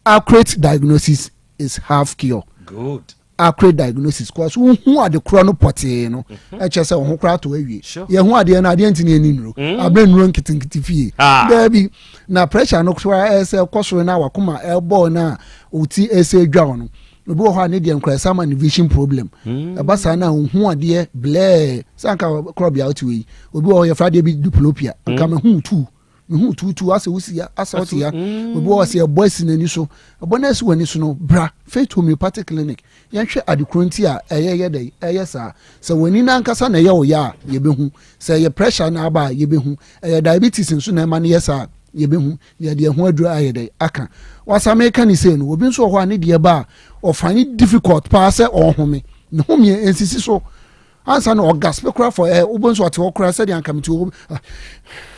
accurate diagnosis is half cure. Good. Accurate diagnosis kɔ so wohu ade korɔ no pɔtee no mhm. ɛkyɛ sɛ wo ho koraa to awie yɛho adeɛ no adeɛ nti ne ɛni nnuro mm. aberɛ nnuro nketenkete fie ah. daabi na pressure no koraa ɛsɛ kɔ soro no a wakoma ɛbɔɔ no a ɔti ɛsɛ dwa wo no obi wɔ hɔ a ne deɛ nkora ɛsɛ ama ne vision problem mm. ɛba saa no a wohu adeɛ blɛɛ sɛ anka korɔbea wote wei obi wɔ hɔ yɛfrɛ adeɛ bi diplopia nka mm. mahu tuu mehu tuutuu asɛ wosi ya asɛ wote ya mm. obi wɔ sɛ ɛbɔ asi n'ani so ɛbɔ no asi w'ani so no bra faith homeopathic clinic yɛnhwɛ adekoro nti a ɛyɛ yɛ dɛ ɛyɛ saa sɛ w'ani n'ankasa na ɛyɛ wo ya a yɛbɛhu sɛ ɛyɛ pressure na aba a yɛbɛhu ɛyɛ diabetes nso na ɛma no yɛ saa yɛbɛhu yɛde ɛho aduro ayɛ dɛ aka wasa meka ne sei no obi nso wɔ hɔ a ne deɛ ba a ɔfa ne difficult paa sɛ ɔhome ne homeɛ nsisi so ansa na ɔgaspe koraa fɔ ɛ wobɔ nso ɔte hɔ koraa sɛdeɛ anka mete hɔ ah.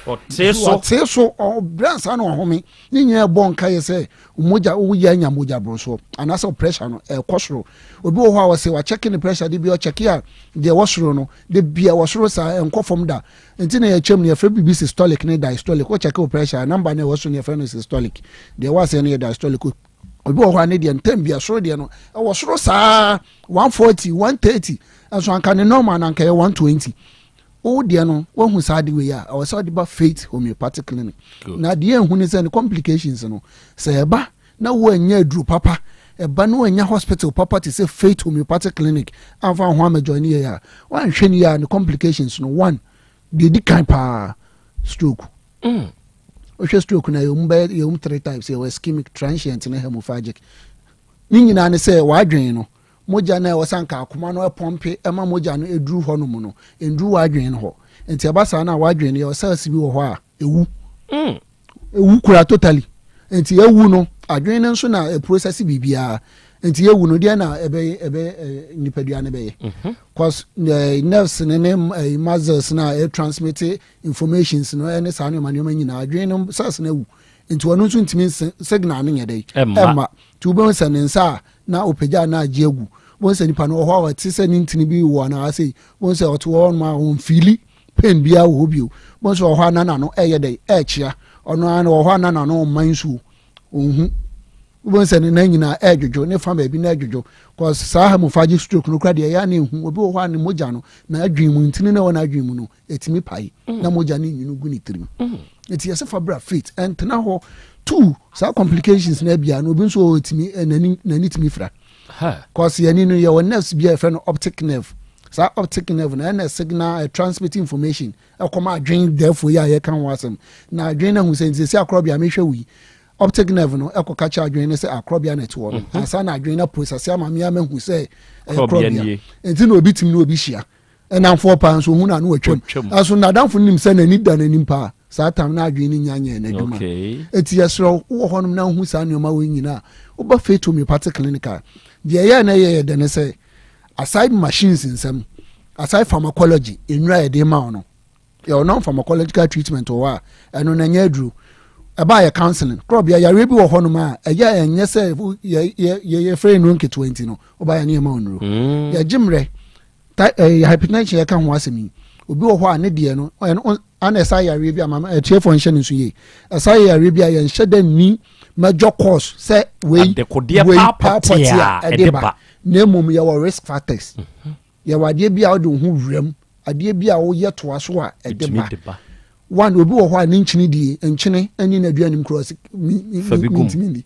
ɔte so ɔte so ɔbrɛ ansa na ɔhome ne nyinaa ɛbɔ nka yɛ sɛ mogya woyɛ anya mogya boro soɔ anaasɛ pressure no ɛkɔ soro obi wɔ hɔ a ɔsɛ wakyɛke ne pressure de bi ɔkyɛke a deɛ ɛwɔ soro no de bi a ɛwɔ soro saa ɛnkɔ fam da nti na yɛkyɛm no yɛfrɛ biribi systolic ne diastolic wokyɛke wo pressure number no ɛwɔ soro no yɛfrɛ no systolic deɛ ɛwɔ aseɛ no yɛ diastolic obi wɔ hɔ a ne deɛ ntɛm bia soro deɛ no ɛwɔ soro saa 140 130 ɛnso anka ne normal na anka yɛ 120 wo deɛ no wahu saa de wei a ɛwɔ sɛ ɔde ba faith homeopathic clinic na deɛ ehu ne sɛ ne complications no sɛ ɛba na woanya aduro papa ɛba na woanya hospital papa te sɛ faith homeopathic clinic amfa ho amɛjoin ne yɛ a wanhwɛ ne yɛ a ne complications no one deɛ di kan paa stroke mm. Wohwɛ stroke no a, yɛwɔ mu bɛyɛ yɛwɔ mu three types yɛwɔ ischemic, transient ne hemophagic. Ne nyinaa ne sɛ w'adwene no mogya no a ɛwɔ sɛ anka akoma no pɔmpe ma mogya no duru hɔ nom no nduru w'adwene no hɔ. Nti ɛba saa no a w'adwene no yɛwɔ cells bi wɔ hɔ a ɛwu. Mm. Ɛwu koraa totally. Nti ɛwu no adwene no nso na ɛprocess biribiara. Nti ɛwu no deɛ na ɛbɛyɛ ɛbɛyɛ nipadua no bɛyɛ. Mhm. Cause nerves ne ne muscles na ɛtransmit informations no ɛne saa nneɛma nneɛma nyinaa adwene no cells no awu nti ɔno nso ntumi signal no nyɛ dɛ ɛmma nti wobɛhu sɛ ne nsa a na ɔpagya na agye agu wobɛhu sɛ nipa no wɔ hɔ a ɔte sɛ ne ntini bi wɔ anaa sei wobɛhu sɛ ɔte hɔ nom a ɔmfiili pain biara wɔ hɔ bio wobɛhu sɛ wɔ hɔ a na n'ano ɛyɛ dɛ ɛkyea ɔno ara wɔ hɔ a na n'ano ɔmma nsuo ɔnhu wobɛhu sɛ ne nan nyinaa ɛredwodwo ne fa baabi na ɛredwodwo cause saa hemorrhagic stroke no kora deɛ ɛyɛ a na ɛhu obi wɔ hɔ a ne mogya no n'adwene mu ntini na ɛwɔ n'adwene mu no ɛtumi pae mm. na mogya no nwunu gu ne tirim mm. nti yɛsɛ fa bra faith ɛntena hɔ two saa complications na abia no obi nso ɔtumi eh, n'ani n'ani tumi fira cause yɛni no yɛwɔ nerves bi a yɛfrɛ no optic nerve saa optic nerve na ɛna signal eh, transmit information ɛkɔma adwene dɛɛfo yi a yɛka ho asɛm na adwene no ahu sɛ nti sɛ akorɔbea mehwɛ wo yi optic nerve no ɛkɔ ka kyerɛ adwene no sɛ akorɔbea na ɛte hɔ no mhm. ansa na adwene no process ama me ama hu sɛ ɛyɛ korɔbea nti na obi tumi na obi hyia. Ɛnamfoɔ paa nso ohun ano atwam. Ɛso n'adamfo nim sɛ n'ani da n'anim paa. Saa tam na adwene no nya nyɛɛ n'adwuma. Eti yɛsrɛ wo wɔ hɔnom na wohu saa nneɛma wei nyinaa. Woba Faith Homeopathic Clinic a, deɛ ɛyɛ na ɛyɛ yɛ dɛ ne sɛ aside machines nsɛm, aside pharmacology, nnura a yɛde ma wo no, yɛwɔ non pharmacological treatment wɔ hɔ a ɛno na ɛnyɛ aduro. Ɛbaa yɛ counseling. Korɔbea yareɛ bi wɔ hɔnom a ɛyɛ ɛnyɛ sɛ yɛfrɛ nnuro nketewa nti no, woba yɛ ne yɛma wo nnuro. Yɛgye mmerɛ Ta eh, hypertension yɛka ho asɛm yi, obi wɔ hɔ a ne deɛ no, ɛno ana ɛsa yareɛ bi a mama atiefoɔ nhyɛ no nso yie. Ɛsa yɛ yareɛ bi a yɛnhyɛ da nni major cause sɛ wei wei paa pɔte a ɛde ba. Na mmom yɛwɔ risk factors. Mhm. Yɛwɔ adeɛ bi a wode wo ho wuram, adeɛ bi a woyɛ toa so a ɛde ba. One, obi wɔ hɔ a ne nkyene die, nkyene ne n'aduane mu kura ɔse mentumi ndi.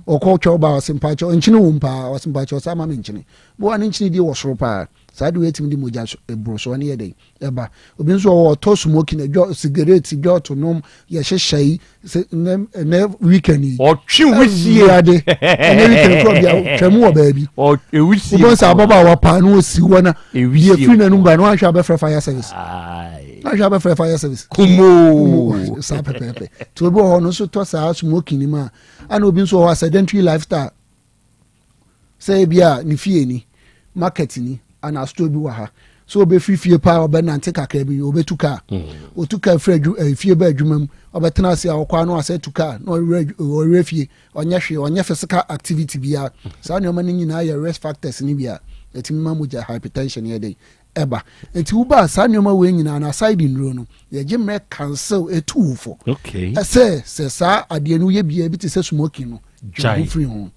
Ɔkɔ twɛw ba ɔse mpakyɛw nkyene wom paa, ɔse mpakyɛw saa ma me nkyene. Bi wɔ a ne nkyene die wɔ soro paa. Saa de wei tumi de mogya boro so ɛne yɛ dɛn ɛba. Obi nso wɔ hɔ ɔtɔ smoking, adwa sigaret, dwɔto nom, yɛhyehyɛ yi sɛ nnɛ nnɛ weekend yi. Ɔtwe wisie. Awurade ɛnɛ weekend kura bi a twɛm wɔ baabi. Ewisie. Wobɛn sɛ ababaawa paa na ɔsi hɔ na deɛ firi n'anum ba no wanhwɛ abɛfrɛ fire service. Wanhwɛ abɛfrɛ fire service. Kumoo. Saa pɛpɛɛpɛ. Nti obi wɔ hɔ no nso tɔ saa smoking no mu a, ɛna obi nso wɔ hɔ a sedentary lifestyle. Sɛ ebi a ne fie ni, market ni, anaa store bi wɔ ha. Sɛ ɔbɛfiri fie paa ɔbɛnante kakra bi, ɔbɛtu kaa. Ɔtu kaa firi adwu eh, fie ba adwuma mu, ɔbɛtena ase a ɔkɔ ano asɛ tu kaa na ɔwerɛ ɔwerɛ fie. Ɔnyɛ hwee, ɔnyɛ physical activity biara. Saa nneɛma no nyinaa yɛ risk factors no bi a ɛtumi ma mogya hypertension yɛ den ɛba. Nti woba a saa nneɛma wei nyinaa no aside nnuro no, yɛgye mmerɛ counsel ɛtu wo fo. Okay. Ɛsɛ sɛ saa adeɛ no woyɛ biara bi te sɛ smoking no, twe wo ho firi ho.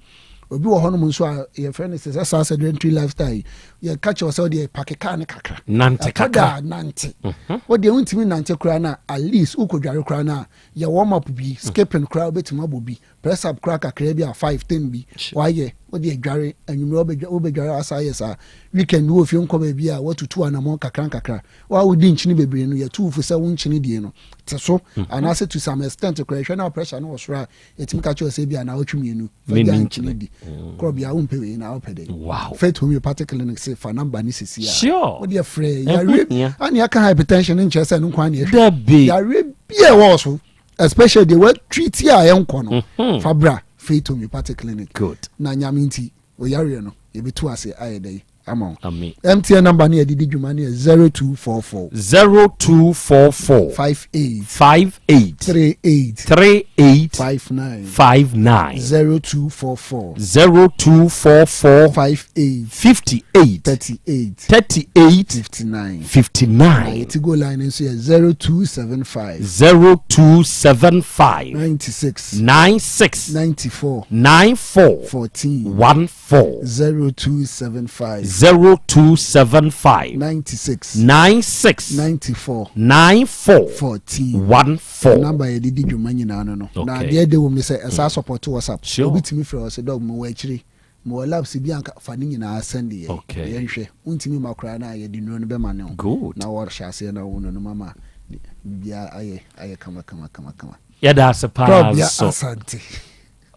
Obi wɔ hɔnom nso a yɛfrɛ no sɛ saa sedentary lifestyle yi, yɛka kyerɛ sɛ wodeɛ pake kaa no kakra. Nante kakra. Ɛtɔ da a nante. Mhm. Wodeɛ wontumi nante koraa no a, at least wokɔdware koraa no a, yɛ warm up bi, skipping koraa wobɛtumi abɔ bi, press up koraa kakra bi a 5 10 bi wayɛ, wode adware anwummerɛ wobɛdware asa ayɛ saa. Weekend wɔ fie nkɔ baabi a watutu anamɔ kakra nkakra. Wo a wodi nkyene bebree no, yɛtu wo fo sɛ wo nkyene die no te so mhm. anaasɛ to some extent koraa yɛhwɛ na pressure no wɔ soro a yɛtumi ka kyerɛ sɛ bi a naawɔtwe mmienu fa gya nkyene di. Mm. Korɔ bia wompɛ wei na wopɛ dɛn. Wow. Faith Homeopathic Clinic se fa number ne sisi a. Sure. Wode frɛ yareɛ ane aka hypertension no nkyerɛ sɛ no nkwa ne ɛhwɛ. Dabi. Yareɛ bi a ɛwɔ so especially deɛ watreat a ɛnkɔ no mhm. fa bra Faith Homeopathic Clinic. Good. Na nyame nti oyareɛ no yɛbɛtu ase ayɛ dɛn ama wo. Amen. MTN number no yɛde di dwuma no yɛ 0244. 0244. 58. 58. 38. 38. 59. 59. 0244. 0244. 58. 58. 38. 38. 59. 59. Na yɛti go line nso yɛ 0275. 0275. 96. 96. 94. 94. 14. 14. 0275. 0275. 96. 96. 94. 94. 14. 14. Number yɛde di dwuma nyinaa no no. Na adeɛ de wɔ mu sɛ ɛsaa support WhatsApp. Sure. Obi tumi frɛ ɔsɛ dɔg mewɔ akyiri. Mewɔ labs bi anka fa ne nyinaa send yɛ. Okay. Yɛnhwɛ. Wontumi ma koraa na yɛde nnuro no bɛma ne ho. Good. Na wɔhyɛ aseɛ na wo no no mama biribiara ayɛ ayɛ kama kama kama kama. Yɛda ase paa Krɔbea nso. Asante.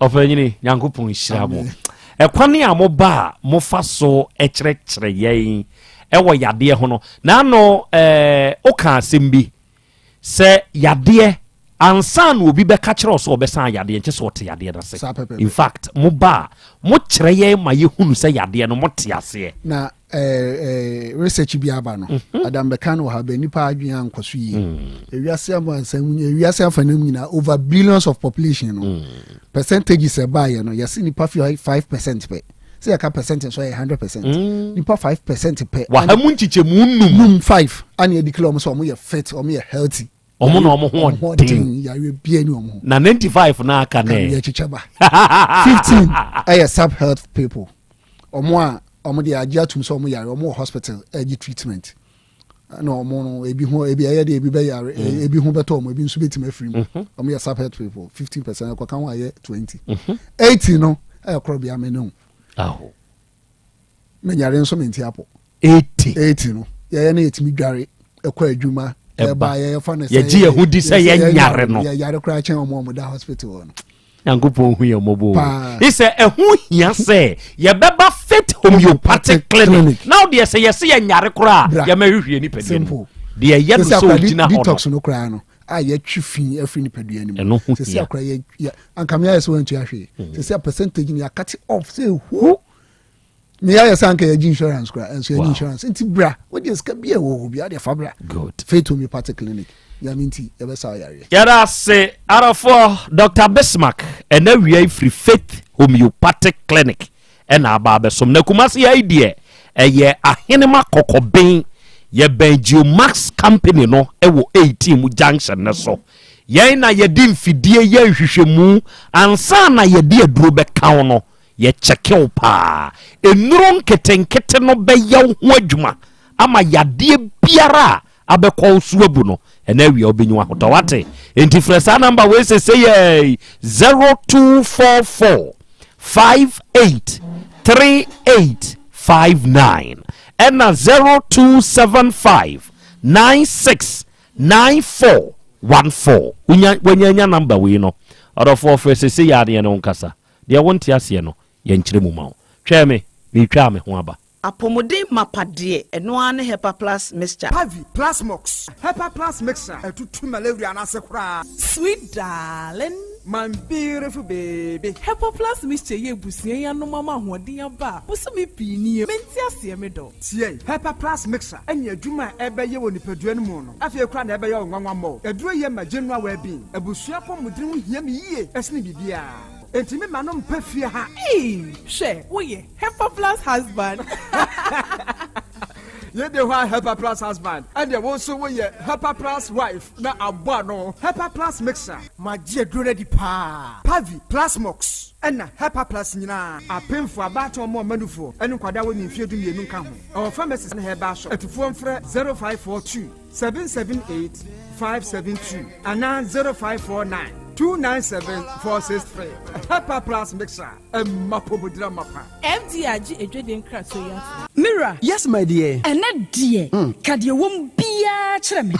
Ɔpanyini, Nyankopɔn nhyira mo. Ɛkwane a moba a mofa so kyerɛkyerɛ yɛn ɛwɔ yadeɛ ho no, naano ɛɛ woka asɛm bi sɛ yadeɛ ansa na obi bɛka kyerɛ wo sɛ ɔbɛsan yadeɛ nkyɛ sɛ ɔte yadeɛ no ase. In fact, moba a mokyerɛ yɛn ma yɛhunu sɛ yadeɛ no mote aseɛ. Na eh, eh, research bi aba no mhm. adam bɛka no wɔ ha bɛ nipa adwene ankɔ so yie mm. ewiase amansan mu ewiase afanam nyinaa over billions of population no mm. percentages ɛbaayɛ no yɛse nipa 5% pɛ sɛ yɛka percent nso yɛ 100% mm. nipa 5% pɛ waha mu nkyekyɛmu num num 5 ana yɛde kila ɔmo sɛ ɔmo yɛ fit ɔmo yɛ healthy ɔmo na ɔmo ho ɔden yare bia ni ɔmo ho na 95 na aka nɛ yɛ kyekyɛ ba 15 ɛyɛ sub health people ɔmo a ɔmo de agye atum sɛ ɔmo yare ɔmo wɔ hospital ɛgye treatment na ɔmo no ebi ho ebi ɛyɛ de ebi bɛ yare mm. ebi ho bɛtɔ ɔmo ebi nso bɛtumi afiri mu mhm. ɔmo yɛ sub health people 15% ɛkɔka ho ayɛ 20 80 mhm. no ɛyɛ korɔ bia mene ho menyare nso mente apɔ 80 80 no yɛyɛ no yɛtumi dware ɛkɔ adwuma ɛba yɛyɛfa no sɛ yɛgye yɛn ho di sɛ yɛnyare no yɛyare koraa kyɛn ɔmo ɔmo da hospital hɔ no. Nyankopɔn hu yɛn mmɔbɔ o. Paa. Sɛ ɛho hia sɛ yɛbɛba Faith Homeopathic Clinic na wodeɛ sɛ yɛse yɛnyare koraa Bra. yɛmɛhwehwɛ nipadua no mu. Simple. Deɛ ɛyɛ no Sɛ sɛ akora ogyina hɔ no. detox no koraa no a yɛtwe fi afiri nipadua no mu. Ɛno ho Sɛ hia. akora yɛ yɛ anka me ayɛ sɛ wantua hwee. Sɛ sɛ percentage no yɛakate off sɛ hu. Me ayɛ sɛ anka yɛgye insurance koraa ɛnso yɛgye insurance nti bra wodeɛ sika bi a ɛwɔ hɔ bi adeɛ fa bra. Good. Faith Homeopathic Clinic. Nyame nti yɛbɛsa wo yareɛ. Yɛda ase arafoɔ Dr. Bismarck ɛna wia yi firi Faith Homeopathic Clinic ɛna aba abɛsom na Kumasi ha yi deɛ ɛyɛ Ahenema Kɔkɔben yɛbɛn Geomax company no ɛwɔ 18 mu junction no so yɛn na yɛde mfidie yɛ nhwehwɛmu ansa na yɛde aduro bɛka wo no Yɛkyɛke wo paa. Nnuro nketenkete no bɛyɛ wo ho adwuma ama yadeɛ biara a abɛkɔ wo so abu no, ɛnɛ awia wobɛnya w'ahotɔ. Wate? Enti frɛ saa namba wei sesei yi, 0244 58 38 59 ɛna 0275 96 94 14. Wonya, wanya anya namba wei no, ɔdɔfoɔ frɛ sesei yi ara ne yɛne wo nkasa. Deɛ wonte aseɛ no, yɛnkyerɛ mu ma wo. Twɛn me, meretwa me ho aba. Apɔmuden mapa deɛ, ɛno ara ne Hepa Plus Mixture. Pavi, Plasmox, Hepa Plus Mixture, ɛtutu malaria no ase koraa. Sweet darling. My beautiful baby. Hepa Plus Mixture yi abusua yi anom ama ahoɔden aba a bosome pii nie mente aseɛ me dɔ. Tie, Hepa Plus Mixture ne adwuma a ɛbɛyɛ wɔ nipadua no mu no, afei koraa na ɛbɛyɛ wo nwanwa mmɔ. Aduro yi yɛ ma general well-being. Abusua apɔmuden ho hia me yie sene biribiara. Enti me ma no mpɛ fie ha. Eii hwɛ woyɛ Hepa plus husband. Yei de hɔ a Hepa plus husband ɛdeɛ wo nso woyɛ Hepa plus wife na abɔ ano. Hepa plus mixer. Magye aduro no adi paa. Pavi, Plasmox ɛna Hepa plus nyinaa. Apemfoɔ, abaatan ɔmo ɔma nufoɔ ɛne nkwadaa a wɔnni mfeɛ 12 nka ho. Ɛwɔ pharmacies ne herbal shop. Atufoɔ mfrɛ 0542 778 572 anaa 0549 297 463. Hepa Plus Mixer, ɛma pomodira mapa. FDA agye adwadie nkratoɔ yi atom. Me wura. Yes my dear. Ɛnnɛ deɛ, ka deɛ ɛwɔ mu biara kyerɛ me.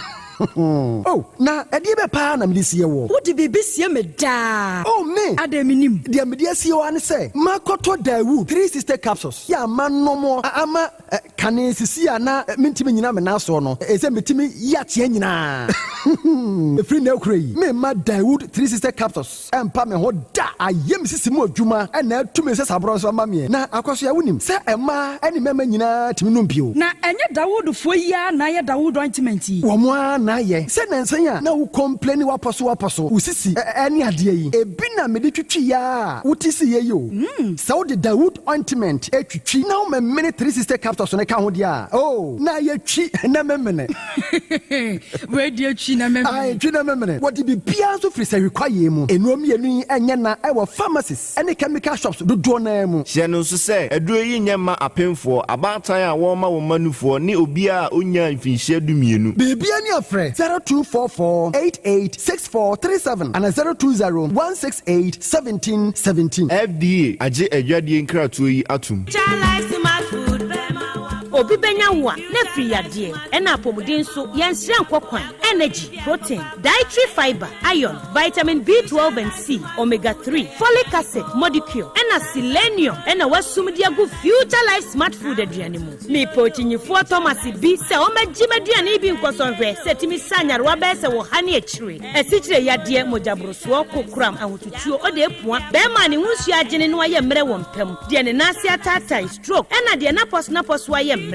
Oh, na ɛdeɛ bɛ paa na mede sie woɔ? Wode biribi sie me daa. Oh, me! Adɛn mennim? Deɛ mede asie wo ara ne sɛ, makɔtɔ Daewoo 360 capsules yɛ a manom ama Kane sisi a na mentumi nnyina me nan soɔ no, ɛsɛ metumi yi ateɛ nyinaa. Ɛfiri nnɛ rekora yi, meremma Daewoo 360 Capsules mpa me ho da. Ayɛ me sisi mu adwuma na atu me nsasaborɔ nso ama meɛ. Na Akwasoa, wonim sɛ mmaa ne mmarima nyinaa tumi nom bio? Na ɛnyɛ Dawoodfoɔ yi ara na ayɛ Dawood ointment yi? Wɔn ara na ayɛ. Sɛ nnansa yi a na wo complaini w'apɔso w'apɔso, wo sisi ne adeɛ yi, ebi na mede twitwiiɛ ara a wote siiɛ yi o. Sɛ wode Dawood ointment twitwi na wo memene 360 capsules no ka ho deɛ a, oh, na ayɛ twi na memene. Wei deɛ twi na memene. Ae, twi na memene. Wɔde biribiara nso firi sahwi kwaeɛ mu. Nnuro mmienu yi nyɛ na ɛwɔ pharmacies ne chemical shops dodoɔ no ara mu. Hyɛ no nso sɛ, aduro yi nyɛ mma apemfoɔ, abaatan a wɔrema wɔn mma nufoɔ, ne obiara a ɔnnyaa mfinhyia dumienu. Biribiara ni a frɛ 0244 88 6437 anaa 020 168 1717. FDA agye adwadie nkratoɔ yi atom. Obi bɛnya wo a, na afiri yadeɛ, ɛna apɔmuden nso, yɛnsrɛ nkɔ kwan, energy, protein, dietary fibre, iron, vitamin B12 and C, omega 3, folic acid, modicure, ɛna selenium ɛna wasum de agu Future Life Smart Food aduane mu. Mepɛ okyinyifoɔ Thomas bi sɛ ɔmmɛgye m'aduane yi bi nkɔsɔ nhwɛ sɛ ɛtumi sa nyarewa bɛyɛ sɛ ɔha ne akyire, asikyire yadeɛ, mogyaborosoɔ, kokoram, ahotutuo, ɔde apua, bɛrima a ne ho nsuo agyene na wayɛ mmerɛ wɔ mpa mu, deɛ ne nan ase ataatae, stroke, ɛna deɛ n'apɔso-n'apɔso ayɛ mmerɛ.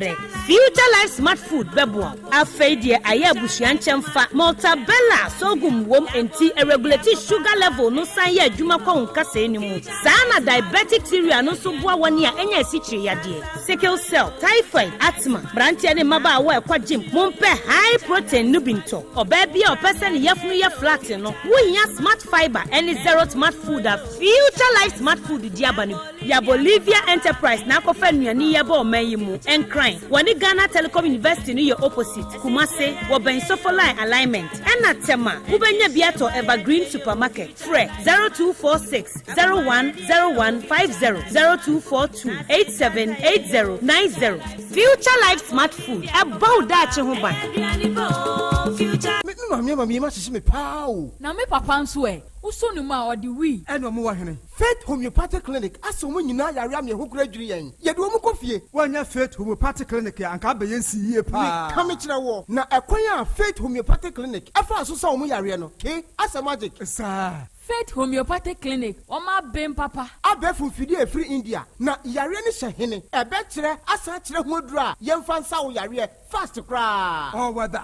Future Life Smart Food bɛboa wo. Afei deɛ ayɛ abusua nkyɛmfa, Maltabella sorghum wom enti ɛregulate sugar level no san yɛ adwuma kɔ wo nkasɛɛ no mu. Saa na diabetic cereal no nso boa wɔn a anya asikyire yadeɛ, sickle cell, typhoid, asthma. Mmeranteɛ ne mmabaawa a ɛkɔ gym, mompɛ high protein no bi ntɔ. Ɔbaa bi a ɔpɛ sɛ ne yafunu yɛ flat no, wohia Smart Fibre ne Zero Smart Food a Future Life Smart Food de aba no bi. Ya Bolivia Enterprise na akɔfa nnuane yi aba ɔman yi mu. Nkran, wɔne Ghana Telecom University no yɛ opposite. Kumase, wɔbɛn Sofoline Alignment. Ɛna Tema, wobɛnya bi atɔ Evergreen Supermarket. Frɛ 0246 010150, 0242 878090. Future Life Smart Food, ɛbɔ wo daakye ho ban. Me maame. maame ama me yam ahyehye me paa o. Na me papa nso ɛ? Wosɔ ne mu a, ɔde wii. Ɛna ɔmo wɔ hene? Faith Homeopathic Clinic asa wɔn nyinaa yare ama yɛn ho koraa dwiri yɛn. Yɛde wɔn kɔ fie. Woannya Faith Homeopathic Clinic a, anka abɛyɛ nsi yie paa. Meka mekyerɛ woɔ, na ɛkwan a Faith Homeopathic Clinic faa so sa wɔn yareɛ no, ke, asɛ magic. Saa. Faith Homeopathic Clinic, wɔn aben papa. Abɛɛfo mfidie a ɛfiri India, na yareɛ no hyɛ hene? Ɛbɛkyerɛ asan akyerɛ ho aduro a yɛmfa nsa wo yareɛ fast koraa. All weather.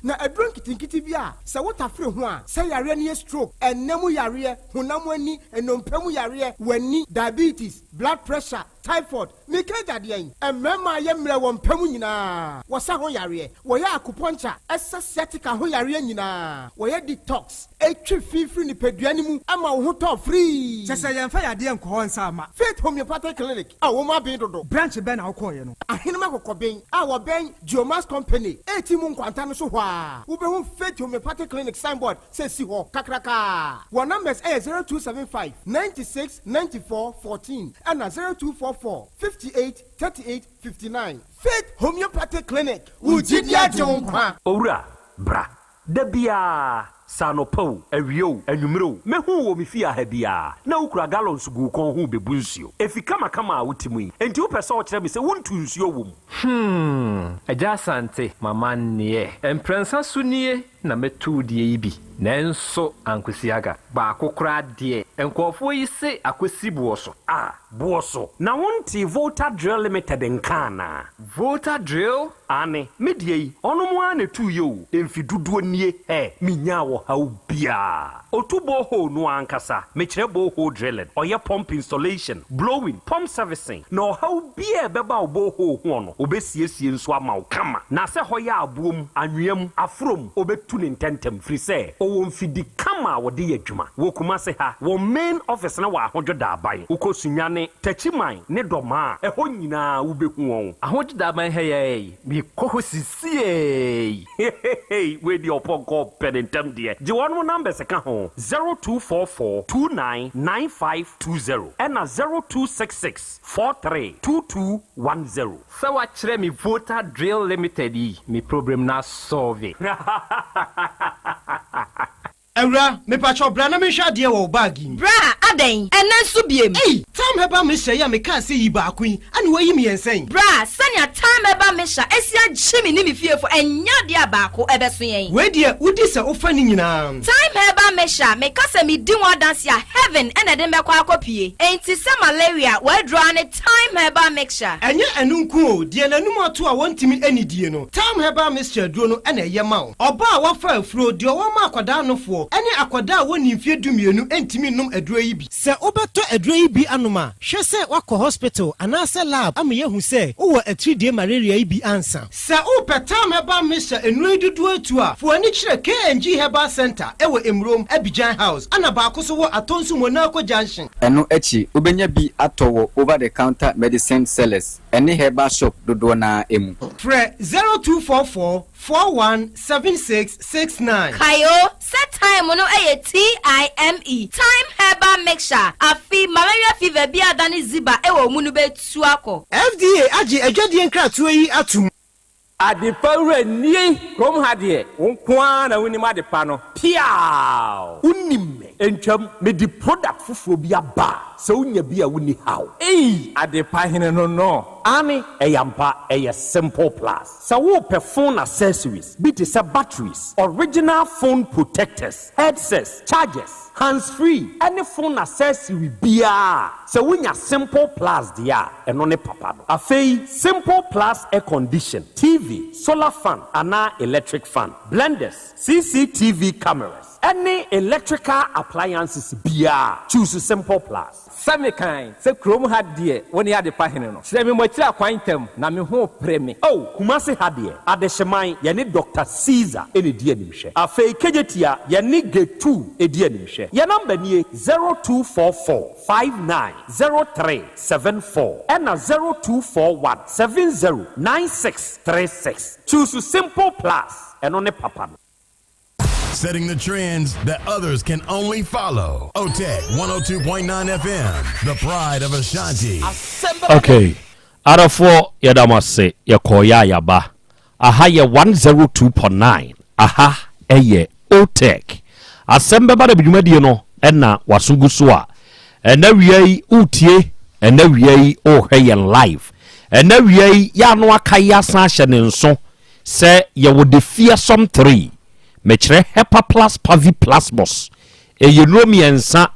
Na aduro nketenkete bi a sɛ wotafere ho a, sɛ yareɛ no yɛ stroke, ɛnna mu yareɛ, honam ani, nnompe mu yareɛ, w'ani, diabetes, blood pressure, typhoid, meka agya deɛn? Mmarima a yɛ mmerɛ wɔ mpa mu nyinaa, wɔsa ho yareɛ, wɔyɛ acupuncture, ɛsa sciatica ho yareɛ nyinaa, wɔyɛ detox, ɛtwe fi firi nipadua no mu ma wo ho tɔ firii. Kyɛ sɛ yɛmfa yadeɛ nkɔ hɔ nsa mma. Faith Homeopathic Clinic a wɔn aben dodo. Branch bɛn na wokɔeɛ no? Ahenem Akokɔben a wɔbɛn Geomax Company reti mu nkwanta no so hɔ ara, wobɛhu Faith Homeopathic Clinic signboard sɛ si hɔ kakrakaa. Wɔn numbers yɛ 0275 96 94 14 ɛna 0244 58 38 59. Faith Homeopathic Clinic, wo gyidi agye wo nkwa. Owura, bra. Da biara, sɛ anɔpa o, awia o, anwummere o, mehu wo wɔ me fie ha biara, na wokura gallons gu wo kɔn ho rebebu nsuo. Efi kamakama a wote mu yi, enti wopɛ sɛ wokyerɛ me sɛ wontu nsuo wɔ mu? Hmm, Agya Asante, m'amanneɛ. Mprɛnsa so nie na mɛtu wo deɛ yi bi, nanso ankosi aga. Baako koraa deɛ, nkurɔfoɔ yi se akɔsi boɔ so. Ah, boɔ so? Na wontee Volta Drill Limited nka anaa? Volta Drill? Aane, me deɛ yi, ɔnom ara na ɛtuiɛ o, mfe dodoɔ nie, hɛ, menyaa ɔhaw biara. Ɔtu borehole no ara ankasa, mekyerɛ borehole drilling, ɔyɛ pump installation, blowing, pump servicing, na ɔhaw biara a ɛbɛba wo borehole hoɔ no, ɔbɛsiesie nso ama wo kama. Na sɛ hɔ yɛ aboɔ mu, anwea mu, aforɔ mu, ɔbɛtu no ntɛntɛm, firi sɛ ɔwɔ mfidi kama a wɔde yɛ adwuma. Wɔ Kumasi ha, wɔn main office no wɔ Ahodwo Daaban. Wokɔ Sunyani, Techiman ne Dɔmaa a, ɛhɔ nyinaa wobɛhu wɔn. Ahodwo Daaban ha yi ara yi, mekɔ hɔ sisiei. Heheheey wei deɛ ɔpɔnkɔ pɛ ne ntɛm deɛ gye wɔnom numbers ka ho 0244 29 9520 ɛna 0266 43 2210. Sɛ wakyerɛ me Volta Drill Limited yi me problem no asɔlve. Awura, mepakyɛw bra na menhwɛ adeɛ wɔ wo bag yi mu. Bra, adɛn? Ɛnnɛ nso biem? Ei! Thyme Herbal Mixture yi a mekaa sɛ yi baako yi, ɛna woayi mmiɛnsa yi? Bra, sɛnea Thyme Herbal Mixture asi agye me ne me fiefo, ɛnyɛ adeɛ a baako bɛso yɛn. Wei deɛ, wodi sɛ wofa ne nyinaa. Thyme Herbal Mixture, meka sɛ medi ho adanse a, heaven na ɛde me bɛkɔ akɔpue. Enti sɛ malaria, w'aduro ara ne Thyme Herbal Mixture. Ɛnyɛ ɛno nko o, deɛ n'anum ato a wɔntumi nnidie no, Thyme Herbal Mixture aduro no na ɛyɛ ma wo. Ɔbaa a wafa afuro, deɛ ɔwɔ ma akwadaa nofoɔ, ne akwadaa a wɔnnii mfeɛ dumienu ntumi nnom aduro yi bi. Sɛ wobɛtɔ aduro yi bi anom a, hwɛ sɛ woakɔ hospital anaasɛ lab ama yɛahu sɛ wowɔ atiridie malaria yi bi ansa. Sɛ wopɛ Tam Herbal Mixture nnuro yi dodoɔ atu a, fa w'ani kyerɛ KNG Herbal Centre wɔ Emurom, Abidjan House, ɛna baako nso wɔ Atonsu Monaco Junction. Ɛno akyi, wobɛnya bi atɔ wɔ over-the-counter medicine sellers ne herbal shop dodoɔ no ara mu. Frɛ 0244 417669. Kae o, sɛ thyme no yɛ TIME, Thyme Herbal Mixture, afe malaria fever bi a adane ziba wɔ wo mu no bɛtu akɔ. FDA agye adwadie nkratoɔ yi atom. Adepa wura nie kurom ha deɛ wo nko ara na wonim adepa no. Piaaww! Wonim me ntwam mede product foforɔ bi aba a sɛ wonya bi a wonni haw. Ei! Adepa hene no no. Aane ɛyɛ ampa ɛyɛ simple plus. Sɛ worepɛ phone accessories bi te sɛ batteries, original phone protectors, headsets, chargers, hands free ne phone accessory biara a, sɛ wonya Simple Plus deɛ a, ɛno ne papa no. Afei Simple Plus air condition, TV, solar fan anaa electric fan, blenders, CCTV cameras ne electrical appliances biara a, choose Simple Plus. Sɛ mekan sɛ kurom ha deɛ wo ne adepa hene no, kyerɛ me mo akyiri akwan ntɛm na me ho repere me. Oh, Kumasi ha deɛ, Adehyeman, yɛne Doctor Caesar na ɛdi animhwɛ. Afei Kejetia, yɛne Getu di animhwɛ. Yɛn number nie, 0244 59 03 74 ɛna 0241 70 96 36. Choose Simple Plus, ɛno ne papa no. Setting the trends that others can only follow. OTEC 102.9 FM, the pride of Ashanti. Okay. Adɔfoɔ yɛda mo ase yɛkɔɔ yɛ a yɛaba. Aha yɛ 102.9. Aha yɛ Otec. Asɛm bɛba da bi dwumadie no na waso gu so a, ɛnɛ wia yi wotie, ɛnɛ wia yi wohwɛ yɛn live, ɛnɛ wia yi yɛ ano aka yi asan ahyɛ ne nso sɛ yɛwɔ the fearsome 3, mekyerɛ Hepa Plus Pavi Plasmos. Ɛyɛ nnuro mmiɛnsa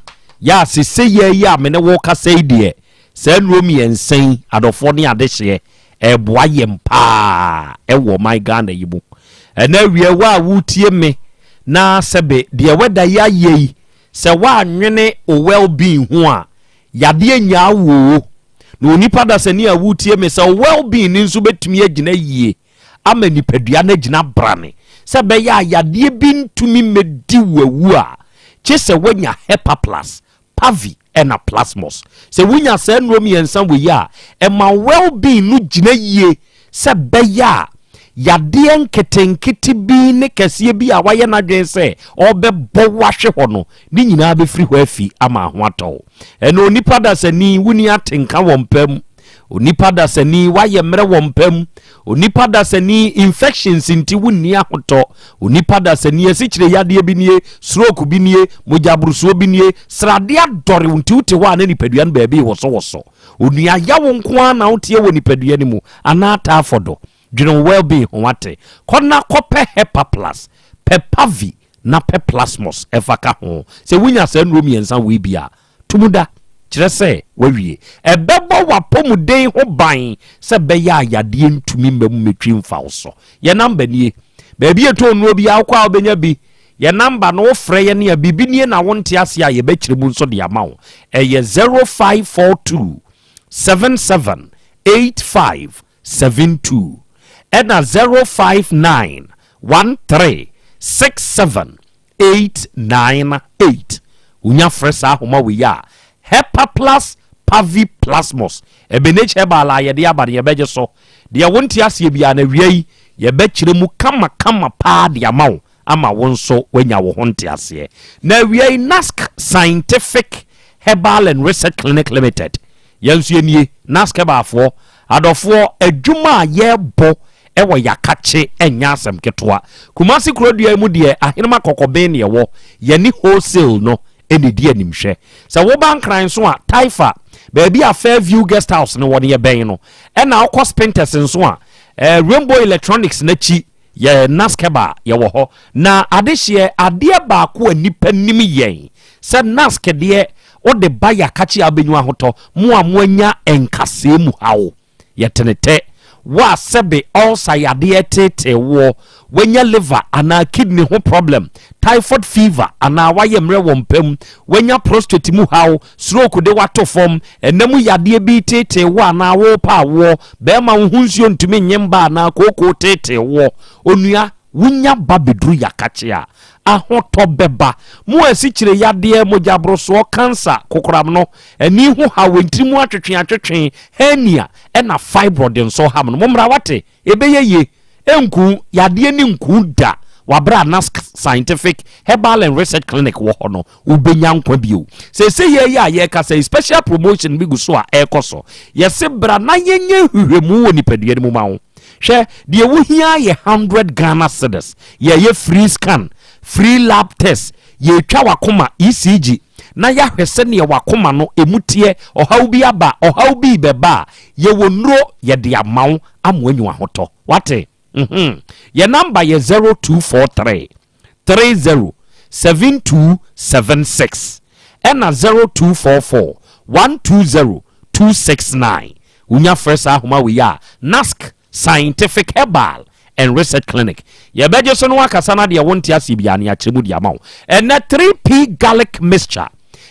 yɛ a sese yɛ yi a me ne wo kasa yi deɛ, saa nnuro mmiɛnsa yi adɔfoɔ ne adehyeɛ ɛreboa yɛn paa ɛwɔ ɔman Ghana yi mu. Ɛnɛ awia wo a woretie me na sɛbe deɛ wɛda yi ayɛ yi sɛ woanwene wo well being ho a yadeɛ nyaa wo o. Na onipa dasani a woretie me sɛ wo well being no nso bɛtumi agyina yie ama nipadua no agyina brane sɛ ɛbɛyɛ a yadeɛ bi ntumi mmɛdi wo awu a kye sɛ woanya Hepaplus Pavi ɛna Plasmos. Sɛ wonya saa nnuro mmiɛnsa wei a, ɛma well being no gyina yie sɛ bɛyɛ a yadeɛ nketenkete bi ne kɛseɛ bi a wayɛ n'adwene sɛ ɔrebɛbɔ wo ahwe hɔ no, ne nyinaa bɛfiri hɔ afi ama ho atɔ wo. Ɛna onipa dasani, wonni atenka wɔ mpa mu. Onipa dasani, woayɛ mmerɛ wɔ mpa mu. Onipa dasani, infections nti wonni ahotɔ. Onipa dasani, asikyire yadeɛ bi nie, stroke bi nie, mogyaborosoɔ bi nie, sradeɛ adɔre wo nti wote hɔ a na nipadua no baabi rewosowoso. Onua, yawo nko ara na woteɛ wɔ nipadua no mu anaa taafɔdo? Dwene wo well-being ho wate. Kɔ na kɔpɛ Hepa Plus, pɛ Pavi na pɛ Plasmos fa ka ho. Sɛ wonya saa nnuro mmiɛnsa wei bi a, To mu da, kyerɛ sɛ woawie. Ɛbɛbɔ w'apɔmuden ho ban sɛ ɛbɛyɛ a yadeɛ ntumi mma mu mmetwi mfa wo so. Yɛn namba nie. Baabi a yɛtɔn nnuro biara wokɔ a wobɛnya bi. Yɛn namba no wofrɛ yɛn a biribi nie na wonte aseɛ a yɛbɛkyerɛ mu nso de ama wo. Ɛyɛ 0542 77 85 72 ɛna 059 13 67 898. Wonya frɛ saa ahoma wei a, Hepaplus Paviplasmus, Ebenage Herbal a yɛde aba no yɛbɛgye so. Deɛ wonte aseɛ biara no awia yi yɛbɛkyerɛ mu kamakama paa de ama wo ama wo nso woanya wo ho nteaseɛ. Na awia yi NASC Scientific Herbal and Research Clinic Limited Yɛn nso yɛnie, Naskebafoɔ, adɔfoɔ, adwuma a yɛrebɔ wɔ Yakakye nyɛ asɛm ketewa. Kumasi kurodua yi mu deɛ Ahenema Kɔkɔben na ɛwɔ, yɛne wholesale no na ɛdi animhwɛ. Sɛ woba Nkran nso a, Taifa, baabi a Fairview Guest House no wɔ no yɛbɛn no. Ɛna wokɔ Spintex nso a, eh, Rainbow Electronics no akyi, Yɛ Naskɛba a, yɛwɔ hɔ. Na adehyeɛ, adeɛ baako a nnipa nim yɛn sɛ Nask deɛ wode ba yɛakakye a wobɛnya ahotɔ, mo a moanya nkasɛɛ mu haw, yɛtenetɛ. Wo a sɛbe ulcer yadeɛ reteetee woɔ, woanya liver anaa kidney ho problem, typhoid fever anaa woayɛ mmerɛ wɔ mpa mu, woanya prostate mu haw, stroke de wo ato fam, ɛna mu yadeɛ bi reteetee wo anaa worepɛ awoɔ, bɛrima wo ho nsuo ntumi nye mba anaa kookoo teetee woɔ, onua, wonya ba bɛduru yakakye a, ahotɔ bɛba. Mo asikyire yadeɛ, mogyaborosoɔ, cancer, kokoram no, ani ho haw, ntiri mu atwetwe atwetwe, hernia, ɛna fibroid nso ham no, mommra wate. Ɛbɛyɛ yie. Ɛnku, yadeɛ no nku da. Wɔ berɛ a NASC Scientific Herbal and Research Clinic wɔ hɔ no, wobɛnya nkwa bio. Seesei yɛ yi a yɛrekasa yi, special promotion bi gu so a ɛrekɔ so. Yɛse bra na yɛnyɛ nhwehwɛmu wɔ nipadua no mu ma wo. Hwɛ, deɛ wohia yɛ 100 Ghana cedis. Yɛyɛ free scan, free lab test, yɛretwa w'akoma, ECG, na yɛahwɛ sɛdeɛ w'akoma no ɛmu teɛ, ɔhaw bi aba, ɔhaw bi rebɛba a, yɛwɔ nnuro yɛde ama wo ama woanya w'ahotɔ. Wate? Mhm. Yɛn namba yɛ 0243 30 7276 ɛna 0244 120 269. Wonya frɛ saa ahoma wei a, NASC Scientific Herbal and Research Clinic. Yɛbɛgye so no akasa na deɛ wonte aseɛ biara no yɛakyerɛ mu de ama wo. Ɛnɛ 3P Garlic Mixture,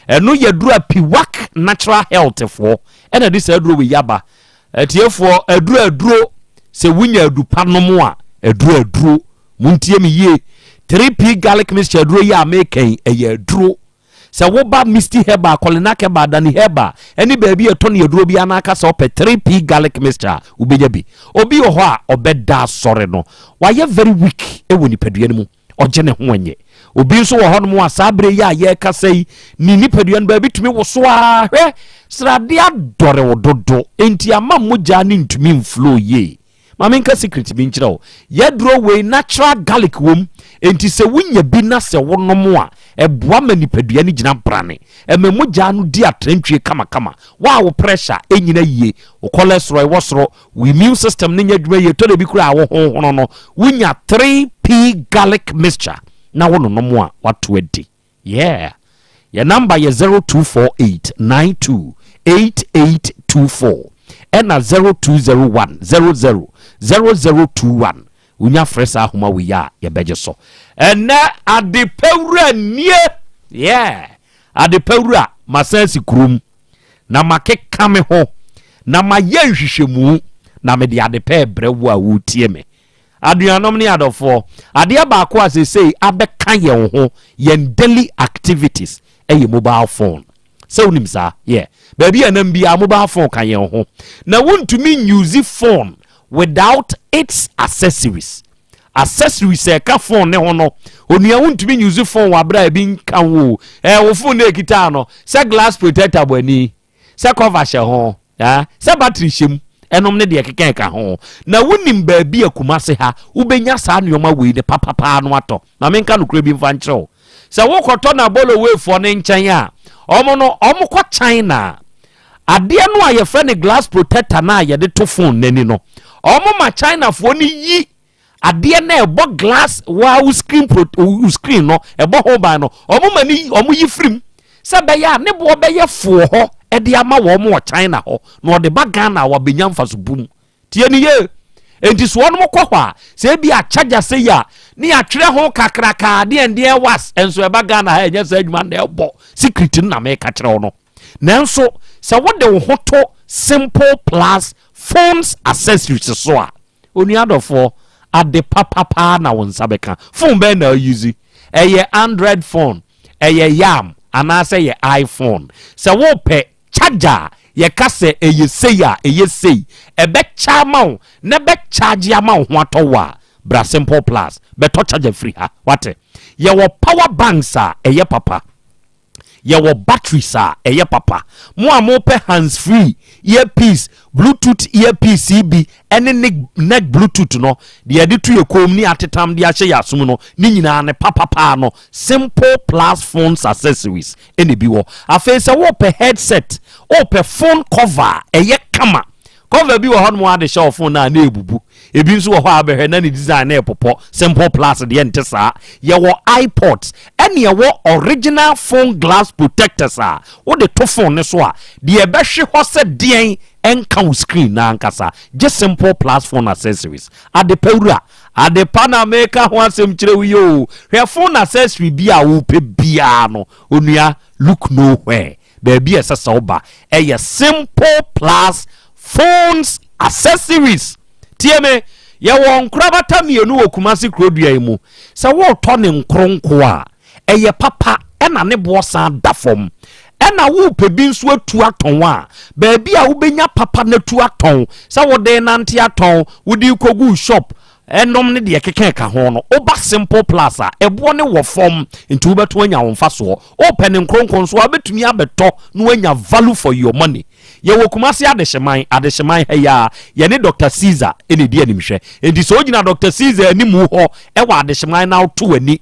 ɛno yɛ aduro a Piwak Natural Health foɔ ɛna de saa aduro wei aba. Atiefoɔ, aduro aduro, sɛ wonya adu pa nom a, aduro aduro. Montie me yie. 3P Garlic Mixture aduro yi a meka yi, ɛyɛ aduro. Sɛ woba Misty Herbal, Kolinak Herbal, Dani Herbal, ɛne baabi a ɛtɔ ne aduro biara na aka sɛ ɔpɛ 3P garlic mixture a, wobɛnya bi. Obi wɔ hɔ a ɔbɛda asɔre no, wayɛ very weak wɔ nipadua no mu, ɔgye ne ho nyɛ. Obi nso wɔ hɔnom a saa berɛ yi a yɛrekasa yi, ne nipadua no baabi tumi woso ara, hwɛ, sradeɛ adɔre wo dodo, enti ama mogya no ntumi mflow yie. Ma menka secret bi nkyerɛ wo. Yɛaduro wei natural garlic wom. Enti sɛ wonya bi na sɛ wonom a, ɛboa ma nipadua no gyina brane. Ɛma mogya no di atrantwie kamakama. Wo a wo pressure ɛnyina yie, wo cholesterol ɛwɔ soro, wo immune system no nyɛ adwuma yie, ɛtɔ da bi koraa a wo honhono no, wonya 3P garlic mixture na wononom a, woato adi. Yeah. Yɛ number yɛ 0248 92 8824 ɛna 0201 00 0021. Wonya frɛ saa ahoma wei a yɛbɛgye so. Ɛnɛ adepɛwura nie. Yeah. Adepɛwura masan asi kurom na makeka me ho na mayɛ nhwehwɛmu na mede adepɛ brɛ wo a wotie me. Anuanom ne adɔfoɔ, adeɛ baako a seesei abɛka yɛn ho, yɛn daily activities, yɛ mobile phone. Sɛ wonim saa? Yeah. Baabi a nam biara mobile phone ka yɛn ho. Na wontumi nyuzi phone without its accessories. Accessories a ɛka phone ne ho no, onua wontumi nyuzi phone wɔ abere a ebi nka ho o. Ɛɛ wo phone na ekita no, sɛ glass protector bɔ ani. sɛ cover hyɛ ho, ah, sɛ battery hyɛ mu, ɛnom ne deɛ ɛkeka ɛka ho. Na wonim baabi a Kumase ha wobɛnya saa nneɛma wei ne papapaa no atɔ. Ma menka nokorɛ bi mfa nkyerɛ wo. Sɛ wokɔtɔ no abolowefoɔ no nkyɛn a, wɔn no wɔkɔ China a, adeɛ no a yɛfrɛ no glass protector no a yɛde to phone no ani no, wɔn ma Chinafoɔ no yi adeɛ no a ɛbɔ glass waa wo screen pro wo screen no ɛbɔ ho ban no wɔn ma ne wɔn yi firim sɛ bɛyɛ a ne boɔ bɛyɛ foɔ hɔ ɛde ama wɔn wɔ China hɔ na ɔde ba Ghana a wabɛnya mfaso bum tie ne yie nti so wɔn kɔ hɔ a sɛ ebi a charger sɛ yi a ne yɛatwerɛ ho kakraka deɛ deɛ was nso ɛba Ghana ha ɛnyɛ sɛ adwuma na ɛbɔ secret no na meka kyerɛ wo no nanso sɛ wode wo ho to simple plus phones accessories so a Onua dɔfoɔ, ade papa paa na wo nsa bɛka. Phone bɛn na use? Ɛyɛ Android phone, ɛyɛ Yam anaasɛ ɛyɛ iPhone? Sɛ wopɛ charger a yɛka sɛ ɛyɛ sei a, ɛyɛ sei. Ɛbɛkyɛ ama wo na ɛbɛcharge ama wo ho atɔ wo a, bra Simple Plus bɛtɔ charger firi ha. Wate? Yɛwɔ power banks a ɛyɛ papa. Yɛwɔ batteries a ɛyɛ papa. Mo a mopɛ hands free earpiece, bluetooth earpiece yi bi ɛne ne neck bluetooth no, deɛ yɛde to yɛ kɔn mu ne atetam de ahyɛ yɛ asom no, ne nyinaa ne papapaa no, Simple Plus Phones Accessories ɛna ebi wɔ. Afei sɛ wopɛ headset, wopɛ phone cover a ɛyɛ kama, cover bi wɔ hɔ nom a de hyɛ wo phone no a na ebubu. Ebi nso wɔ hɔ a wobɛhwɛ na ne design no repopɔ. Simple Plus deɛ nte saa. Yɛwɔ iPods ɛne ɛwɔ original phone glass protectors a wode to phone no so a, deɛ ɛbɛhwe hɔ sɛ deɛn ɛnka wo screen no ankasa. Gye Simple Plus phone accessories. Adepa wura, adepa na meka ho asɛm kyerɛ wo yi oo. Hwɛ phone accessory bi a wopɛ biara no, onua, look nowhere. Baabi a ɛsɛ sɛ woba ɛyɛ Simple Plus Phones Accessories. Tie me, yɛwɔ nkorabata mmienu wɔ Kumasi kurodua yi mu. Sɛ woretɔ ne nkoronko a, ɛyɛ papa ɛna ne boɔ san da fam. Ɛna worepɛ bi nso atu atɔn a, baabi a wobɛnya papa no atu atɔn, sɛ wode renante atɔn, wode rekɔgu shop, Ɛnom ne deɛ ɛkeka ɛka ho no, woba Simple Plus a, ɛboɔ no wɔ fam nti wobɛto anya wo mfasoɔ. Wopɛ ne nkronkron nso a, wobɛtumi abɛtɔ na woanya value for your money. Yɛwɔ Kumasi Adehyeman, Adehyeman ha yi ara, yɛne Doctor Caesar na ɛdi animhwɛ. Enti sɛ wogyina Doctor Caesar animu hɔ wɔ Adehyeman na woto w'ani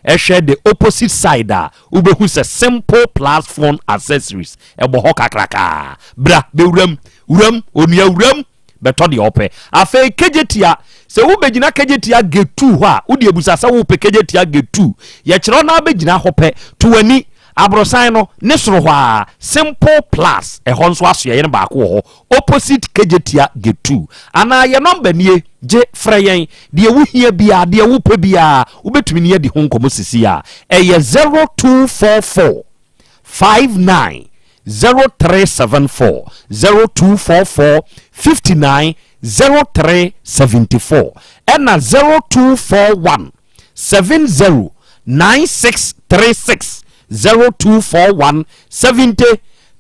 hwɛ the opposite side a, wobɛhu sɛ Simple Plus Phone Accessories ɛbɔ hɔ kakrakaa. Bra, bɛwuram, wuram, onua wuram! bɛtɔ deɛ ɔpɛ. Afei Kejetia, sɛ wobɛgyina Kejetia gate 2 hɔ a, wode abusa sɛ wopɛ Kejetia gate 2. Yɛkyerɛ wo na abɛgyina hɔ pɛ, to w'ani, aborosan no ne soro hɔ ara, Simple Plus, ɛhɔ nso asoɛeɛ no baako wɔ hɔ, opposite Kejetia gate 2. Anaa yɛ nɔmba nie, gye, frɛ yɛn, deɛ wohia biara, deɛ wopɛ biara, wobɛtumi ne yɛadi ho nkɔmmɔ sisi a. Ɛyɛ 0244. 59 0374 0244 59 0374 ɛna 0241 70 9636 0241 70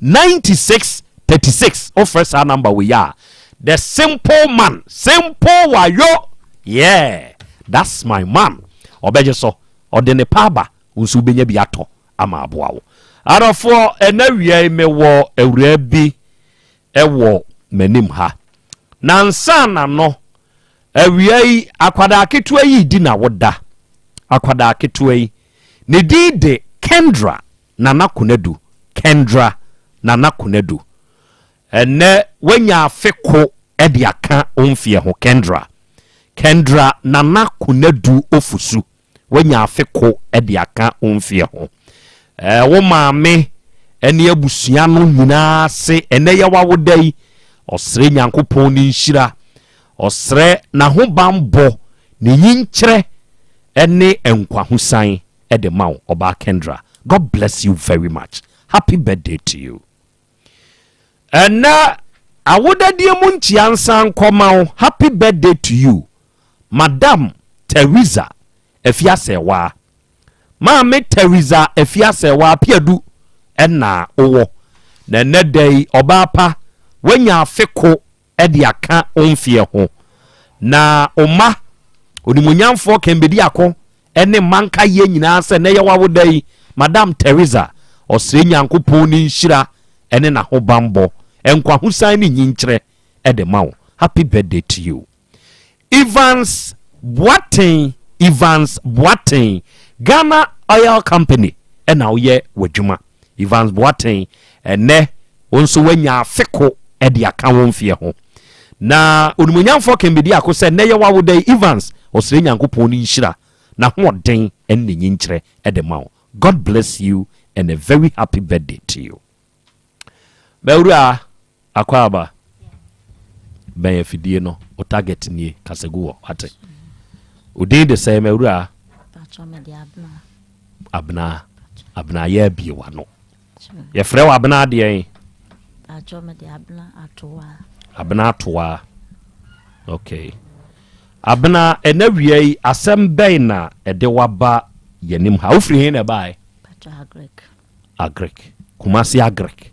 96 36 wofrɛ saa number wei a the simple man simple wayo yeah that's my man ɔbɛgye so ɔde ne pa aba wo nso wobɛnya bi atɔ ama aboa wo. Adɔfoɔ, ɛnɛ awia yi mewɔ awuraa bi wɔ m'anim ha. Na ansa na no, awia yi akwadaa ketewa yi redi n'awoda. akwadaa ketewa yi, ne din de Kendra Nana Konadu, Kendra Nana Konadu. Ɛnnɛ woanya afe ko de aka wo mfeɛ ho, Kendra. Kendra Nana Konadu Ofosu, woanya afe ko de aka wo mfeɛ ho. Ɛɛ, wo maame ne abusua no nyinaa se ɛnnɛ yɛ w'awoda yi, ɔsrɛ Nyankopɔn ne nhyira, ɔsrɛ n'ahobanbɔ, ne nyinkyerɛ ne nkwahosan de ma wo, Ɔbaa Kendra. God bless you very much. Happy birthday to you. Ɛnɛ awodadie mu nkyia nsan nkɔma wo. Happy birthday to you, Madam Teresa Afiasɛwaa. Maame Teresa Afiasɛwaa Piadu ɛna wowɔ. Na ɛnɛ da yi ɔbaa pa woanya afe ko de aka wo mfeɛ ho. Na wo mma, Onimuonyamfoɔ Ken Bediako ne mma nkaeɛ nyinaa sɛ nnɛ yɛ w'awoda yi, Madam Teresa, ɔsrɛ Nyankopɔn ne nhyira ne n'ahobanbɔ, nkwahosan ne nyinkyerɛ de ma wo. Happy birthday to you. Evans Boateng Evans Boateng, Ghana Oil Company na woyɛ w'adwuma. Evans Boateng, ɛnnɛ wo nso woanya afe ko de aka wo mfeɛ ho. Na Onimuonyamfoɔ Ken Bediako sɛ nnɛ yɛ w'awoda yi, Evans, ɔsrɛ Nyankopɔn ne nhyira, n'ahoɔden ne ne nyinkyerɛ de ma wo. God bless you and a very happy birthday to you. Mawura Akwaaba, bɛn afidie no, wo target nie, kasa gu hɔ, wate. Wo din de sɛn mawura? Abena. Abena yɛ abie w'ano. Yɛfrɛ wo Abena deɛn? Abena Atoa. Okay. Abena, ɛna wia yi, asɛm bɛn na ɛde waba yɛnim ha? Wofiri he na ɛbaeɛ? Agric. Kumasi Agric.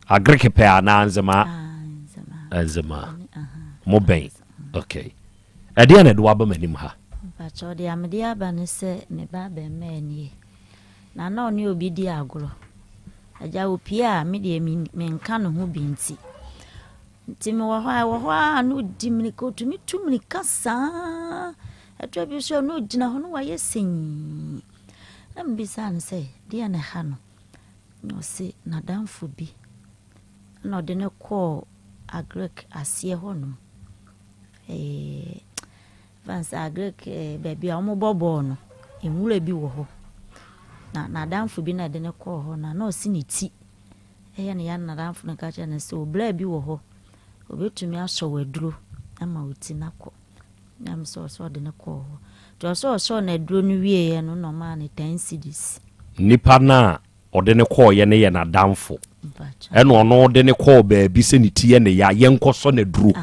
Agric pɛ anaa Nzemaa? Ah, Nzemaa. Mo bɛn. Okay. Ɛdeɛ na ɛde waba m'anim ha? Mpakyɛw deɛ mede aba ne sɛ me ba abɛɛmaa nie. Na na ɔne obi di agorɔ. Agya opie a me deɛ menka ne ho bi nti. Nti mewɔ hɔ a ɛwɔ hɔ a na ɔdi mmirika ɔtumi tu mmirika saa. Ɛtɔ bi so a na ɔgyina hɔ na wayɛ sɛn. Na mebisaa no sɛ, Deɛn na ɛha no? Na ɔse, N'adamfo bi na ɔde no kɔɔ Agric aseɛ hɔnom. Ɛɛ, fa no sɛ Agric ɛɛ, baabi a wɔbɔ bɔɔl no, nwura bi wɔ hɔ. Na n'adamfo bi na ɛde no kɔɔ hɔ, na na ɔse ne ti ɛyɛ ne ya na n'adamfo no ka kyerɛ no sɛ, obraa bi wɔ hɔ, obɛtumi asɔ wo aduro ama wo ti no akɔ. Na me sɛ ɔsɛ ɔde no kɔɔ hɔ. Nti ɔsɛ ɔsɔɔ no aduro no wieɛ no na ɔmaa no ten cedis. Nipa no a ɔde no kɔɔeɛ no yɛ n'adamfo. Ɛna ɔno de no kɔɔ baabi sɛ ne ti yɛ ne ya, yɛnkɔsɔ no aduro.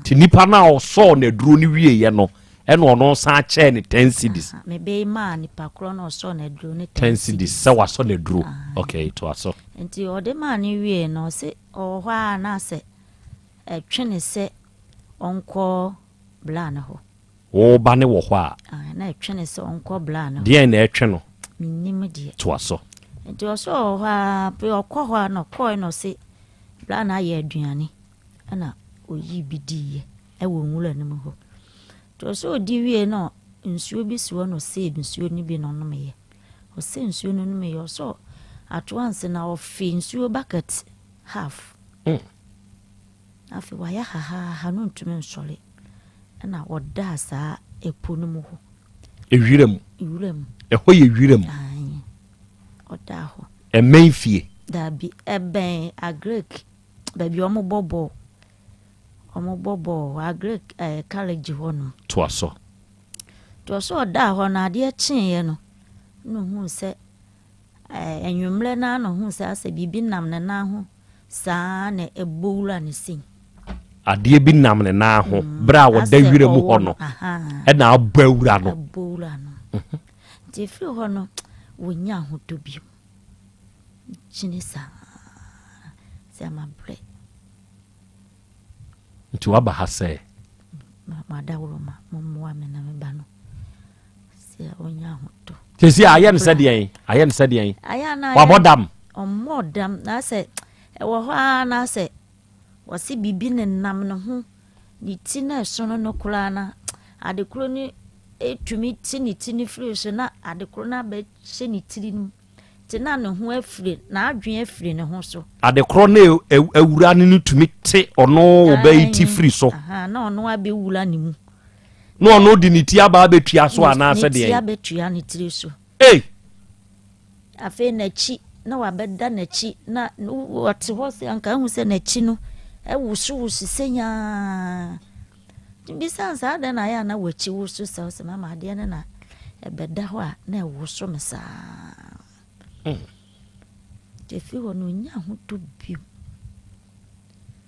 Nti nipa no a ɔsɔɔ no aduro no wieɛ no, ɛna ɔno san kyɛɛ no ten cedis. Mebe maa nipa korɔ na ɔsɔɔ no aduro no ten cedis. Sɛ wasɔ no aduro. Okay, toa so. Nti ɔde maa no wieɛ no, ɔse ɔwɔ hɔ a na asɛ ɛtwe no sɛ ɔnkɔ bla no hɔ. Wo ba no wɔ hɔ a. Ah, na ɛtwe no sɛ ɔnkɔ bla no hɔ. Deɛn na ɛtwe no? Mennim deɛ. Toa so. Nti ɔsɛ ɔwɔ hɔ a, afei ɔkɔ hɔ a na ɔkɔɛ na ɔse bla no ayɛ aduane ɛna ɔyii bi diiɛ ɛwɔ nwura no mu hɔ. Nti ɔsɛ ɔdi wie na nsuo bi si hɔ na ɔsee nsuo no bi na ɔnomeeɛ. Ɔsee nsuo no nomeeɛ ɔsɛ ato anse na ɔfe nsuo bucket half. Mm. Afei wayɛ hahaaha na ɔntumi nsɔre. Ɛna ɔdaa saa ɛpo no mu hɔ. Ewira mu. Ewira mu. Ɛhɔ yɛ wira mu. Ayi. Ɔdaa hɔ. Ɛmɛn fie. Dabi ɛbɛn Agric baabi a wɔn bɔ bɔɔl. Wɔn bɔ bɔɔl hɔ Agric ɛɛ eh, college hɔ nom. Toa so. Toa so ɔdaa hɔ na adeɛ kyeeɛ no na ohun sɛ ɛɛ anwummerɛ naa na ohun sɛ asɛ biribi nam ne nan ho. Saa ara na ɛbɔ wura no sin. Adeɛ bi nam ne nan ho mm, berɛ a wɔda wira mu hɔ no ɛna abɔ awura no. Abɔ wura no. Mhm. Nti ɛfiri hɔ no wɔnya ahotɔ bio. Kyini saa sɛ ama berɛ. Nti waba ha sɛ. Madaworo ma mommoa me na meba no. Sɛ ɔnya ahotɔ. Sɛsi ayɛ no sɛ deɛn? Ayɛ no sɛ deɛn? Wabɔ dam. Ɔmmɔɔ dam na sɛ ɛwɔ hɔ ara na sɛ wɔse biribi nenam ne ho ne ti na ɛsono no koraa na ade koro ne. tumi te ne ti no firi so na ade koro no abɛhyɛ ne tiri no mu. Nti na ne ho afiri, n'adwene afiri ne ho so. Ade korɔ no awura no no tumi te ɔno ɔbaa yi ti firi so. Aha, na ɔno abɛwura ne mu. Na ɔno de ne ti aba abɛtua so anaasɛ deɛ? Ne ti abɛtua ne tiri so. Ei! Afei n'akyi, na wabɛda n'akyi, na ɔte hɔ sɛ anka ahu sɛ n'akyi no ɛwosowoso sɛ nyaa. Bisa no sɛ adɛn na ayɛ a na w'akyi woso saa? Ɔsɛ mama adeɛ no na ɛbɛda hɔ a na ɛwoso me saa. Nti ɛfiri hɔ no ɔnya ahotɔ bio.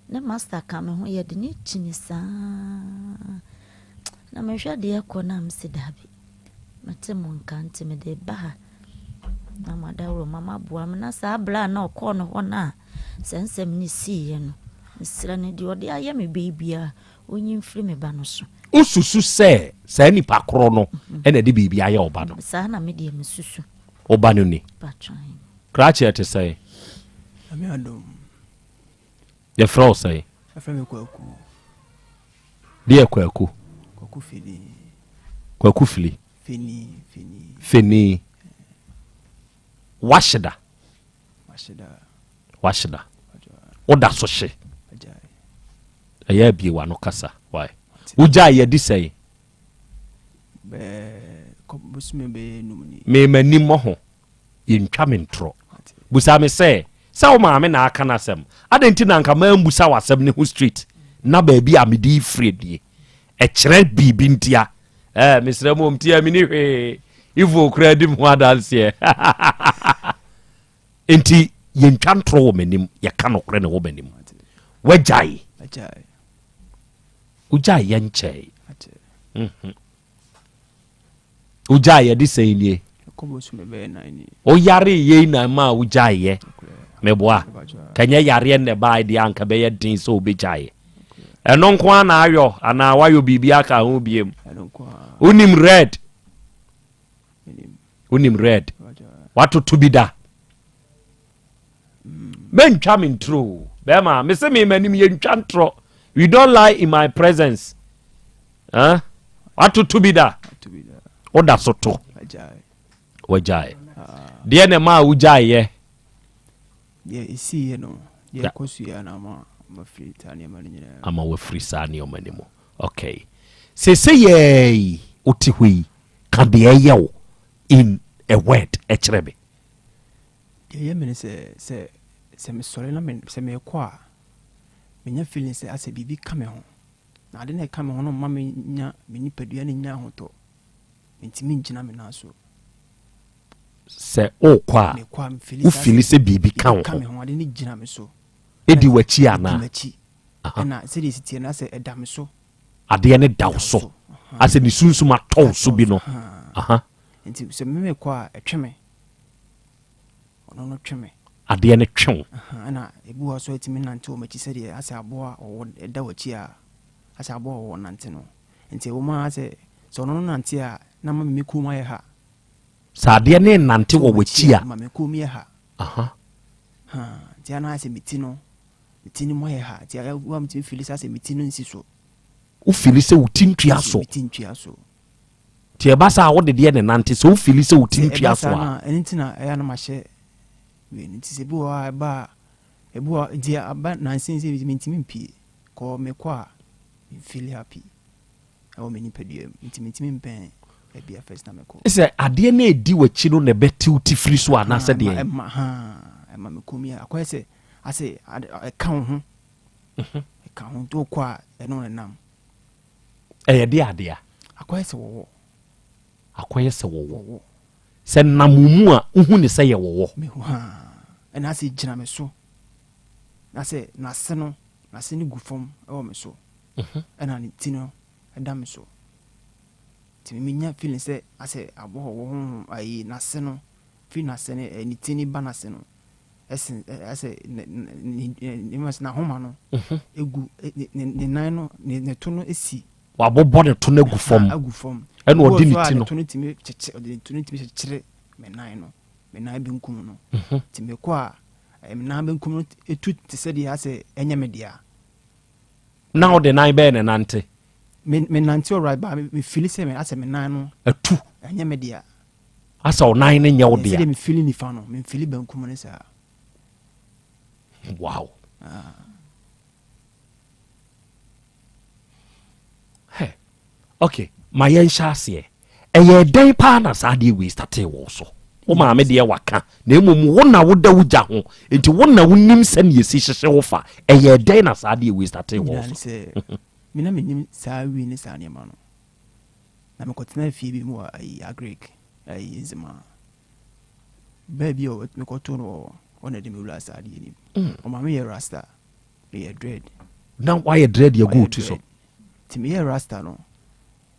Ne master ka me ho yɛde ne kyini saa. Na mehwɛ deɛ ɛkɔ no a mese daabi. Mete mo nka nti mede ba ha na mo adaworo ma moaboa me. Na saa berɛ a na ɔkɔɔ no hɔ no a saa nsɛm no siiɛ no, mesrɛ no deɛ ɔde ayɛ me biribiara ɔnyi mfiri me ba no so. Wosusu sɛ saa nipa korɔ no na ɛde biribi ayɛ wo ba no? Saa na me deɛ mesusu. Wo ba no ni? Patran. Krakye ɛte sɛn? Nyame adom. Yɛfrɛ wo sɛn? Yɛfrɛ me Kwaku. Deɛ Kwaku? Kwaku Fini. Kwaku Fili? Fini, Fini. Fini. Wahye da? Wahye da. Wahye da. Woda so hye? Ɛyɛ abie w'ano kasa. Why? Wogyae yɛdi sɛn? Me m'ani mmɔ ho. Yɛntwa me ntorɔ. Busa me sɛ, sɛ wo maame na aka n'asɛm, adɛn nti na anka mambusa w'asɛm no ho straight na baabi a mede refiri nie? Ɛkyerɛ biribi ntia. Eh, mesrɛ mo, mtia meni hwee. Ivo koraa di me ho adanseɛ. Nti yɛntwa ntorɔ wɔ m'anim, yɛka nokorɛ na ɛwɔ m'anim. Wagyae. Wogyae yɛ nkyɛe. Mhm. Wogyae yɛ de sɛn nie? Woyare yei na ɛma wogyae yɛ. Meboa. Kanyɛ yareɛ na ɛbaa deɛ anka bɛyɛ den sɛ wobɛgyaeɛ. Ɛno nko ara na ayɔ anaa wayɔ biribi aka ho biem. Wonim red. Wonim red. Watoto bi da. Mentwa me nturo. Bɛrima, me se me m'anim yɛntwa ntorɔ. You don't lie in my presence. Huh? Watoto bi da. Woda so to. Wagyae. Deɛ na ɛma a wogyaeɛ. Deɛ ɛsiiɛ no, deɛ ɛkɔ so yɛ na ama mafiri saa nneɛma no nyinaa. Ama wafiri saa nneɛma no mu. Okay. Sese yɛi wote hɔ yi, ka deɛ ɛyɛ wo in a word ɛkyerɛ me. Deɛ ɛyɛ me ne sɛ, sɛ sɛ mesɔre na me sɛ merekɔ a, menya feeling sɛ asɛ biribi ka me ho. Na ade no a ɛka me ho no mma menya me nipadua no nnya ahotɔ. Mentumi ngyina me nan so. Sɛ wokɔ a, wofili sɛ biribi ka wo ho. Me ho, ade no gyina me so. Ɛdi w'akyi anaa? Ɛdi m'akyi. Ɛna sɛdeɛ ɛsi teɛ no, asɛ ɛda me so. Adeɛ no da wo so. Asɛ ne sunsum atɔ wo so bi no. Nti sɛ memekɔ a, ɛtwe me. Ɔno no twe me. Adeɛ no twe wo. Ɛna ebi wɔ hɔ nso a ɛtumi nante wɔ m'akyi sɛdeɛ asɛ aboa a ɔwɔ ɛda w'akyi a asɛ aboa a ɔwɔ nante no. Nti ɛwɔ mu ara sɛ sɛ ɔno no nante a na ama me kɔn mu ayɛ ha. Sɛ adeɛ no renante wɔ w'akyi a. Ma me kɔn mu yɛ ha. Ha nti ana ayɛ sɛ me ti no me ti no mu ayɛ ha nti ayɛ wa metumi fili sɛ asɛ me ti no nsi so. Wo fili sɛ wo ti ntua so. Me ti ntua so. Nti ɛba saa a wode deɛ na ɛnante sɛ wo fili sɛ wo ti ntua so a. Sɛ ɛba saa no a ɛno nti na ɛyɛ a na mahyɛ wei no nti sɛ ebi wɔ hɔ a ɛba a ebi wɔ nti aba nansa yi sɛ mentumi mpie kɔ mekɔ a. Me feel happy ɛwɔ me nipadua mu nti mentumi mbɛn baabi a first na mekɔ. Sɛ adeɛ no ɛdi w'akyi no na ɛbɛte wo tifiri so anaasɛ deɛn? Ɛma haa ɛma me kɔn mu yɛ akɔyɛ sɛ asɛ ɛka wo ho mhm. ɛka ho nti wokɔ a ɛno na nam. Ɛyɛ deɛ adeɛ a? Akɔyɛ sɛ wɔwɔ. Akɔyɛ sɛ wɔwɔ. Sɛ nam wo mu a wohu ne sɛ yɛ wɔwɔ. Mehu haa ɛna asɛ gyina me so na sɛ n'ase no N'ase no gu fam wɔ me so ɛna ne ti no da me so. Nti me menya feeling sɛ asɛ aboa ɔwɔ honhom ayi n'ase no firi n'ase no ne ti no ba n'ase no ɛsen asɛ ne ne ne n'ahoma no egu ne ne nan no ne ne to no esi. Wabobɔ ne to no agu fam. Agu fam. Ɛna ɔde ne ti no. Ne to no tumi kyekyere ɔde ne to no tumi kyekyere me nan no me nan benkum no. Nti mekɔ a Me nan benkum no tu te sɛ deɛ asɛ ɛnyɛ me dea. Na wode nan bɛyɛ na nante? Me me nante alright ba me feeli sɛ me asɛ me nan no. Atu. Ɛnyɛ me dea. Asɛ wo nan no nyɛ wo dea. Sɛdeɛ me feeli nifa no me feeli benkum no saa. Wow. Ah. Hey. Okay, ma yɛnhyɛ aseɛ. Ɛyɛ dɛn paa na saa adeɛ wei startee wɔ so? Wo maame deɛ waka, na mmom wo na woda wo gya ho, nti wo na wonim sɛnea ɛsi hyehye wo fa. Ɛyɛ dɛn na saa adeɛ wei startee wɔ so? Me na mennim saa wii ne saa nneɛma no. Na mekɔtenaa fie bi mu wɔ ayi Agric, ayi Nzema. Baa bi a mekɔtoo no wɔ hɔ, ɔna ɛde me wuraa saa adeɛ no mu. Ɔma meyɛ rasta, meyɛ dread. Na wayɛ dread agu wo ti so? Nti meyɛɛ rasta no,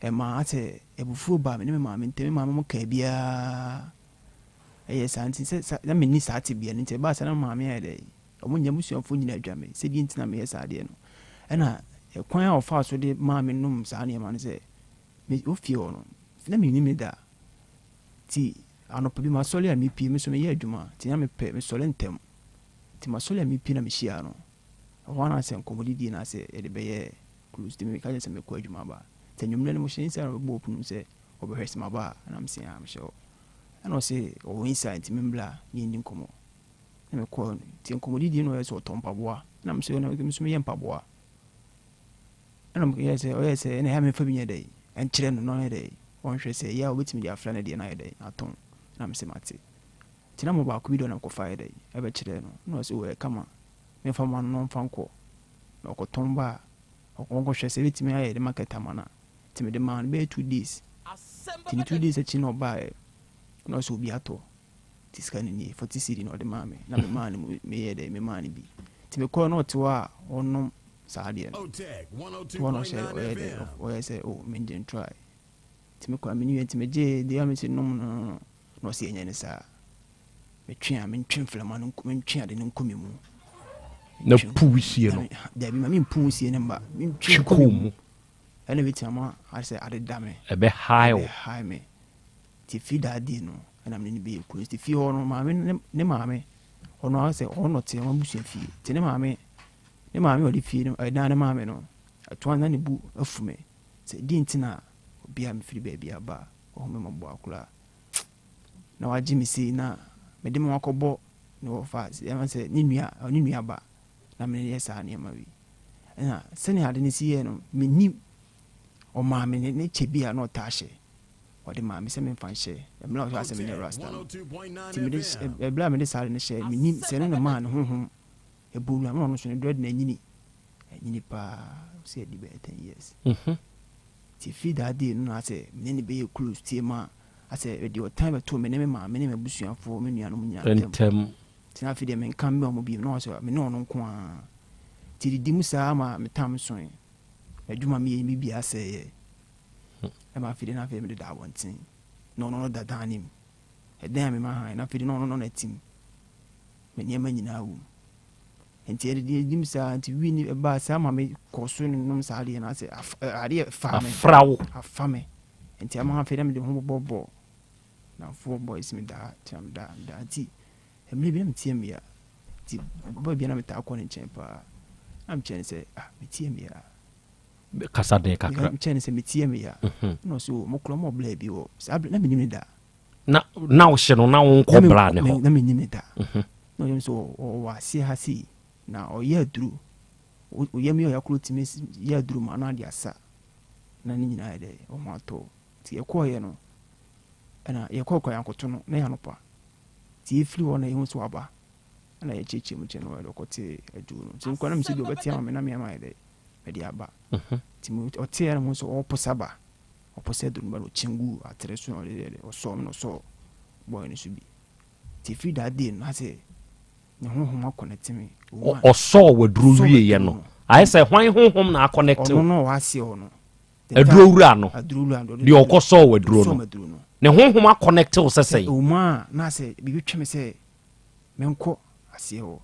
ɛmaa asɛ abufuo baa me ne me maame ntam. Me maame mo kaa biara ɛyɛ saa nti sɛ na menni saa tebea no nti ɛbaa saa na me maame ayɛ dɛ wɔn nyinaa abusuafoɔ nyinaa adwa me sɛ deɛ nti na meyɛ saa adeɛ no. Ɛna ɛkwan a ɔfaa so de maa me nom saa nneɛma no sɛ me wɔ fie hɔ no na mennim ne da. Nti anɔpa bi masɔre a mepie me nso meyɛ adwuma nti na mepɛ mesɔre ntɛm. Nti masɔre a mepie na mehyiaa no. Ɛhɔ ara na sɛ nkɔmmɔdidie na sɛ yɛde bɛyɛ close nti meka kyerɛ no sɛ mekɔ adwuma aba. Nti anwummerɛ no mehyɛ inside na ɔbɛbɔɔ pono mu sɛ ɔbɛhwɛ sɛ maba a ɛna mese aa mehyɛ hɔ. Ɛna ɔse ɔwɔ inside nti membra na yɛndi nkɔmmɔ. Na mekɔɔ no nti nkɔmmɔdidie no ɔyɛ sɛ ɔtɔ mpaboa ɛna mese ɔna me nso meyɛ mpaboa. Ɛna ɔyɛ sɛ ɔyɛ sɛ ɛna ɛyɛ a memfa bi nyɛ dɛn ɛnkyerɛ no na ɔnyɛ dɛn ɔnhwɛ sɛ ɛyɛ a ɔbɛtumi de afra ne deɛ no ayɛ dɛn atɔn. Ɛna mese mate. Nti na mewɔ baako bi deɛ ɔna mekɔfa yɛ dɛn ɛbɛkyerɛɛ no ɛna ɔse oh ɛyɛ kama. Memfa mma no na ɔmfa nkɔ na ɔkɔtɔn ba a ɔnkɔhwɛ sɛ ɛbɛtumi ayɛ de market ama no a. Nti mede maa no bɛyɛ 2 days. Nti ne 2 days akyi na ɔbaeɛ na ɔsɛ obi atɔ. Nti sika no nie, 40 cedi na ɔde maa me na memaa no mu meyɛɛ dɛ memaa no bi. Nti mekɔɛ na ɔte hɔ a ɔnom saa adeɛ no. Nti hɔ na ɔhyɛ ɔyɛ dɛ ɔyɛ sɛ oh mengye ntry. Nti mekɔɛ me nua nti megyee deɛ a mese nom no no no na ɔse ɛnyɛ ne saa. Metwe a mentwe mframa no mentwe ade no nkɔ me mu. Na pu wusie no. Dabi ma mempu wusie no mba. Mentwe nkɔ me mu. Ɛna ɛbɛtumi ama asɛ ade da me. Ɛbɛ hae wo. Ɛbɛ hae me. Nti ɛfiri that day no ɛna me ne no bɛyɛ close. Nti fie hɔ no maame ne ne maame ɔno ara sɛ ɔno na ɔte wɔn abusua fie. Nti ne maame ne maame a ɔde fie no ɛdan no maa me no ɛtoa na ne bu afu me sɛ deɛ nti na obi a mefiri baabi aba a ɔhu me mmɔbɔ akora na wagye me sei na mede me ho akɔbɔ ne wɔfa ɛma sɛ ne nua ne nua ba na me yɛ saa nneɛma wi. Ɛna sɛnea ade no si yɛ no mennim ɔmaa me ne kyɛ bi a na ɔtaa hyɛ. Ɔde maa me sɛ memfa nhyɛ mmerɛ a ɔhyɛɛ sɛ menyɛ rasta no. Nti mede ɛberɛ a mede saa ade no hyɛɛ, mennim sɛ ɛno na ɛmaa ne honhom ɛbɔ wura mu. Na ɔno nso ne dread no anyini, anyini paa, ɔsɛ adi bɛyɛ 10 years. Nti ɛfiri that day no na asɛ me ne no bɛyɛ close tie ma asɛ ɛde ɔtan bɛtoo me ne me maame ne m'abusuafoɔ, me nuanom nyinaa ntam. Nti na afei deɛ menka mmɛ wɔn bio, na ɔsɛ me ne ɔno nko ara. Nti ɛdidi mu saa ma me tam soe, m'adwuma meyɛ biribiara sɛeɛ. Ɛma afei de na afei mede da abɔnten na ɔno no da dan no mu. Ɛdan a mema hann na afei de na ɔno no na tim. Me nneɛma nyinaa wɔ mu. Nti ɛde deɛ nim saa nti wi ni ɛbaa saa ma me kɔ so no nom saa adeɛ no asɛ adeɛ fa me. Afra wo. Afa me. Nti ama afei na mede ho bɔbɔ bɔ. Namfoɔ boys me daa tia me daa me daa nti mmerɛ bi na metie mmea. Nti boy bi na metaa kɔ ne nkyɛn paa. Na mekyerɛ no sɛ ah metie mmea. Kasa den kakra. Mekyerɛ no sɛ metie me ya. Na ɔse o mo kora mo bla bi wɔ saa bere na menim ne da. Na na wohyɛ no na wonkɔ bla ne hɔ. Na menim ne da. Na ɔyɛ sɛ ɔwɔ aseɛ ha sei na ɔyɛ aduro. Ɔyɛ mi ɔyɛ akoro tumi yɛ aduro ma na ade asa. Na ne nyinaa yɛ dɛ ɔho atɔ. Nti yɛkɔɔyɛ no ɛna yɛkɔɔ kɔ yɛankoto no na yɛ anɔpa. Nti yɛfiri hɔ na yɛhu sɛ waba. Ɛna yɛkyerɛkyerɛ mu kyerɛ no ɔyɛ dɛ ɔkɔtee aduro no. Nti nkɔ na mesɛ bi ɔbɛte ama me na me ama yɛ dɛ. mede aba. Nti mo ɔteɛ na mo sɛ ɔreposa ba, ɔposa aduru no ba na ɔkyin gu atere so na ɔde yɛ dɛ ɔsɔɔ me na ɔsɔɔ boy no so bi. Nti ɛfiri that day no na sɛ ne honhom akɔnɛte me. Ɔsɔɔ w'aduro wieɛ no, ayɛ sɛ hwan honhom na akɔnɛte wo? Ɔno na ɔwɔ aseɛ hɔ no. Aduro wura no, deɛ ɔkɔsɔɔ w'aduro no, ne honhom akɔnɛte wo sɛ sɛn? Ɛwɔ mu a na sɛ biribi twe me sɛ menkɔ aseɛ hɔ.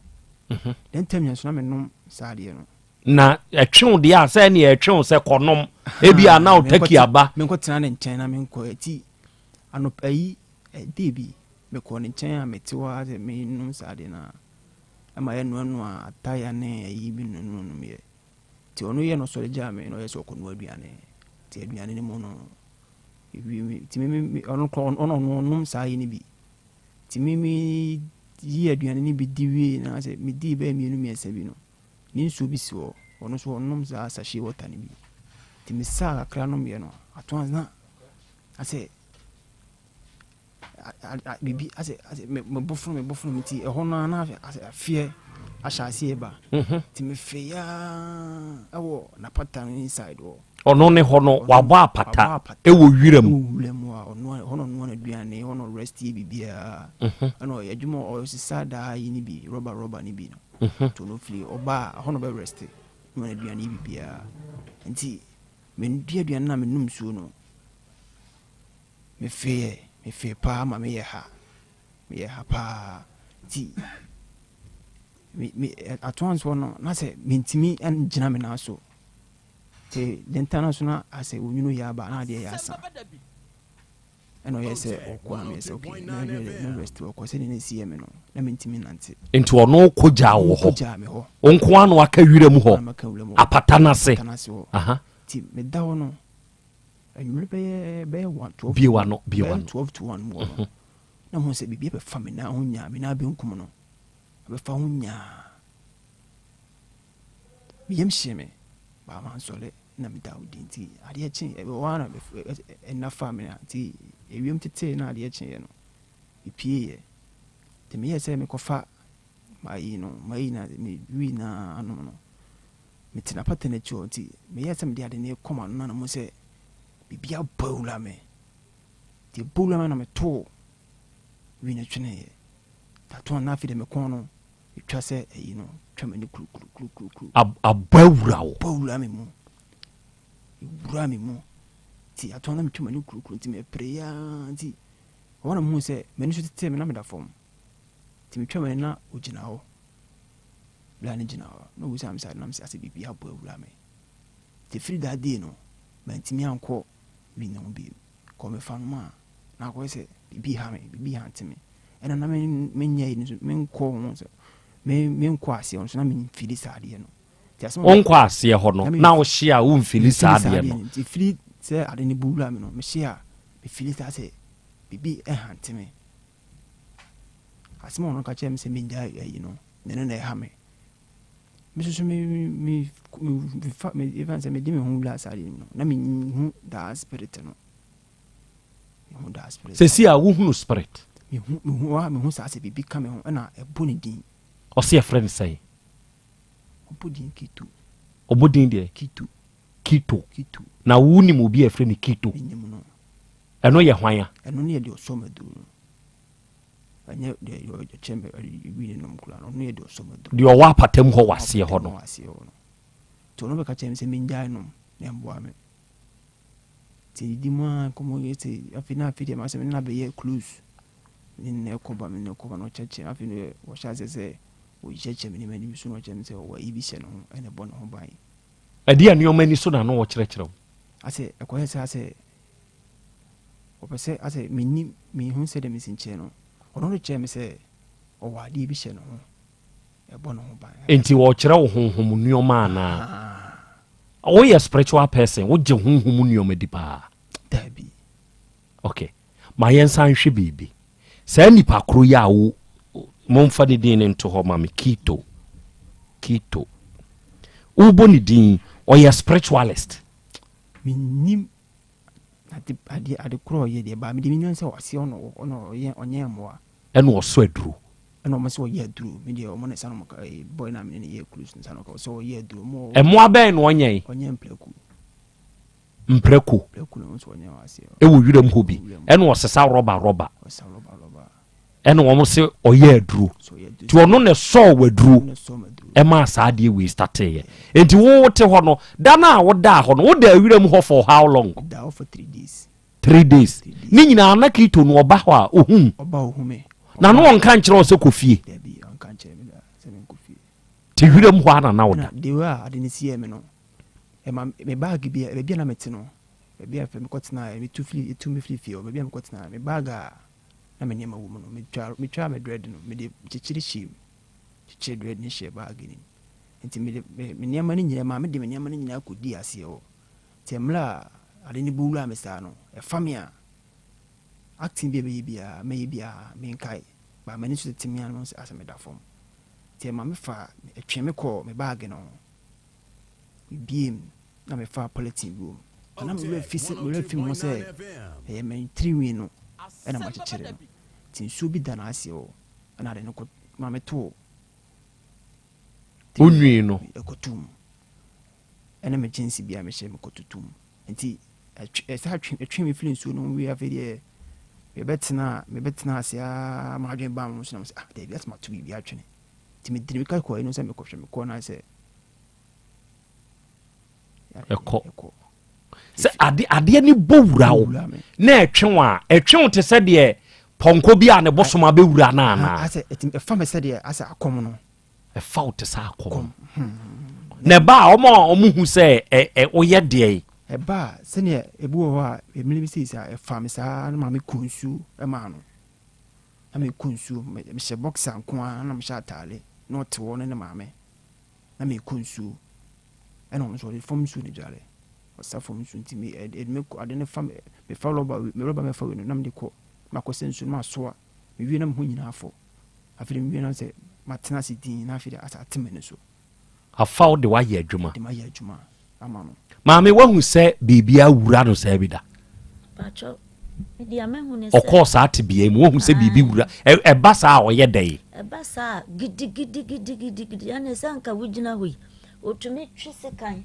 Then time yɛn nso na menom saa adeɛ no. Na ɛtwe wo deɛ a sɛ ɛne ɛtwe wo sɛ kɔnom ebi a na ɔtaki aba. Menkɔtena ne nkyɛn na menkɔ ɛti anɔpa yi ɛde bi mekɔ ne nkyɛn a mete hɔ a sɛ menom saa adeɛ no a ɛma yɛnoanoa ataya ne ayi bi nononom yɛ nti ɔno yɛ no ɔsɔre gyaa me na ɔyɛ sɛ ɔkɔnoa aduane. Nti aduane no mu no, nti me me ɔno korɔ ɔno ɔno ɔnom saa yi no bi. Nti me me yi aduane no bi di wie na sɛ me di bɛyɛ mmienu mmiɛnsa bi no, ne nsuo bi si hɔ, ɔno nso ɔnom saa sachet water no bi. Nti me saa kakra nom yɛ no, ato na asɛ biribi asɛ asɛ me me bo fono me bo fono me nti ɛhɔ no ara na asɛ afeɛ ahyɛ aseɛ ba mhm. nti mefe yaa ɛwɔ n'apata no inside hɔ ɔno ne hɔ no wabɔ apata ɛwɔ wira mu ɛwɔ wira mu a ɔno hɔ na ɔnoa n'aduane hɔ na ɔrest yɛ biribiara mhm. ɛna ɔyɛ adwuma ɔsesa daa yi ne bi rɔba rɔba ne bi no mhm. nti ɔno firi ɔba a hɔ na ɔbɛ rest noa n'aduane yɛ biribiara nti medi aduane na menum nsuo no Mefeeɛ, mefee paa ma meyɛ ha, meyɛ ha paa nti me me atoa nsoɔ no na sɛ mentumi ngyina me nan so nti denta no so na asɛ onwunu yɛ aba na adeɛ yɛ asa ɛna ɔyɛ sɛ ɔkɔ na meyɛ sɛ okay mɛ rest ɔkɔ sɛdeɛ na ɛsi yɛ me no na mentumi nante. Nti ɔno kɔ gyaa wɔ hɔ? Ɔkɔ gyaa me hɔ. Wo nko ara na waka wira mu hɔ? Apata no ase? Apata no ase hɔ. Nti meda hɔ no Anwummere bɛyɛ bɛyɛ one twelve Bue w'ano, bue w'ano. bɛyɛ 12 to 1 mu hɔ no, na mehu sɛ biribi abɛfa me nan ho nyaa, me nan benkum no, abɛfa ho nyaa. Me yam hyee me, baa mansɔre na meda hɔ din nti adeɛ kye ɛwɔ hɔ ara na ɛnna faa me a nti ewiem tetee na adeɛ kyeeɛ no, mepieeɛ. Nti meyɛɛ sɛ mekɔfa mayi no, mayi na mewi na anom no, Mete n'apata no akyi hɔ nti, meyɛɛ sɛ mede ade no rekɔ m'ano na na mehu sɛ biribi abɔ awura me. Nti ɛbɔ wura me na metoo wi no tweneeɛ. Tato a na afei deɛ me kɔn no ɛtwa sɛ ayi no twa m'ani kurukurukurukuru. Abɔ awura wo? Abɔ awura me mu. Ɛwura me mu. Nti ato a na metwa m'ani kurukuru nti mepere yaa nti ɛhɔ na mehu sɛ m'ani so tetee me na meda fam. Nti metwa m'ani na ɔgyina hɔ. Bra no gyina hɔ na obisaa me sɛ na mese asɛ biribi abɔ awura me. Nti firi that day no mantumi ankɔ wi no ho bio. Kɔ mefa no ma na akɔyɛ sɛ biribi ha me, biribi hante me. Ɛna na menyɛ yi nso menkɔ ho sɛ menkɔ aseɛ hɔ nso na memfili saa adeɛ no. Wonkɔ aseɛ hɔ no na wohye a womfili saa adeɛ no. Nti firi sɛ ade no bu wura me no mehye a mefili saa sɛ biribi hante me. Asɛm a ɔno ka kyerɛ me sɛ mengyae ayi no, na ɛno na ɛha me. Me nso so me me me fa me efa sɛ mede me ho wura saa adeɛ no mu no, na mehu daa spirit no. Mehu daa spirit. Sɛsi a wohunu spirit? Mehu mehu a mehu saa sɛ biribi ka me ho ɛna ɛbɔ ne din. Ɔse yɛfrɛ no sɛn? Ɔbɔ din Kito. Ɔbɔ din deɛ? Kito. Kito. Kito. Na wonim obi a yɛfrɛ no Kito? Menim no. Ɛno yɛ hwan a? Ɛno ne yɛ deɛ ɔsɔ maduro no. Ɛnyɛ deɛ ɔkyɛ me wi ne nom koraa no, ɔno yɛ deɛ ɔsɔ maduro. Deɛ ɔwɔ apatam hɔ wɔ aseɛ hɔ no. Wɔ aseɛ hɔ no. Nti ɔno bɛka kyerɛ me sɛ mengyae nom na ɛmboa me. Nti didi mu a nkɔmmɔ yɛ sɛ afei na afei deɛ masɛ me ne no abɛyɛ close. Me ne no ɛkɔ ba me ne no ɛkɔ ba na ɔkyerɛkyerɛ afei no ɔhyɛ aseɛ sɛ ɔkyerɛkyerɛ me nneɛma bi so na ɔkyerɛ me sɛ ɔwɔ ayi bi hyɛ ne ho ɛna ɛbɔ ne ho ban. Ɛdeɛ nneɛma ani so na na ɔkyerɛkyerɛ wo? Asɛ ɛkɔyɛ sɛ asɛ Ɔpɛ sɛ asɛ mennim, menhu sɛdeɛ mesi nkyerɛ no. Ɔno no kyerɛ me sɛ ɔwɔ adeɛ bi hyɛ ne ho, ɛbɔ ne ho ban. Enti ɔrekyerɛ wo honhom nneɛma anaa? Woyɛ spiritual person, wogye honhom nneɛma di paa? Daabi. Okay, ma yɛnsan nhwɛ biribi. Saa nipa koro yi a wo, momfa ne din no nto hɔ ma me, Kito. Kito. Wobɔ ne din, ɔyɛ spiritualist. Mennim Ade ade ade korɔ ɔyɛ deɛ baa mede menim sɛ ɔse ɔno ɔno ɔyɛ ɔnyɛ mmoa. Ɛna ɔsɔ aduro. Ɛna ɔmo sɛ ɔyɛ aduro me deɛ ɔmo na ɛsa na ɔmo ka ɛɛ boy na mene ne yɛ close no sa na ɔka ɔsɛ ɔyɛ aduro ɔmo. Mmoa bɛn na ɔnyɛn? Ɔnyɛ mprako. Mprako. Mprako na ɔmo sɛ ɔnyɛ wɔ aseɛ. Ɛwɔ wiram hɔ bi ɛna ɔsesa rɔba rɔba. Ɔsesa rɔba rɔba. Ɛna wɔn se ɔyɛ aduro. Nti ɔno na ɛsɔɔ w'aduro ɛmaa saa adeɛ wei starteeɛ. Nti wo te hɔ no, da no a wodaa hɔ no, wodaa wiram hɔ for how long? Medaa hɔ for 3 days. 3 days. Ne nyinaa na Kito no ɔba hɔ a ɔhu wo? Ɔba ɔhu me. Na na ɔnka nkyerɛ wo sɛ kɔ fie? Dabi, ɔnka nkyerɛ me da sɛ menkɔ fie. Te wiram hɔ ara na na woda? Ɛna the way a ade no si yɛɛ me no, ɛma me bag bi a, baabi a na mete no, baabi a afei mekɔtenaeɛ, metu firi, yɛtu me firi fie hɔ, baabi a mekɔtenaeɛ, me bag a na me nneɛma wɔ mu no, metwa metwaa me dread no, mede kyekyere hyɛɛ mu. Kyekyere dread no hyɛɛ baage no mu. Nti mede me me nneɛma no nyinaa, maame de me nneɛma no nyinaa kɔdii aseɛ hɔ. Nti mmerɛ a ade no bɔ wuraa me saa no, ɛfa me a, acting bi a ɛbɛyɛ biara, mɛyɛ biara, menkae. But m'ani so tete me a na mahu sɛ asɛ meda fam. Nti ɛma me faa, ɛtwee me kɔɔ me baage no ho. Mebuee mu na mefaa polythene bi wɔ mu. Na na me werɛ fi sɛ, me werɛ fi me ho sɛ ɛyɛ me tirinwi no na makyekyere no. Nti nsuo bi da n'aseɛ hɔ ɛna ade no kɔ ma metoo Wo nwi no? Ɛkɔtoo mu. Ɛne me jeans bi a mehyɛ mekɔtoto mu. Nti ɛsan twe ɛtwe me firi nsuo no ho wie afei deɛ mebɛtena mebɛtena ase ara m'adwene baa me ho so na mesɛ ah daabi asɛ mato biribi atwene. Nti mede mirika kɔɔ ɛno sɛ mekɔhwɛ mekɔɔ na sɛ ɛkɔ sɛ ade adeɛ ne bɔ wura wo na ɛtwe wo a ɛtwe wo te sɛ deɛ pɔnkɔ bi a ne bosom abɛwura no anaa asɛ ɛfa me sɛdeɛ asɛ akɔm no ɛfa wo te sɛ akɔm hmm. na ɛba a ɔma a ɔmo hu sɛ ɛ ɛ woyɛ deɛ yi ɛba a sɛdeɛ ebi wɔ hɔ a emiri bi sɛ sɛ ɛfa me saa na maame kɔ nsuo ɛmaa no na mekɔ nsuo mehyɛ boxer nko ara na mehyɛ ataale na ɔte hɔ ne ne maame na mekɔ nsuo ɛna ɔno nso ɔde fam nsuo na dware ɔsa fam nsuo nti me ɛde me kɔ ade no fa me mefa rɔba me rɔba mɛfa wei no na mede kɔ makɔ sɛ nsuo no masoa mewie na me ho nyinaa afɔ afei de mewie na sɛ matena ase din na afei de asa ate m'ani so. Afa wo de wayɛ adwuma. De mayɛ adwuma ama no. Maame wahu sɛ biribi awura no saa bi da. Pacho, deɛ mahu ne sɛ. Ɔkɔɔ saa tebea mu wahu sɛ biribi wura ɛba saa a ɔyɛ dɛn. Ɛba saa a gidigidigidigidi ɛne sɛ anka wogyina hɔ yi ɔtumi twe sekan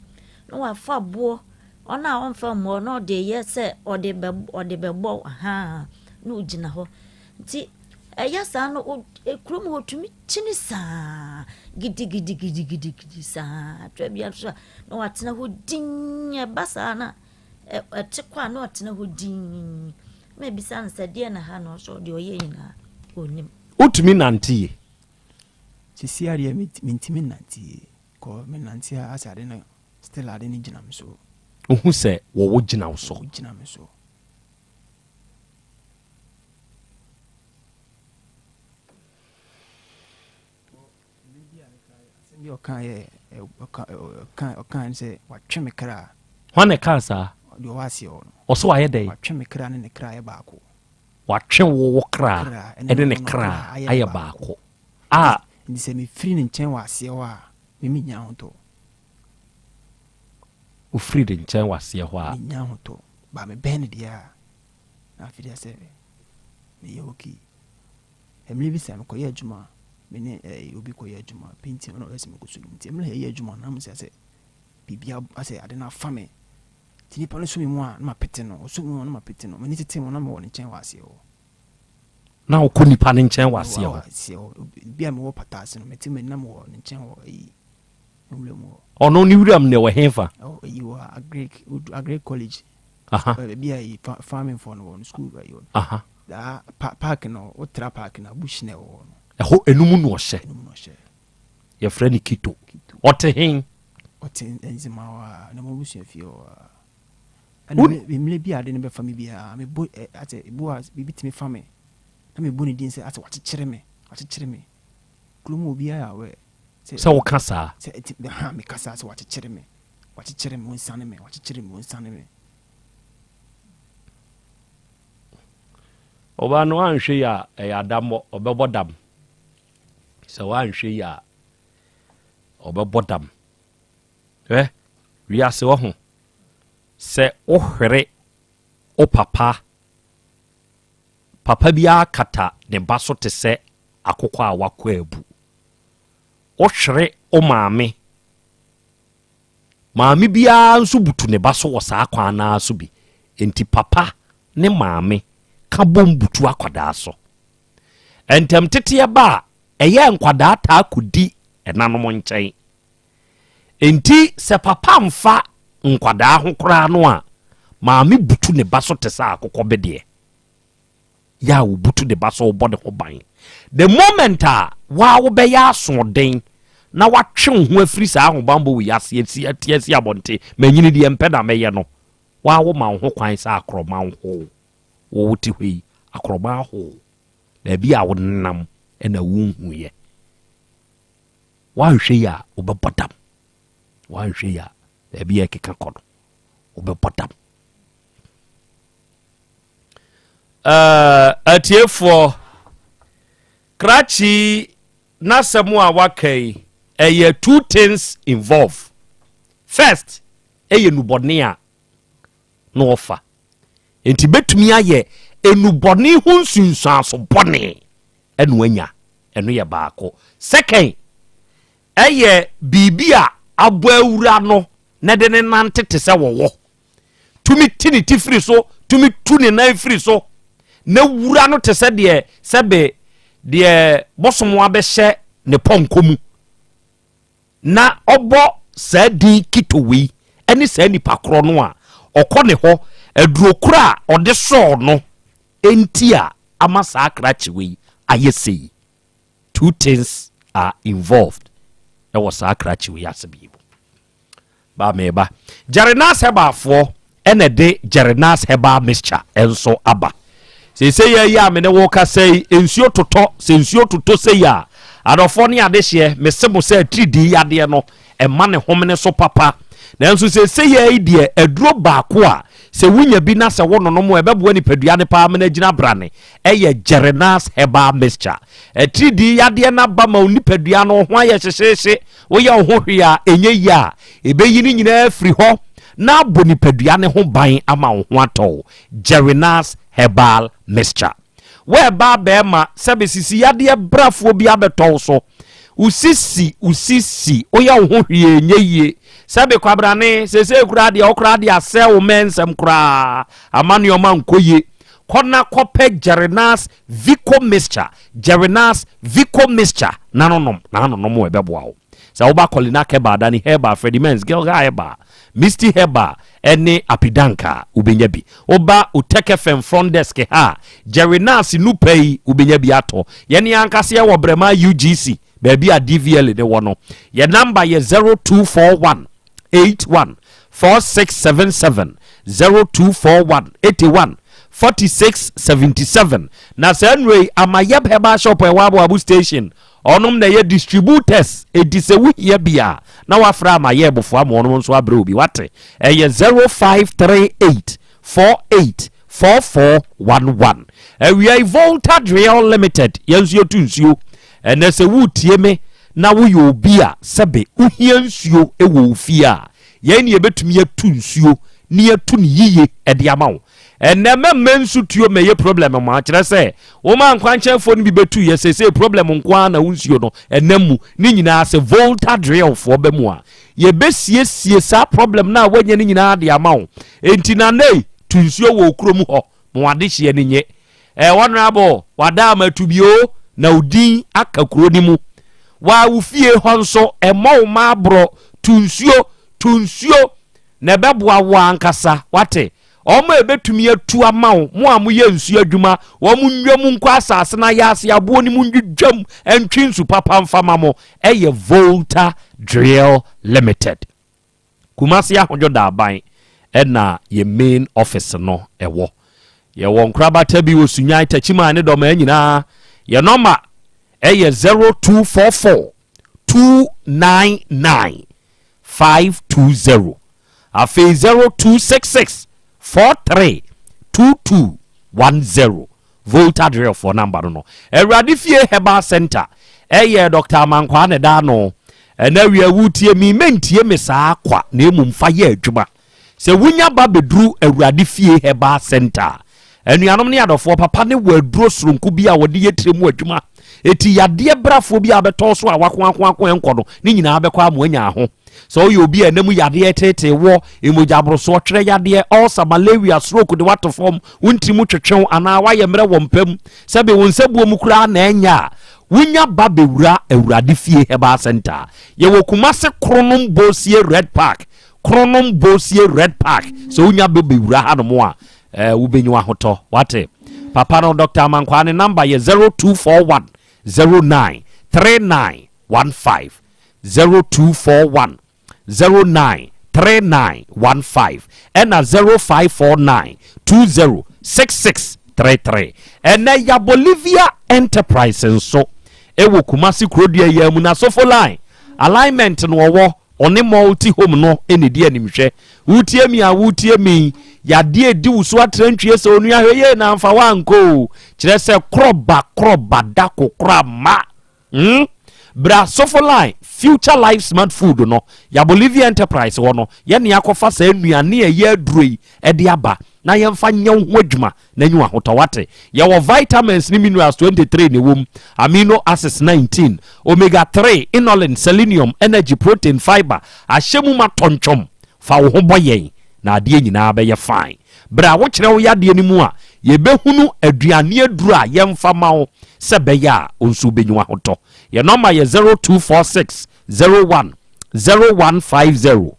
na wafa boɔ ɔno a ɔmfa mmoɔ na ɔde yɛ sɛ ɔde bɛ ɔde bɛbɔ haa na ɔgyina hɔ nti ɛyɛ saa no kurom hɔ ɔtumi kyini saa gidigidigidigidi saa atwa bia nso a na watena hɔ dinn ɛba saa na ɛte kɔ a na ɔtena hɔ dinn na ebisa no sɛ deɛ na ha na ɔsɔ deɛ ɔyɛ nyinaa ɔnim. Wotumi nante yie? Sisi adeɛ mentumi nnante yie kɔ menante a asɛ ade no still ade no gyina me so. Wohu sɛ wɔwɔ gyina wo so? Wɔwɔ gyina me so. Asɛm bi a ɔkaa yɛ ɔka ɔka ɔkaa ne sɛ watwe me kra. Hwan na ɛkaa saa? Deɛ ɔwɔ aseɛ hɔ no. Ɔsɛ wayɛ dɛn? Watwe me kra ne ne kra ayɛ baako. Watwe wo wo kra ne ne kra ayɛ baako. A. Nti sɛ mefiri ne nkyɛn wɔ aseɛ hɔ a, me mennya ahotɔ. Wofiri ne nkyɛn wɔ aseɛ hɔ a. Mennya ahotɔ. Ba mebɛn no deɛ a, na afei deɛ sɛ meyɛ okay. Mmerɛ bi saa mekɔyɛ adwuma, me ne eh, obi kɔyɛ adwuma, painting ɔna ɔyɛ sɛ mekɔsu no nti mmerɛ yɛyɛ adwuma no na mesɛ sɛ biribi asɛ ade no afa me nti nipa no so me mu a na mapete no, ɔso me mu a na mapete no, m'ani tete mu na mewɔ ne nkyɛn wɔ aseɛ hɔ. Na wokɔ nipa no nkyɛn wɔ aseɛ hɔ? Aseɛ hɔ, bi a mewɔ pata ase no mete m'ani na mewɔ ne nkyɛn wɔ ayi nwura mu hɔ. Ɔno ne wuram na ɛwɔ hefa? Ɛwɔ ayi wɔ Agric, Agric College. Baabi a yi farming foɔ no wɔ no school ayi wɔ no. Daa pa park no wotra park no bush na ɛwɔ hɔ no. Ɛhɔ enum na ɔhyɛ. Enum na ɔhyɛ. Yɛfrɛ no Kito. Ɔte hen? Ɔte Nzema hɔ a na mo abusua fie hɔ a. Ɛna mmerɛ bi a ade no bɛfa me biara mebɔ asɛ ebu a biribi tumi fa me na mebɔ ne din sɛ asɛ wakyekyere me wakyekyere me kurom obiara awɛ sɛ woka saa sɛ ɛti ha meka saa sɛ wakyekyere me wakyekyere me onsane me wakyekyere me onsane me. Ɔbaa no anhwɛ yi a ɛyɛ adammɔ ɔbɛbɔ dam sɛ wanhwɛ yi a ɔbɛbɔ dam ɛ wiase wɔ ho sɛ wohwere wo papa papa biara kata ne ba so te sɛ akokɔ a wakɔ abu wohwere wo maame Maame biara nso butu ne ba so wɔ saa kwan no ara so bi. Enti papa ne maame ka bom butu akwadaa so. Ntɛmteteɛ ba a, ɛyɛ a nkwadaa taa kɔdi ɛnanom nkyɛn. Enti sɛ papa mfa nkwadaa ho koraa no a, maame butu ne ba so te sɛ akokɔ bedeɛ. yɛ a obutu ne ba so ɔbɔ ne ho ban. The moment a waa wobɛyɛ asoɔden na watwe wo ho afiri saa ahobammɔ wei ase asi ati asi abɔnten, manyini deɛ mpɛ na mɛyɛ no, waa woma wo ho kwan sɛ akorɔma nho wo. Wote hɔ yi, akorɔma aho wo. Baabi a wonam na wonhuiɛ. Woanhwɛ yi a, wobɛbɔ dam. Woanhwɛ yi a, baabi a ɛkeka kɔ no, wobɛbɔ dam. Uh, atiefoɔ, krakye n'asɛm a waka yi, ɛyɛ two things involve. First, ɛyɛ nubɔne a na ɔfa. Nti bɛtumi ayɛ enubɔne ho nsunsuanso bɔne ɛna wanya. Ɛno yɛ baako. Second, ɛyɛ biribi a abɔ awura no na de ne nante te sɛ wɔwɔ. Tumi ti ne ti firi so, tumi tu ne nan firi so, na wura no te sɛ deɛ sɛbe deɛ bosom abɛhyɛ ne pɔnkɔ mu na ɔbɔ saa din kitowei ne saa nipa korɔ no a ɔkɔ ne hɔ aduro korɔ a ɔde sɔɔ no enti a ama saa krakye wei ayɛ sei. Two things are involved ɛwɔ saa krakye wei asɛm yi mu. Ba meba. Jerenas Herbalfoɔ ɛna ɛde Jerenas Herbal Mixture nso aba. Seesei yɛ yi a me ne wo kasa yi, nsuo totɔ, sɛ nsuo totɔ sei a, adɔfoɔ ne adehyeɛ, mese mo sɛ atiridii yadeɛ no, ɛma ne homene so papa. Nanso seesei yɛ yi deɛ, aduro baako a sɛ wonya bi na sɛ wononom a ɛbɛboa nipadua no paa ma no agyina brane, ɛyɛ Jerenas Herbal Mixture. Atiridii yadeɛ no aba ma wo nipadua no ho ayɛ hyehyeehye, Woyɛ wo ho hwee a ɛnyɛ yie a, ɛbɛyi ne nyinaa afiri hɔ na abɔ nipadua no ho ban ama wo ho atɔ wo. Jerinas Herbal Mixture. Wo ɛbaa bɛɛma, sɛbe sisi yadeɛ brafoɔ bi abɛtɔ wo so. Wo sisi, wo sisi, woyɛ wo ho hwee a ɛnyɛ yie. Sɛbe kwabrane, seesei koraa deɛ wo koraa de asɛe wo mmɛn nsɛm koraa, ama nneɛma nkɔ yie. Kɔ na kɔpɛ Jerinas Vico Mixture Jerinas Vico Mixture na no nom, na ano nom ɛbɛboa wo. Sɛ woba Kolinak Herbal, Dani Herbal, Freddie Men's, Gilgal Herbal, Misty Herbal ne Apidank a, wobɛnya bi. Woba Otec FM front desk ha a, Jerinas nupa yi wobɛnya bi atɔ. Yɛne ankasa yɛwɔ Brɛma UGC, baabi a DVLA no wɔ no. Yɛn namba yɛ 0241 81 4677 0241 81 46 77 na saa nnuro yi Amayɛb Herbal Shop a ɛwɔ Aboabo Station ɔnom na ɛyɛ distributors enti sɛ wohia bi a na wafrɛ Amayɛbfoɔ ama ɔnom nso abrɛ obi wate ɛyɛ 0538 48 4411 awia yi Volta Drill Limited yɛn nso yɛtu nsuo ɛnɛ sɛ woretie me na woyɛ obi a sɛbe wohia nsuo wɔ wo fie a, yɛn ne yɛbɛtumi atu nsuo na yɛatu no yiye de ama wo. Ɛnnɛ mɛmma nsutuo mmɛyɛ problem ma, kyerɛ sɛ woma nkwankyɛnfoɔ no bi bɛtu yɛ seesei problem nko ara na wo nsuo no ɛnam mu. Ne nyinaa sɛ Volta Drillfoɔ ba mu a, yɛbɛsiesie saa problem no a woanya no nyinaa de ama wo. Enti Nanei, tu nsuo wɔ wo kurom hɔ ma w'adehyeɛ no nye. Eh, honourable, wada ama tu bi o, na wo din aka kuro no mu. Waa wo fie hɔ nso, ɛmmɔ wo mma aborɔ, tu nsuo, tu nsuo, na ɛbɛboa wo ankasa, wate? Wɔn a ɛbɛtumi atu ama wo, mo a moyɛ nsuo adwuma, wɔn nnwa mu nkɔ asase no ayaase aboɔ no mu ndwidwam ntwe nsu papa mfa ma mo, ɛyɛ Volta Drill Limited. Kumasi Ahodwo Daaban na yɛn main office no wɔ. Yɛwɔ nkorabata bi wɔ Sunyani, Techiman ne Dɔmaa nyinaa. Yɛn nɔma yɛ 0244 299 520. Afei 0266 43 2210. Volta Drillfoɔ number no no. Awurade Fie Herbal Center ɛyɛ Doctor Amankwaa na ɛda ano. Ɛnɛ awia wotie me, mɛntie me saa kwa na mmom fa yɛ adwuma. Sɛ wonya ba bɛduru Awurade Fie Herbal Center a, anuanom ne adɔfoɔ, papa ne wɔ aduro soronko bi a wɔde yɛ tire mu adwuma. Eti yadeɛ brafoɔ bi a bɛtɔ so a wakoakoako ɛnkɔ no, ne nyinaa bɛkɔ ama wanya aho. Sɛ woyɛ obi a ɛna mu yadeɛ reteetee woɔ, mmogya-borosoɔ, twerɛ yadeɛ, ulcer, malaria, stroke de woato fam, wo ntiri mu twetwe wo anaa woayɛ mmerɛ wɔ mpa mu, sɛbe wo nsabuo mu koraa na ɛnyɛ a, wonya ba bɛwura Awurade Fie Herbal Centre a yɛwɔ Kumase Kronom Bosie Red Park, Kronom Bosie Red Park. Sɛ wonya bɛ bɛwura hanom a, eh, wobɛnya w'ahotɔ. Wate? Papa no, Dr. Amankwaa, ne namba yɛ 0241 09 39 15. 0241 09 3915 ɛna 0549 20 6633. Ɛnɛ ya Bolivia Enterprise nso ɛwɔ Kumasi kurodua yi ara mu na Sofo Line alignment no ɔwɔ ɔne Multi Home no na ɛdi animhwɛ. Wotie mi a wotie mi yi, Yadeɛ edi wo so atrantwie sɛ onua hwɛ yie na amfa woankɔ o. Kyerɛ sɛ korɔba korɔba da kokora ma. Hmm? Bra Sofo Line, Future Life Smart Food no, ya Bolivia Enterprise hɔ no, yɛne akɔfa saa nnuane a ɛyɛ aduro yi de aba na yɛmfa nyɛ wo ho adwuma na nyi w'ahotɔ wate. Yɛwɔ vitamins ne minerals 23 na ɛwɔ mu, amino acids 19, omega 3, inulin, selenium, energy, protein, fiber, ahyɛ mu ma tɔntwɔm. Fa wo ho bɔ yɛn na adeɛ nyinaa bɛyɛ fine. Berɛ a wokyerɛ wo yadeɛ no mu a, yɛbɛhunu aduane aduro a yɛmfa ma wo sɛ ɛbɛyɛ a wo nso wobɛnya w'ahotɔ. Yɛn nɔma yɛ 0246 01 0150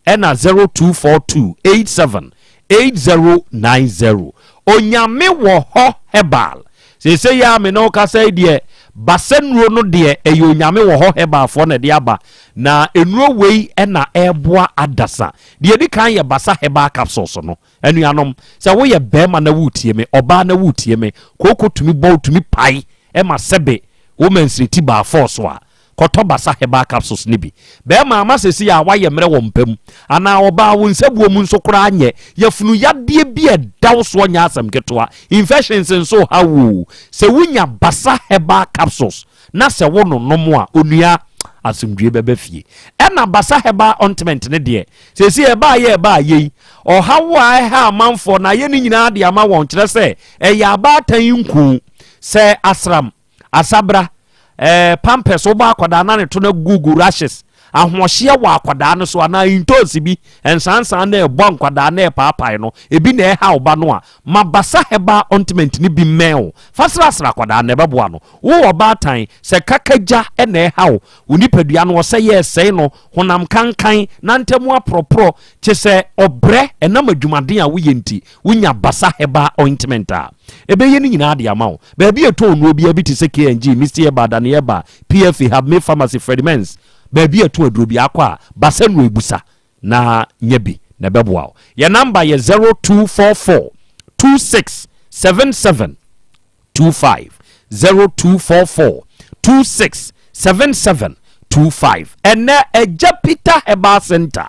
ɛna 0242 87 8090. Onyame wɔ hɔ herbal. Seesei yi a me ne wo kasa yi deɛ, basa nnuro no deɛ ɛyɛ Onyame wɔ hɔ herbalfoɔ na ɛde aba. Na nnuro wei na ɛreboa adasa. Deɛ ɛdi kan yɛ basa herbal capsules no. Anuanom, sɛ woyɛ barima na woretie me, ɔbaa na woretie me, kooko tumi bɔ wo tumi pae ma sɛbe wo mansini ti baa fɔɔ so a, Kɔtɔ Basa Herbal Capsules no bi. Bɛɛma ama sesei a woayɛ mmerɛ wɔ mpa mu, anaa ɔbaa wo nsabuo mu nso koraa nyɛ, yafunu yadeɛ bi a ɛda wo soɔ nyɛ asɛm ketewa, infections nso reha wo oo, sɛ wonya Basa Herbal Capsules na sɛ wo nonom a, onua, asomdwie bɛba fie. Ɛna Basa Herbal Ointment no deɛ, sesei ɛbaayɛ a ɛbaayɛ yi, ɔhaw a ɛha amanfoɔ no ayɛ ne nyinaa de ama wɔn, kyerɛ sɛ ɛyɛ abaatan nku, sɛ asram, Asabra, eh, pampers wobɔ akwadaa na ne to no agugu rashes, ahoɔhyeɛ wɔ akwadaa no so anaa ntoosi bi nsansan na ɛbɔ nkwadaa na ɛpaapae no, ebi na ɛha wo ba no a, ma Basa Herbal Ointment no bi mmɛn wo. Fa srasra akwadaa no, ɛbɛboa no. Wo ɔbaatan, sɛ kakagya na ɛha wo, wo nipadua no ɔsɛeɛ ɛsɛe no, honam kankan, nantamu aporɔporɔ, kyesɛ ɔbrɛ ɛnam adwumaden a woyɛ nti, wonya Basa Herbal Ointment a, ɛbɛyɛ ne nyinaa de ama wo. Baabi a ɛtɔn nnuro biara bi te sɛ K&G, Misty Herbal, Dani Herbal, PFA, Habme Pharmacy, Freddie Mens, baabi a ɛtɔn aduro biara kɔ a, Basa nnuro yi busa na nya bi na ɛbɛboa wo. Yɛn namba yɛ 0244 26 77 25 0244 26 77 25. Ɛnɛ Agya Peter Herbal Center,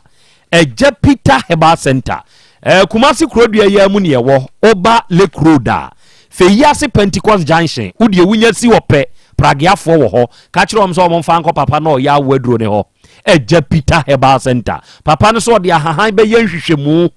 Agya Peter Herbal Center, eh, Kumasi kurodua yi mu ne ɛwɔ, woba Lake Road a, Feyiase Pentecost Junction, wodeɛ wonya si hɔ pɛ, Prageafoɔ wɔ hɔ, ka kyerɛ wɔn sɛ wɔn mfa nkɔ papa na ɔyɛ awo aduro ne hɔ. Agya Peter Herbal Center, papa no sɛ ɔde ahahan bɛyɛ nhwehwɛmu.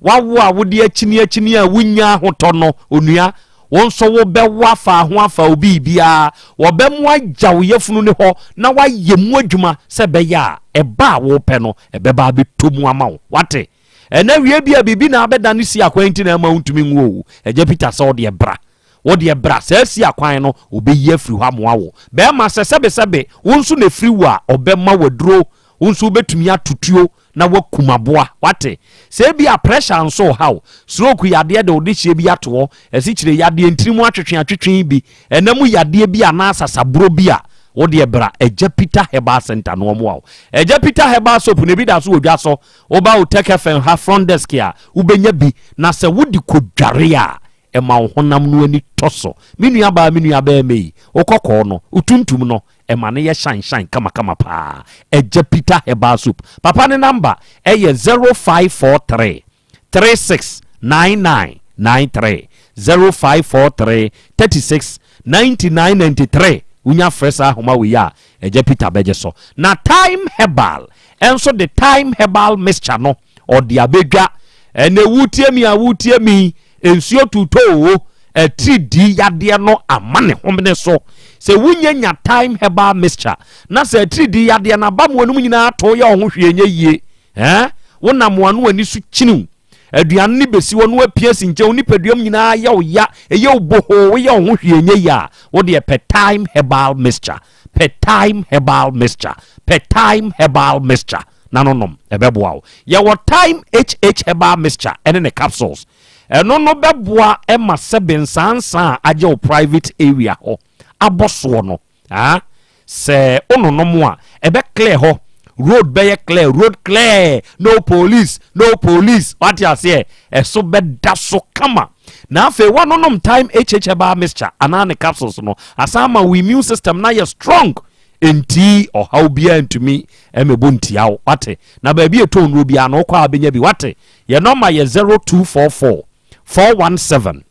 Wawo a wode akyini akyini a wonnya ahotɔ no, onua, wo nso wobɛwo afa ho afa wo biribiara. Wɔbɛmo agya wo yafunu no hɔ na woayɛ mu adwuma sɛ ɛbɛyɛ a ɛba a wopɛ no, ɛbɛba abɛtɔ mu ama wo. Wate? Ɛnɛ awie bi a biribi na abɛda no si akwan nti na ɛma wontumi nwo o. Agya Peter sɛ wo deɛ bra. Wo deɛ bra. Saa si akwan no, ɔbɛyi afiri hɔ amoa wo. Bɛrima, sɛ sɛbesɛbe wo nso na ɛfiri wo a, ɔbɛma wo aduro. Wo nso wobɛtumi ato tuo na woakum aboa. Woate? Sɛ ebia pressure nso reha wo, stroke yadeɛ de wo dehyeɛ bi ato hɔ, asikyire yadeɛ, ntini mu atwetwe atwetwe bi, ɛna mu yadeɛ bi anaa sasaborɔ bi a, wo deɛ bra Agya Peter Herbal Center na wɔmmoa wo. Agya Peter Herbal Soap no ebi da so wɔ dwa so. Woba Otec FM ha front desk a, wobɛnya bi. Na sɛ wode kɔdware a, ɛma wo honam no ani tɔ so. Me nuabaa, me nuabarima yi, wo kɔkɔɔ no, wo tuntum no, Ɛma no yɛ shine shine kamakama paa. Agya Peter Herbal Soap. Papa ne number ɛyɛ 0543 36 99 93 0543 36 99 93 Wonya frɛ saa ahoma wei a, Agya Peter bɛgye so. Na Thyme Herbal nso de Thyme Herbal Mixture no ɔde abɛdwa. Ɛnɛ wotie mi a wotie mi Nsuo tutɔ oo, atiridii yadeɛ no ama ne homene so. Sɛ wonya nya thyme herbal mixture na sɛ atiridii yadeɛ no aba mo anom nyinaa to yɛ wo ho hwee nyɛ yie. Eh? Wonam mo ano ani so kyiniw. Aduane no bɛsi hɔ na wapia si nkyɛn, wo nipaduam nyinaa yɛ wo ya, ɛyɛ wo bohoo, woyɛ wo ho hwee nyɛ yie a, wo deɛ pɛ thyme herbal mixture. Pɛ thyme herbal mixture. Pɛ thyme herbal mixture. na no nom, ɛbɛboa wo. Yɛwɔ Thyme HH Herbal Mixture ɛne ne capsules. Ɛno no bɛboa ma sɛbe nsaansaa a agye wo private area hɔ abɔ soɔ no. Ah, sɛ wononom a, ɛbɛ clear hɔ. Road bɛyɛ clear, road clear, no police, no police. Wate aseɛ? Ɛso bɛda so kama. Na afei woanonom Thyme HH Herbal Mixture anaa ne capsules no, asan ama wo immune system no ayɛ strong. Enti ɔhaw biara ntumi mmɛbɔ ntia wo. Wate? Na baabi a ɛtɔn nnuro biara no, wokɔ a wobɛnya bi. Wate? Yɛn nɔma yɛ 0244 417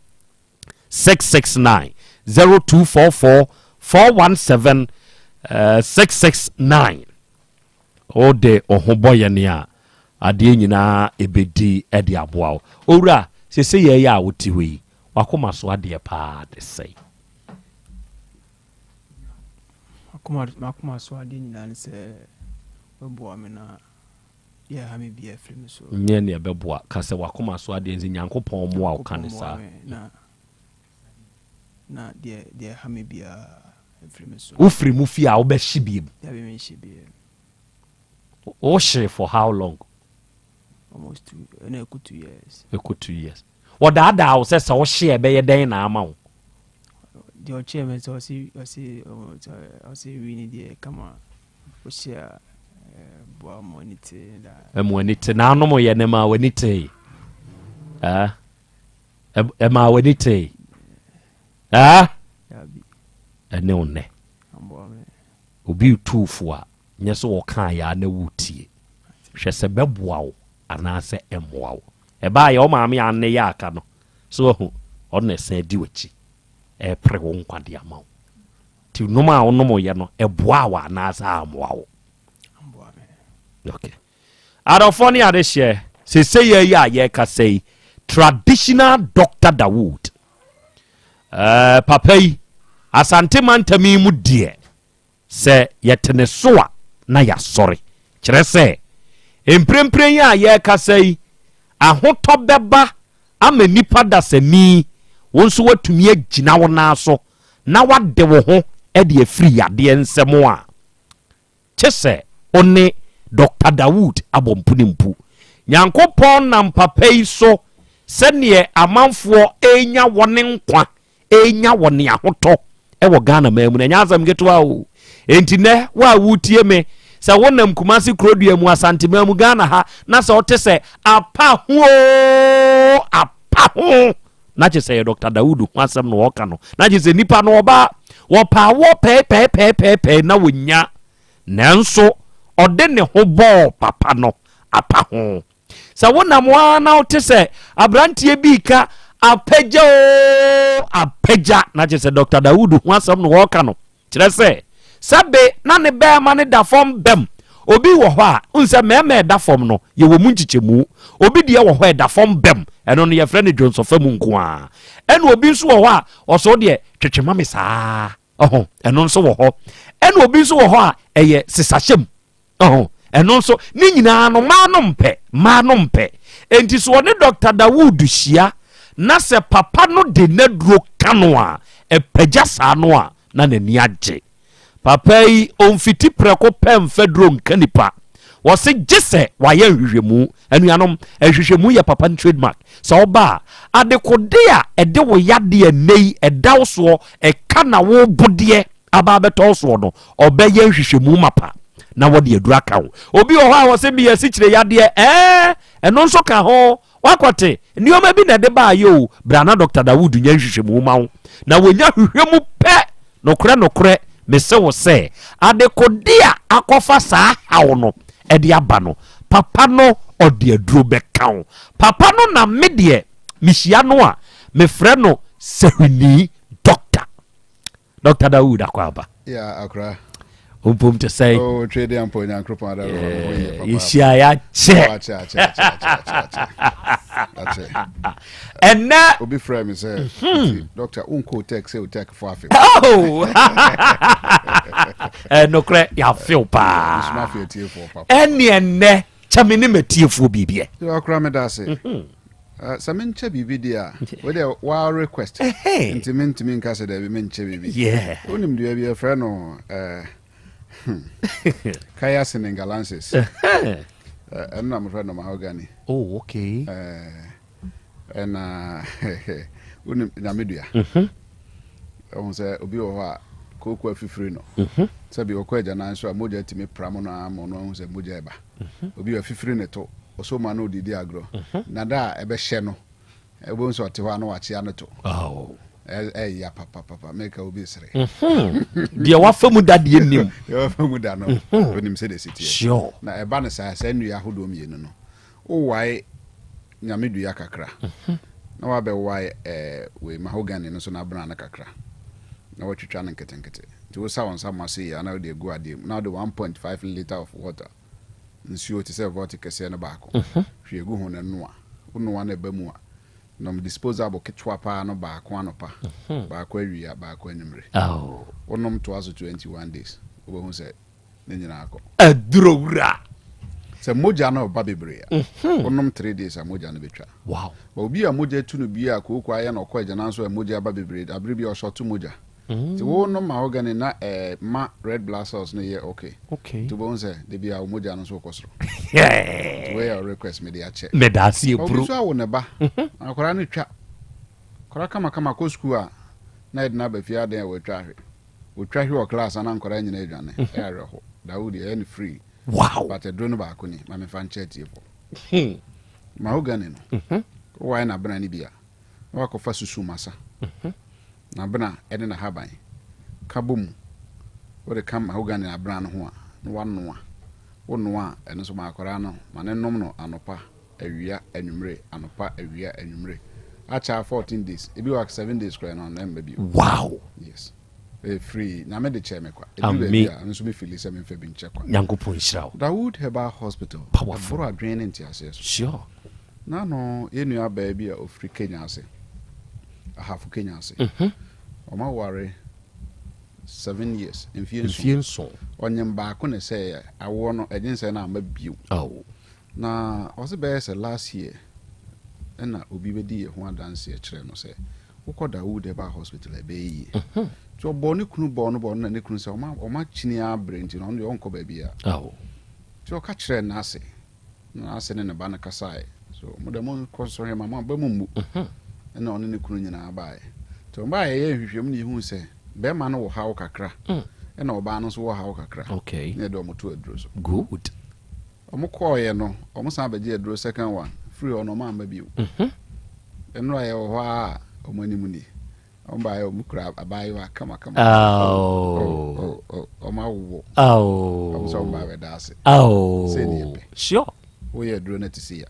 669. 0244 417 669. Wode wo ho bɔ yɛn a, adeɛ nyinaa ɛbɛdi de aboa wo. Owura, seesei yɛyɛ a wote hɔ yi, w'akoma so adeɛ paa de sɛn? M'akoma so adeɛ nyinaa ne sɛ wobɛboa me na deɛ ɛha me biara afiri me so. Nyɛ nea ɛbɛboa. Ka sɛ w'akoma so adeɛ ne sɛ Nyankopɔn mmoa wo, ka no saa. Na deɛ deɛ ɛha me biara afiri me so. Wofiri mu fie a wobɛhye biem? Dabi menhye biem. Wohyee for how long? Almost two, ɛna ɛkɔ 2 years. Ɛkɔ 2 years. Wɔdaadaa wo sɛ sɛ wohye a ɛbɛyɛ dɛn na ama wo? Deɛ ɔkyerɛ me sɛ ɔse ɔse ɔse wi ne deɛ kama wohyɛ a boa ma w'ani te da. Ɛma w'ani te na anom yɛ ne ma w'ani te. Ɛɛ ɛma w'ani te. Ɛɛ ɛne wo nnɛ. Obi retu fo a nyɛ sɛ ɔka yɛ a na wotie. Hwɛ sɛ bɛboa wo anaasɛ ɛmmoa wo. Ɛbaa yɛ wo maame a nnɛ yɛ aka no so wahu ɔno na ɛsan di w'akyi ɛrepere wo nkwa de ama wo. Nti nom a wonom yɛ no ɛboa wo anaasɛ ammoa wo? Okay. Adɔfoɔ ne adehyeɛ, sese yɛ yi a yɛrekasa yi, traditional Doctor Dawood. Uh, papa yi, Asante mantam yi mu deɛ, Sɛ yɛte ne so a, na yɛasɔre. Kyerɛ sɛ, mprempren yi a yɛrekasa yi, ahotɔ bɛba ama nnipa dasani, wo nso woatumi agyina wo nan so na woade wo ho de afiri yadeɛ nsam a, kye sɛ wo ne Dɔkta Dawood abɔ mpunimpu. Nyankopɔn nam papa yi so sɛdeɛ amanfoɔ renya wɔn nkwa ɛnya wɔ ne ahotɔ wɔ Ghana man mu no, ɛnyɛ asɛm ketewa o. Enti nɛ wo a wotie me, sɛ wonam Kumasi kurodua mu, Asanteman mu, Ghana ha, na sɛ wote sɛ apa ho o, apa ho, na kyerɛ sɛ yɛ Dr. Dawood ho asɛm na wɔka no, na kyerɛ sɛ nipa no ɔba wɔpɛ awoɔ pɛɛpɛɛpɛɛpɛɛ na wɔnya, nanso ɔde ne ho bɔɔ papa no apa ho. Sɛ wonam hɔ ara na wote sɛ aberanteɛ bi reka apagya oo apagya na kyerɛ sɛ Dr. Dawood ho asɛm na wɔreka no kyerɛ sɛ sɛbe na ne bɛrima no da fam bɛm obi wɔ hɔ a n sɛ mmarima ɛda fam no yɛwɔ mu nkyekyɛmu obi deɛ wɔ hɔ ɛda fam bɛm ɛno no yɛfrɛ no dwonsɔfa mu nko ara ɛna obi nso wɔ hɔ a ɔsɔ deɛ twetwe ma me saa ɔho ɛno nso wɔ hɔ ɛna obi nso wɔ hɔ a ɛyɛ sesahyɛm Ɔho, ɛno nso, ne nyinaa no, mmaa no mpɛ, mmaa no mpɛ. Enti sɛ ɔne Dɔkta Dawood hyia na sɛ papa no de n'aduro ka no a, ɛpagya saa no a, na n'ani agye. Papa yi, ɔmfiti prɛko pɛ mfa duro nka nipa. Wɔse gye sɛ wayɛ nhwehwɛmu. Anuanom, nhwehwɛmu yɛ papa no trademark. Sɛ ɔba a, adekode a ɛde wo yadeɛ nnɛ yi ɛda wo soɔ, ɛka na wo bodeɛ aba abɛtɔ wo soɔ no, ɔbɛyɛ nhwehwɛmu mapa na wɔde aduru aka wo. Obi wɔ hɔ a wɔsɛ meyɛ asikyire yadeɛ, ɛɛ ɛno nso ka ho. Wakɔte nneɛma bi na ɛde baayɛ o, bra na Dr. Dawood nyɛ nhwehwɛmu ma wo. Na wɔnya hwehwɛ mu pɛ, nokorɛ nokorɛ, mese wo sɛ, adekode a akɔfa saa haw no ɛde aba no, papa no ɔde aduro bɛka wo. Papa no na me deɛ mehyia no a, mefrɛ no sahwini doctor. Dr. Dawood Akwaaba. Yeah, akra. Ompom te sɛ. Oh, twe de ampo nyankropɔn ada ro ho yie papa. Yɛhyia ya kyɛ. Oh, akyɛ akyɛ akyɛ akyɛ akyɛ. Akyɛ. Ɛnɛ. Obi frɛ me sɛ, hmm. Doctor, unko tech sɛ tech fo afe. Oh. Eh, nokorɛ yɛafew paa. Ɛne ɛnɛ kyɛ me ne matiefoɔ biribiɛ. Akora meda ase. Mhm. Eh, sɛ menkyɛ biribi deɛ a wei deɛ waa request nti mentumi nka sɛ daabi menkyɛ biribi wonim dua bi ɛfrɛ no eh, hmm, kaya senegalensis eh, ɛno na mofrɛ no mahogany oh, okay. ɛna wonim nyame dua mhm. ɛhu sɛ obi wɔ hɔ a kooko afifiri no mhm. sɛbi ɔkɔ agyanan so a mogya tumi pra mu no ama ɔno ahu sɛ mogya ɛba Obi a fifiri ne to, ɔsɔ mu a na ɔde redi agorɔ. Na da a ɛbɛhyɛ no, wobɛhu sɛ ɔte hɔ a na wakyea ne to. Ɛya papapapa meka obi sere. Deɛ wafa mu da deɛ nim. Deɛ wafa mu da no onim sɛ deɛ si teɛ. Sure. Na ɛba no saa saa nnua ahodoɔ mmienu no wowae nyame dua kakra na wabɛwae ɛɛ wei mahogany no so na abena no kakra na watwitwa no nketenkete nti wosa wo nsa ma se yie ana wode agu adeɛ mu na wode 1.5 litre of water nsuo te sɛ vɔte kɛseɛ no baako hwie gu ho na noa wonoa na ɛba mu a Nom disposable ketewa paa no baako anɔpa, baako awia, baako anwummere. Wonom toa so 21 days, wobɛhu sɛ ne nyinaa kɔ. Aduro wura. Sɛ mogya no ba bebree a, wonom 3 days a mogya no bɛtwa. Wow. But obi a mogya tu no bi a kooko ayɛ no ɔkɔ agyanan so a mogya ba bebree, abere bi a ɔshɔto mogya. Nti wo nom mahogany na eh ma red blood cells no yɛ okay. Okay. Nti wobɛhu sɛ da biara wo mogya no nso kɔ soro. Nti wei yɛ wo request mede akyɛ. Meda ase Obi eburu. nso awo ne ba. Na akwadaa no twa. Akwadaa kamakama kɔ sukuu a na yɛde no aba fie adan a watwa ahwe. Otwa hwe wɔ class a na nkwadaa nyinaa adwane. Ɛyɛ awerɛho. Dawood yɛyɛ no free. Wow. But aduro no baako ni ma memfa nkyɛ atiefoɔ. Mahogany no, wowae n'abena no bi a, na wakɔfa susumasa. N'abena ne n'ahaban ka bɔ mu. Wode ka mahogany abena no ho a, na woanoa. Wonoa a, ɛno nso ma akwadaa no, ma no nnom no anɔpa, awia, anwummere, anɔpa, awia, anwummere. Akyɛ a 14 days, ebi wɔ hɔ a 7 days koraa no, ɛmma bio. Wow! Yes. Ɛyɛ free. Nyame de kyɛɛ me kwa. Ɛduru baabi a, ɛno nso me feeli sɛ memfa bi nkyɛ kwa. Nyankopɔn nhyira wo. Dawood Herbal Hospital. Powerful. Ɛboro adwene ne nteaseɛ so. Sure. N'ano yɛn nua baa bi a ɔfiri Kenya ase, Ahafo Kenya ase. Wɔn aware seven years, mfie nson. Mfie nson. Ɔnyem baako na ɛsɛeɛ, awoɔ no ɛnyinsɛn no amma bio. Oh. Na ɔse bɛyɛ sɛ last year ɛna obi bɛdi yɛn ho adanseɛ kyerɛɛ no sɛ wokɔ Dawood Herbal Hospital a ɛbɛyɛ yie. Nti ɔbɔɔ ne kunu bɔɔ no bɔɔ no na ne kunu sɛ wɔn wɔn akyini ara abrɛ nti no ɔno deɛ ɔnkɔ baabiara. Oh. Nti ɔka kyerɛɛ n'ase. Na n'ase ne ne ba no kasaeɛ. So mo deɛ monkɔ nsɔhwɛ ma mo aba mu mmu. Ɛna ɔne ne kunu nyinaa baeɛ. Nti wɔn baeɛ yɛyɛɛ nhwehwɛmu na yɛhuu sɛ barima no wɔ haw kakra ɛna ɔbaa no nso wɔ haw kakra. Okay. Na yɛde wɔn too aduro so. Good. Wɔn kɔeɛ no, wɔn san bɛgyee aduro second one. Firi hɔ no wɔn amma bio. Nnora yɛwɔ hɔ ara a wɔn anim nie. Wɔn baeɛ wɔn kura abaayewa kamakama. Oh. Oh, oh, oh, wɔn awowo. Oh. Wɔn sɛ wɔn ba abɛda ase. Oh. Sɛ ni yɛpɛ. Sure. Woyɛ aduro no te se ya.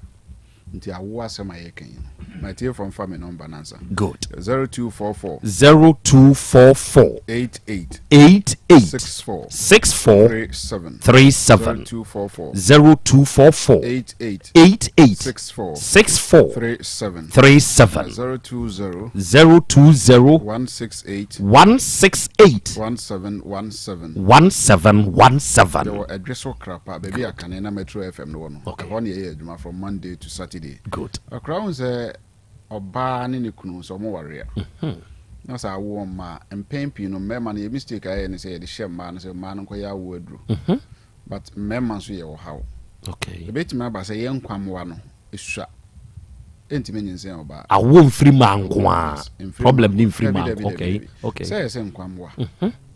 Nti awo asɛm a yɛka yi no. Ma atiefoɔ mfa me nɔmba no ansa. Good. 0244. 0244. 88. 88. 64. 64. 37. 37. 0244. 0244. 88. 88. 64. 64. 37. 37. 020. 020. 168. 168. 1717. 1717. Yɛwɔ Ɛdweso Krapa, baabi a kane na Metro FM no wɔ no. Okay. Ɛhɔ na yɛyɛ adwuma from Monday to Saturday. Good. Akora wohu sɛ ɔbaa ne ne kunu sɛ ɔmo ware a, na sɛ awoɔ mma a, mpɛn pii no mmarima no yɛ mistake a yɛyɛ ne sɛ yɛde hyɛ mmaa no sɛ mmaa no nkɔyɛ awoɔ aduro. But mmarima nso yɛ ɔhaw. Okay. Ebetumi aba sɛ yɛn nkwammoa no esua. Entumi nyinsɛn ɔbaa. Awoɔ mfiri mmaa nko ara. Yes, mfiri Problem mmaa. ni mfiri Dabi, mmaa dabi, nko. dabi, Okay. dabi. Okay. Sɛ yɛ sɛ nkwammoa.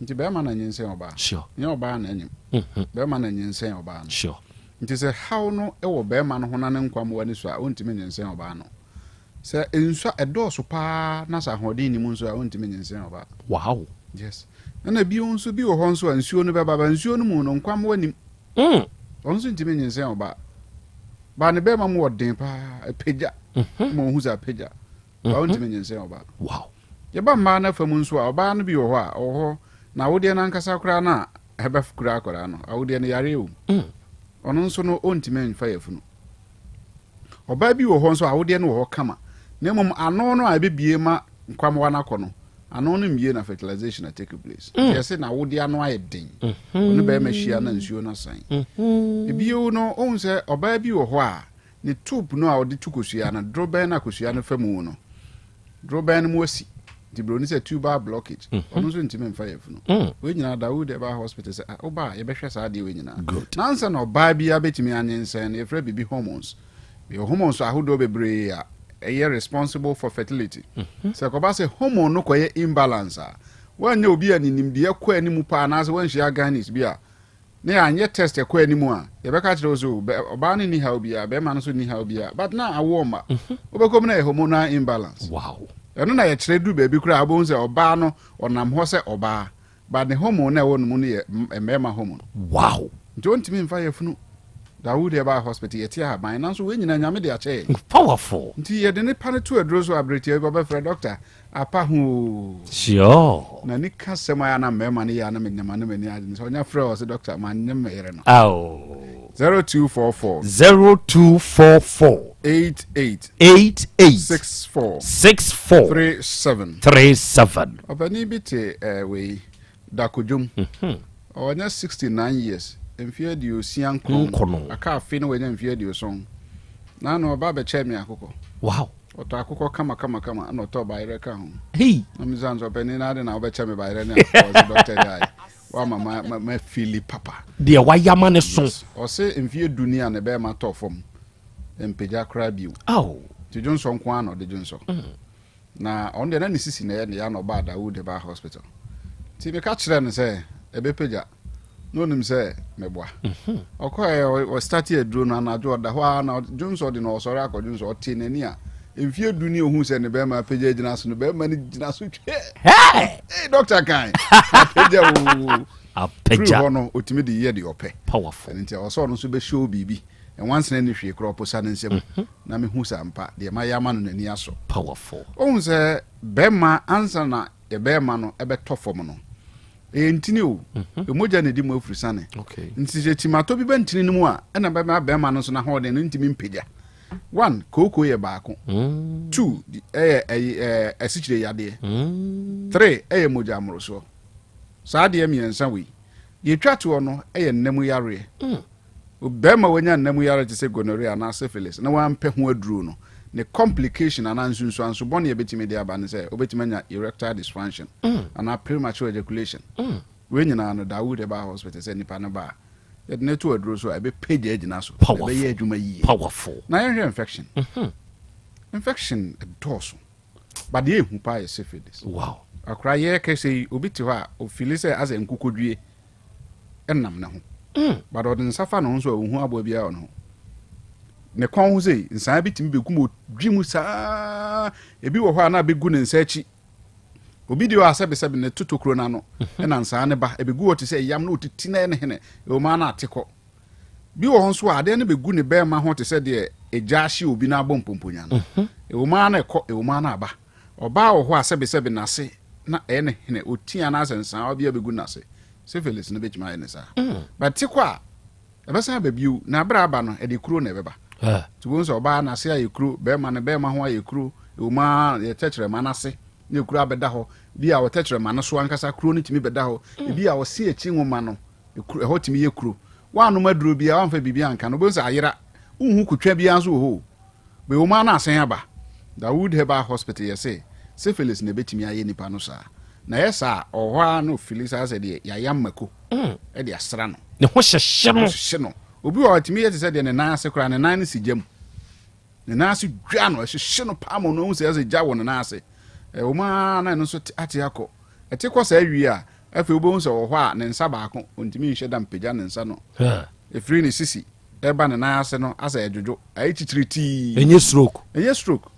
Nti bɛrima na nyinsɛn ɔbaa. Sure. Nyɛ ɔbaa na anyim. Bɛrima na nyinsɛn ɔbaa no. Sure. Nti sɛ haw no wɔ bɛrima no ho na ne nkwammoa no sua a, ontumi nyinsɛn ɔbaa no. Sɛ nsua ɛdɔɔso paa na sɛ ahoɔden nni mu nso a, ontumi nyinsɛn ɔbaa. Wow. Yes. Ɛna bio nso bi wɔ hɔ nso a nsuo no bɛba ba nsuo no mu no nkwammoa nnim. Ɔno nso ntumi nyinsɛn ɔbaa. Baa ne bɛrima mu wɔ den paa, apagya. Ma ohu sɛ apagya. Baa ontumi nyinsɛn ɔbaa. Wow. Yɛba mmaa no afa mu nso a, ɔbaa no bi wɔ hɔ a, ɔwɔ hɔ na awodeɛ no ankasa koraa no a ɛbɛkura akwadaa no, awodeɛ no yareɛ wɔ mu. Ɔno nso no ɔntumi mfa yafunu. Ɔbaa bi wɔ hɔ nso a awodeɛ no wɔ hɔ kama, na mmom ano no a ɛbɛbie ma nkwammoa no akɔ no, ano no mmie na fertilization a take place. Nti yɛse na awodeɛ ano ayɛ den. Ɔne bɛrima hyia na nsuo no asan. Ebio no, wohu sɛ ɔbaa bi wɔ hɔ a, ne tube no a ɔde tu kosua no, dorobɛn no a kosua no fa mu no, dorobɛn no mu asi. Nti broni sɛ tubal blockage. Ɔno nso ntumi mfa yafunu. Wei nyinaa Dawood Herbal Hospital sɛ, ah, woba a yɛbɛhwɛ saa adeɛ wei nyinaa. Good. Na ansa na ɔbaa biara bɛtumi anyinsɛn no, yɛfrɛ biribi hormones. Yɛwɔ hormones ahodoɔ bebree a ɛyɛ responsible for fertility. Sɛ ɛkɔba sɛ hormone no kɔyɛ imbalance a, woanyɛ obi a ne nimdeɛ kɔ anim paa anaasɛ woanhyia gynaes bi a, na yɛanyɛ test ɛkɔ anim a, yɛbɛka akyerɛ wo sɛ o, bɛ, ɔbaa no nni haw biara, bɛrima no nso nni haw biara, but na awoɔ mma. Wobɛkɔ mu na ɛyɛ hormonal imbalance. Wow. Ɛno na yɛkyerɛ duru baabi koraa a wobɛhu sɛ ɔbaa no ɔnam hɔ sɛ ɔbaa but ne hormone no a ɛwɔ ne mu no yɛ mmarima hormone. Wow! Nti ɔntumi mfa yafunu. Dawood Herbal Hospital yɛte ahaban nanso wei nyinaa Nyame de akyɛ yɛn. Powerful! Nti yɛde nipa no to aduro so a bere tiaa bi ɔbɛfrɛ doctor apa ho oo. Sure. Na ni ka sɛm a na mmarima no yɛ a na menyam a na m'ani agye sɛ ɔnya frɛ ɔsɛ doctor manyem me yere no. Aw. 0244. 0244. 88. 88. 64. 64. 37. 37. Ɔpanin bi te eh, wei Dakodwom. Ɔnya 69 years, mfeɛ 69. Nkono. Aka afe na wanya mfeɛ 70. Na na ɔba abɛkyɛ me akokɔ. Wow. Ɔtɔ akokɔ kama kama kama ɛna ɔtɔ bayerɛ ka ho. Hey. Na me sɛ ɔpanin na ade na wobɛkyɛ me bayerɛ ne akokɔ ɔse doctor guy. Wama ma ma ma fili papa. Deɛ wayɛ ama ne so. Yes. Ɔse mfeɛ du ni a ne bɛɛma tɔ fam. Mpagya koraa bio. Aw. Nti dwonsɔ nko ara na ɔde dwonsɔ. Na ɔno deɛ na ne sisi na ɛyɛ ne ya na ɔbaa Dawood baa hospital. Nti meka kyerɛɛ no sɛ ɛbɛpagya na ɔnim sɛ meboa. Ɔkɔɛ ɔ starte aduro no anadwo ɔda hɔ ara na dwonsɔ de no ɔsɔre akɔ dwonsɔ ɔtee n'ani a mfeɛ du ni ohuu sɛ ne bɛrima apagya agyina so no bɛrima no gyina so twɛ. Hey! Hey doctor kan apagya oo. Apagya. Firi hɔ no ɔtumi de yɛ deɛ ɔpɛ. Powerful. Ɛno nti ɛwɔ sɛ ɔno nso bɛhyɛ biribi. Nwansena nni hwee koraa ɔposa ne nsam na mehu sɛ ampa deɛ mayɛ ama no n'ani asɔ. Powerful. Wohu sɛ bɛrima ansa na yɛ bɛrima no ɛbɛtɔ fam no ɛyɛ ntini o, mogya na ɛdi mu afurusane. Nti sɛ kyimatɔ bi ba ntini no mu a ɛna bɛma bɛrima no nso n'ahoɔden no ntumi mpagya. One, kooko yɛ baako. Two, ɛyɛ ɛyi ɛɛ asikyire yadeɛ. Three, ɛyɛ mogya mmorosoɔ. Saa adeɛ mmiɛnsa wei. Deɛ ɛtwa toɔ no yɛ nna mu yareɛ. Barima a wanya nna mu yareɛ te sɛ gonorrhea anaa syphilis na wampɛ ho aduro no, ne complication anaa nsunsuanso bɔne a ɛbɛtumi de aba ne sɛ ɔbɛtumi anya erectile dysfunction anaa premature ejaculation. Wei nyinaa no, Dawood Herbal Hospital sɛ nipa no ba a, yɛde no to aduro so a, ɛbɛpagya agyina so. Na ɛbɛyɛ adwuma yie. Powerful. Na yɛnhwɛ infection. Infection dɔɔso. But deɛ ehu paa yɛ syphilis. Wow. Akora yɛ kɛsɛ yi obi te hɔ a ofili sɛ asɛ nkokodwie ɛnam ne ho. But ɔde nsa fa ne ho nso a ohu aboa biara wɔ ne ho. Ne kɔn ho sei nsaa bi tumi begu mu odwi mu saa. Ebi wɔ hɔ a na abegu ne nsa akyi. Obi deɛ ɔ a sɛbesɛbe ne to tokuro no ano ɛna nsaa ne ba ebegu hɔ te sɛ yam na otiti na ɛyɛ ne hene ɛwɔ mu ara na ate kɔ. Bi wɔ hɔ nso a, adeɛ no bɛgu ne bɛrima ho te sɛ deɛ egya ahye obi na abɔ mpomponya no. Ɛwom ara na ɛkɔ, ɛwom ara na aba. Ɔbaa wɔ hɔ a, sɛbesɛbe n'ase na ɛyɛ no hene, ɔti anaasɛ nsaawa bi abɛgu n'ase. Syphilis no bɛtumi ayɛ no saa. But te kɔ a, ɛbɛsan aba bio, na berɛ a aba no, ɛde kuro na ɛbɛba. Nti wobɛhu sɛ ɔbaa n'ase ayɛ kuro, bɛrima no bɛrima ho ayɛ kuro, ɛwom ara yɛ tɛkyerɛma no ase na kuro abɛda hɔ. Bi a wɔ tɛkyerɛma no so ankasa kuro no tumi bɛda hɔ. Ebi a ɔse akyi nwoma no, Ekuro, ɛhɔ tumi yɛ kuro. Woannom aduro biara, woamfa biribi anka no, wobɛhu sɛ ayera. Wonhu kotwa biara nso wɔ hɔ o. Bɛwɔ mu ara na asan aba. Dawood Herbal Hospital yɛse syphilis na ɛbɛtumi ayɛ nipa no saa. Na ɛyɛ saa a, ɔwɔ hɔ ara na ɔfili saa sɛ deɛ yɛayam mako de asra no. Ne ho hyehye no. Ne ho hyehye no. Obi wɔ hɔ a, ɛtumi yɛ te sɛ deɛ ne nan ase koraa, ne nan no si gya mu. Ne nan ase dwa no, ɛhyehye no paa ma ɔno ahu sɛ ɛsɛ gya wɔ ne nan ase. Ɛwɔ mu ara na ɛno nso ate akɔ. Ɛte kɔ saa wie a, afei wobɛhu sɛ ɔwɔ hɔ a ne nsa baako, ɔntumi nhyɛ da mpagya ne nsa no. Ɛfiri ne sisi ɛba ne nan ase no, asɛ ɛdwodwo, ayɛ titiritii. Ɛnyɛ stroke. Ɛnyɛ stroke.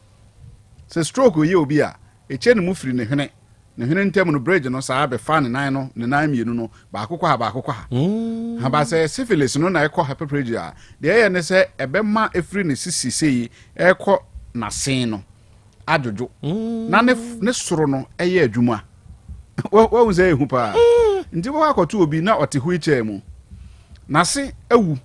Sɛ stroke yɛ obi a, ɛkyɛ ne mu firi ne hwene. Ne hwene ntam no, bridge no saa bɛfa ne nan no, ne nan mmienu no, baako kɔ ha, baako kɔ ha. Ha ba sɛ syphilis no na ɛkɔ hepaplegia a, deɛ ɛyɛ ne sɛ ɛbɛma ɛfiri ne sisi sei ɛkɔ n'asen no adwodwo na ne ne soro no ɛyɛ adwuma. Wahu sɛ ɛhu paa. Nti wobɛkɔ akɔto obi na ɔte wheelchair mu, n'ase awu.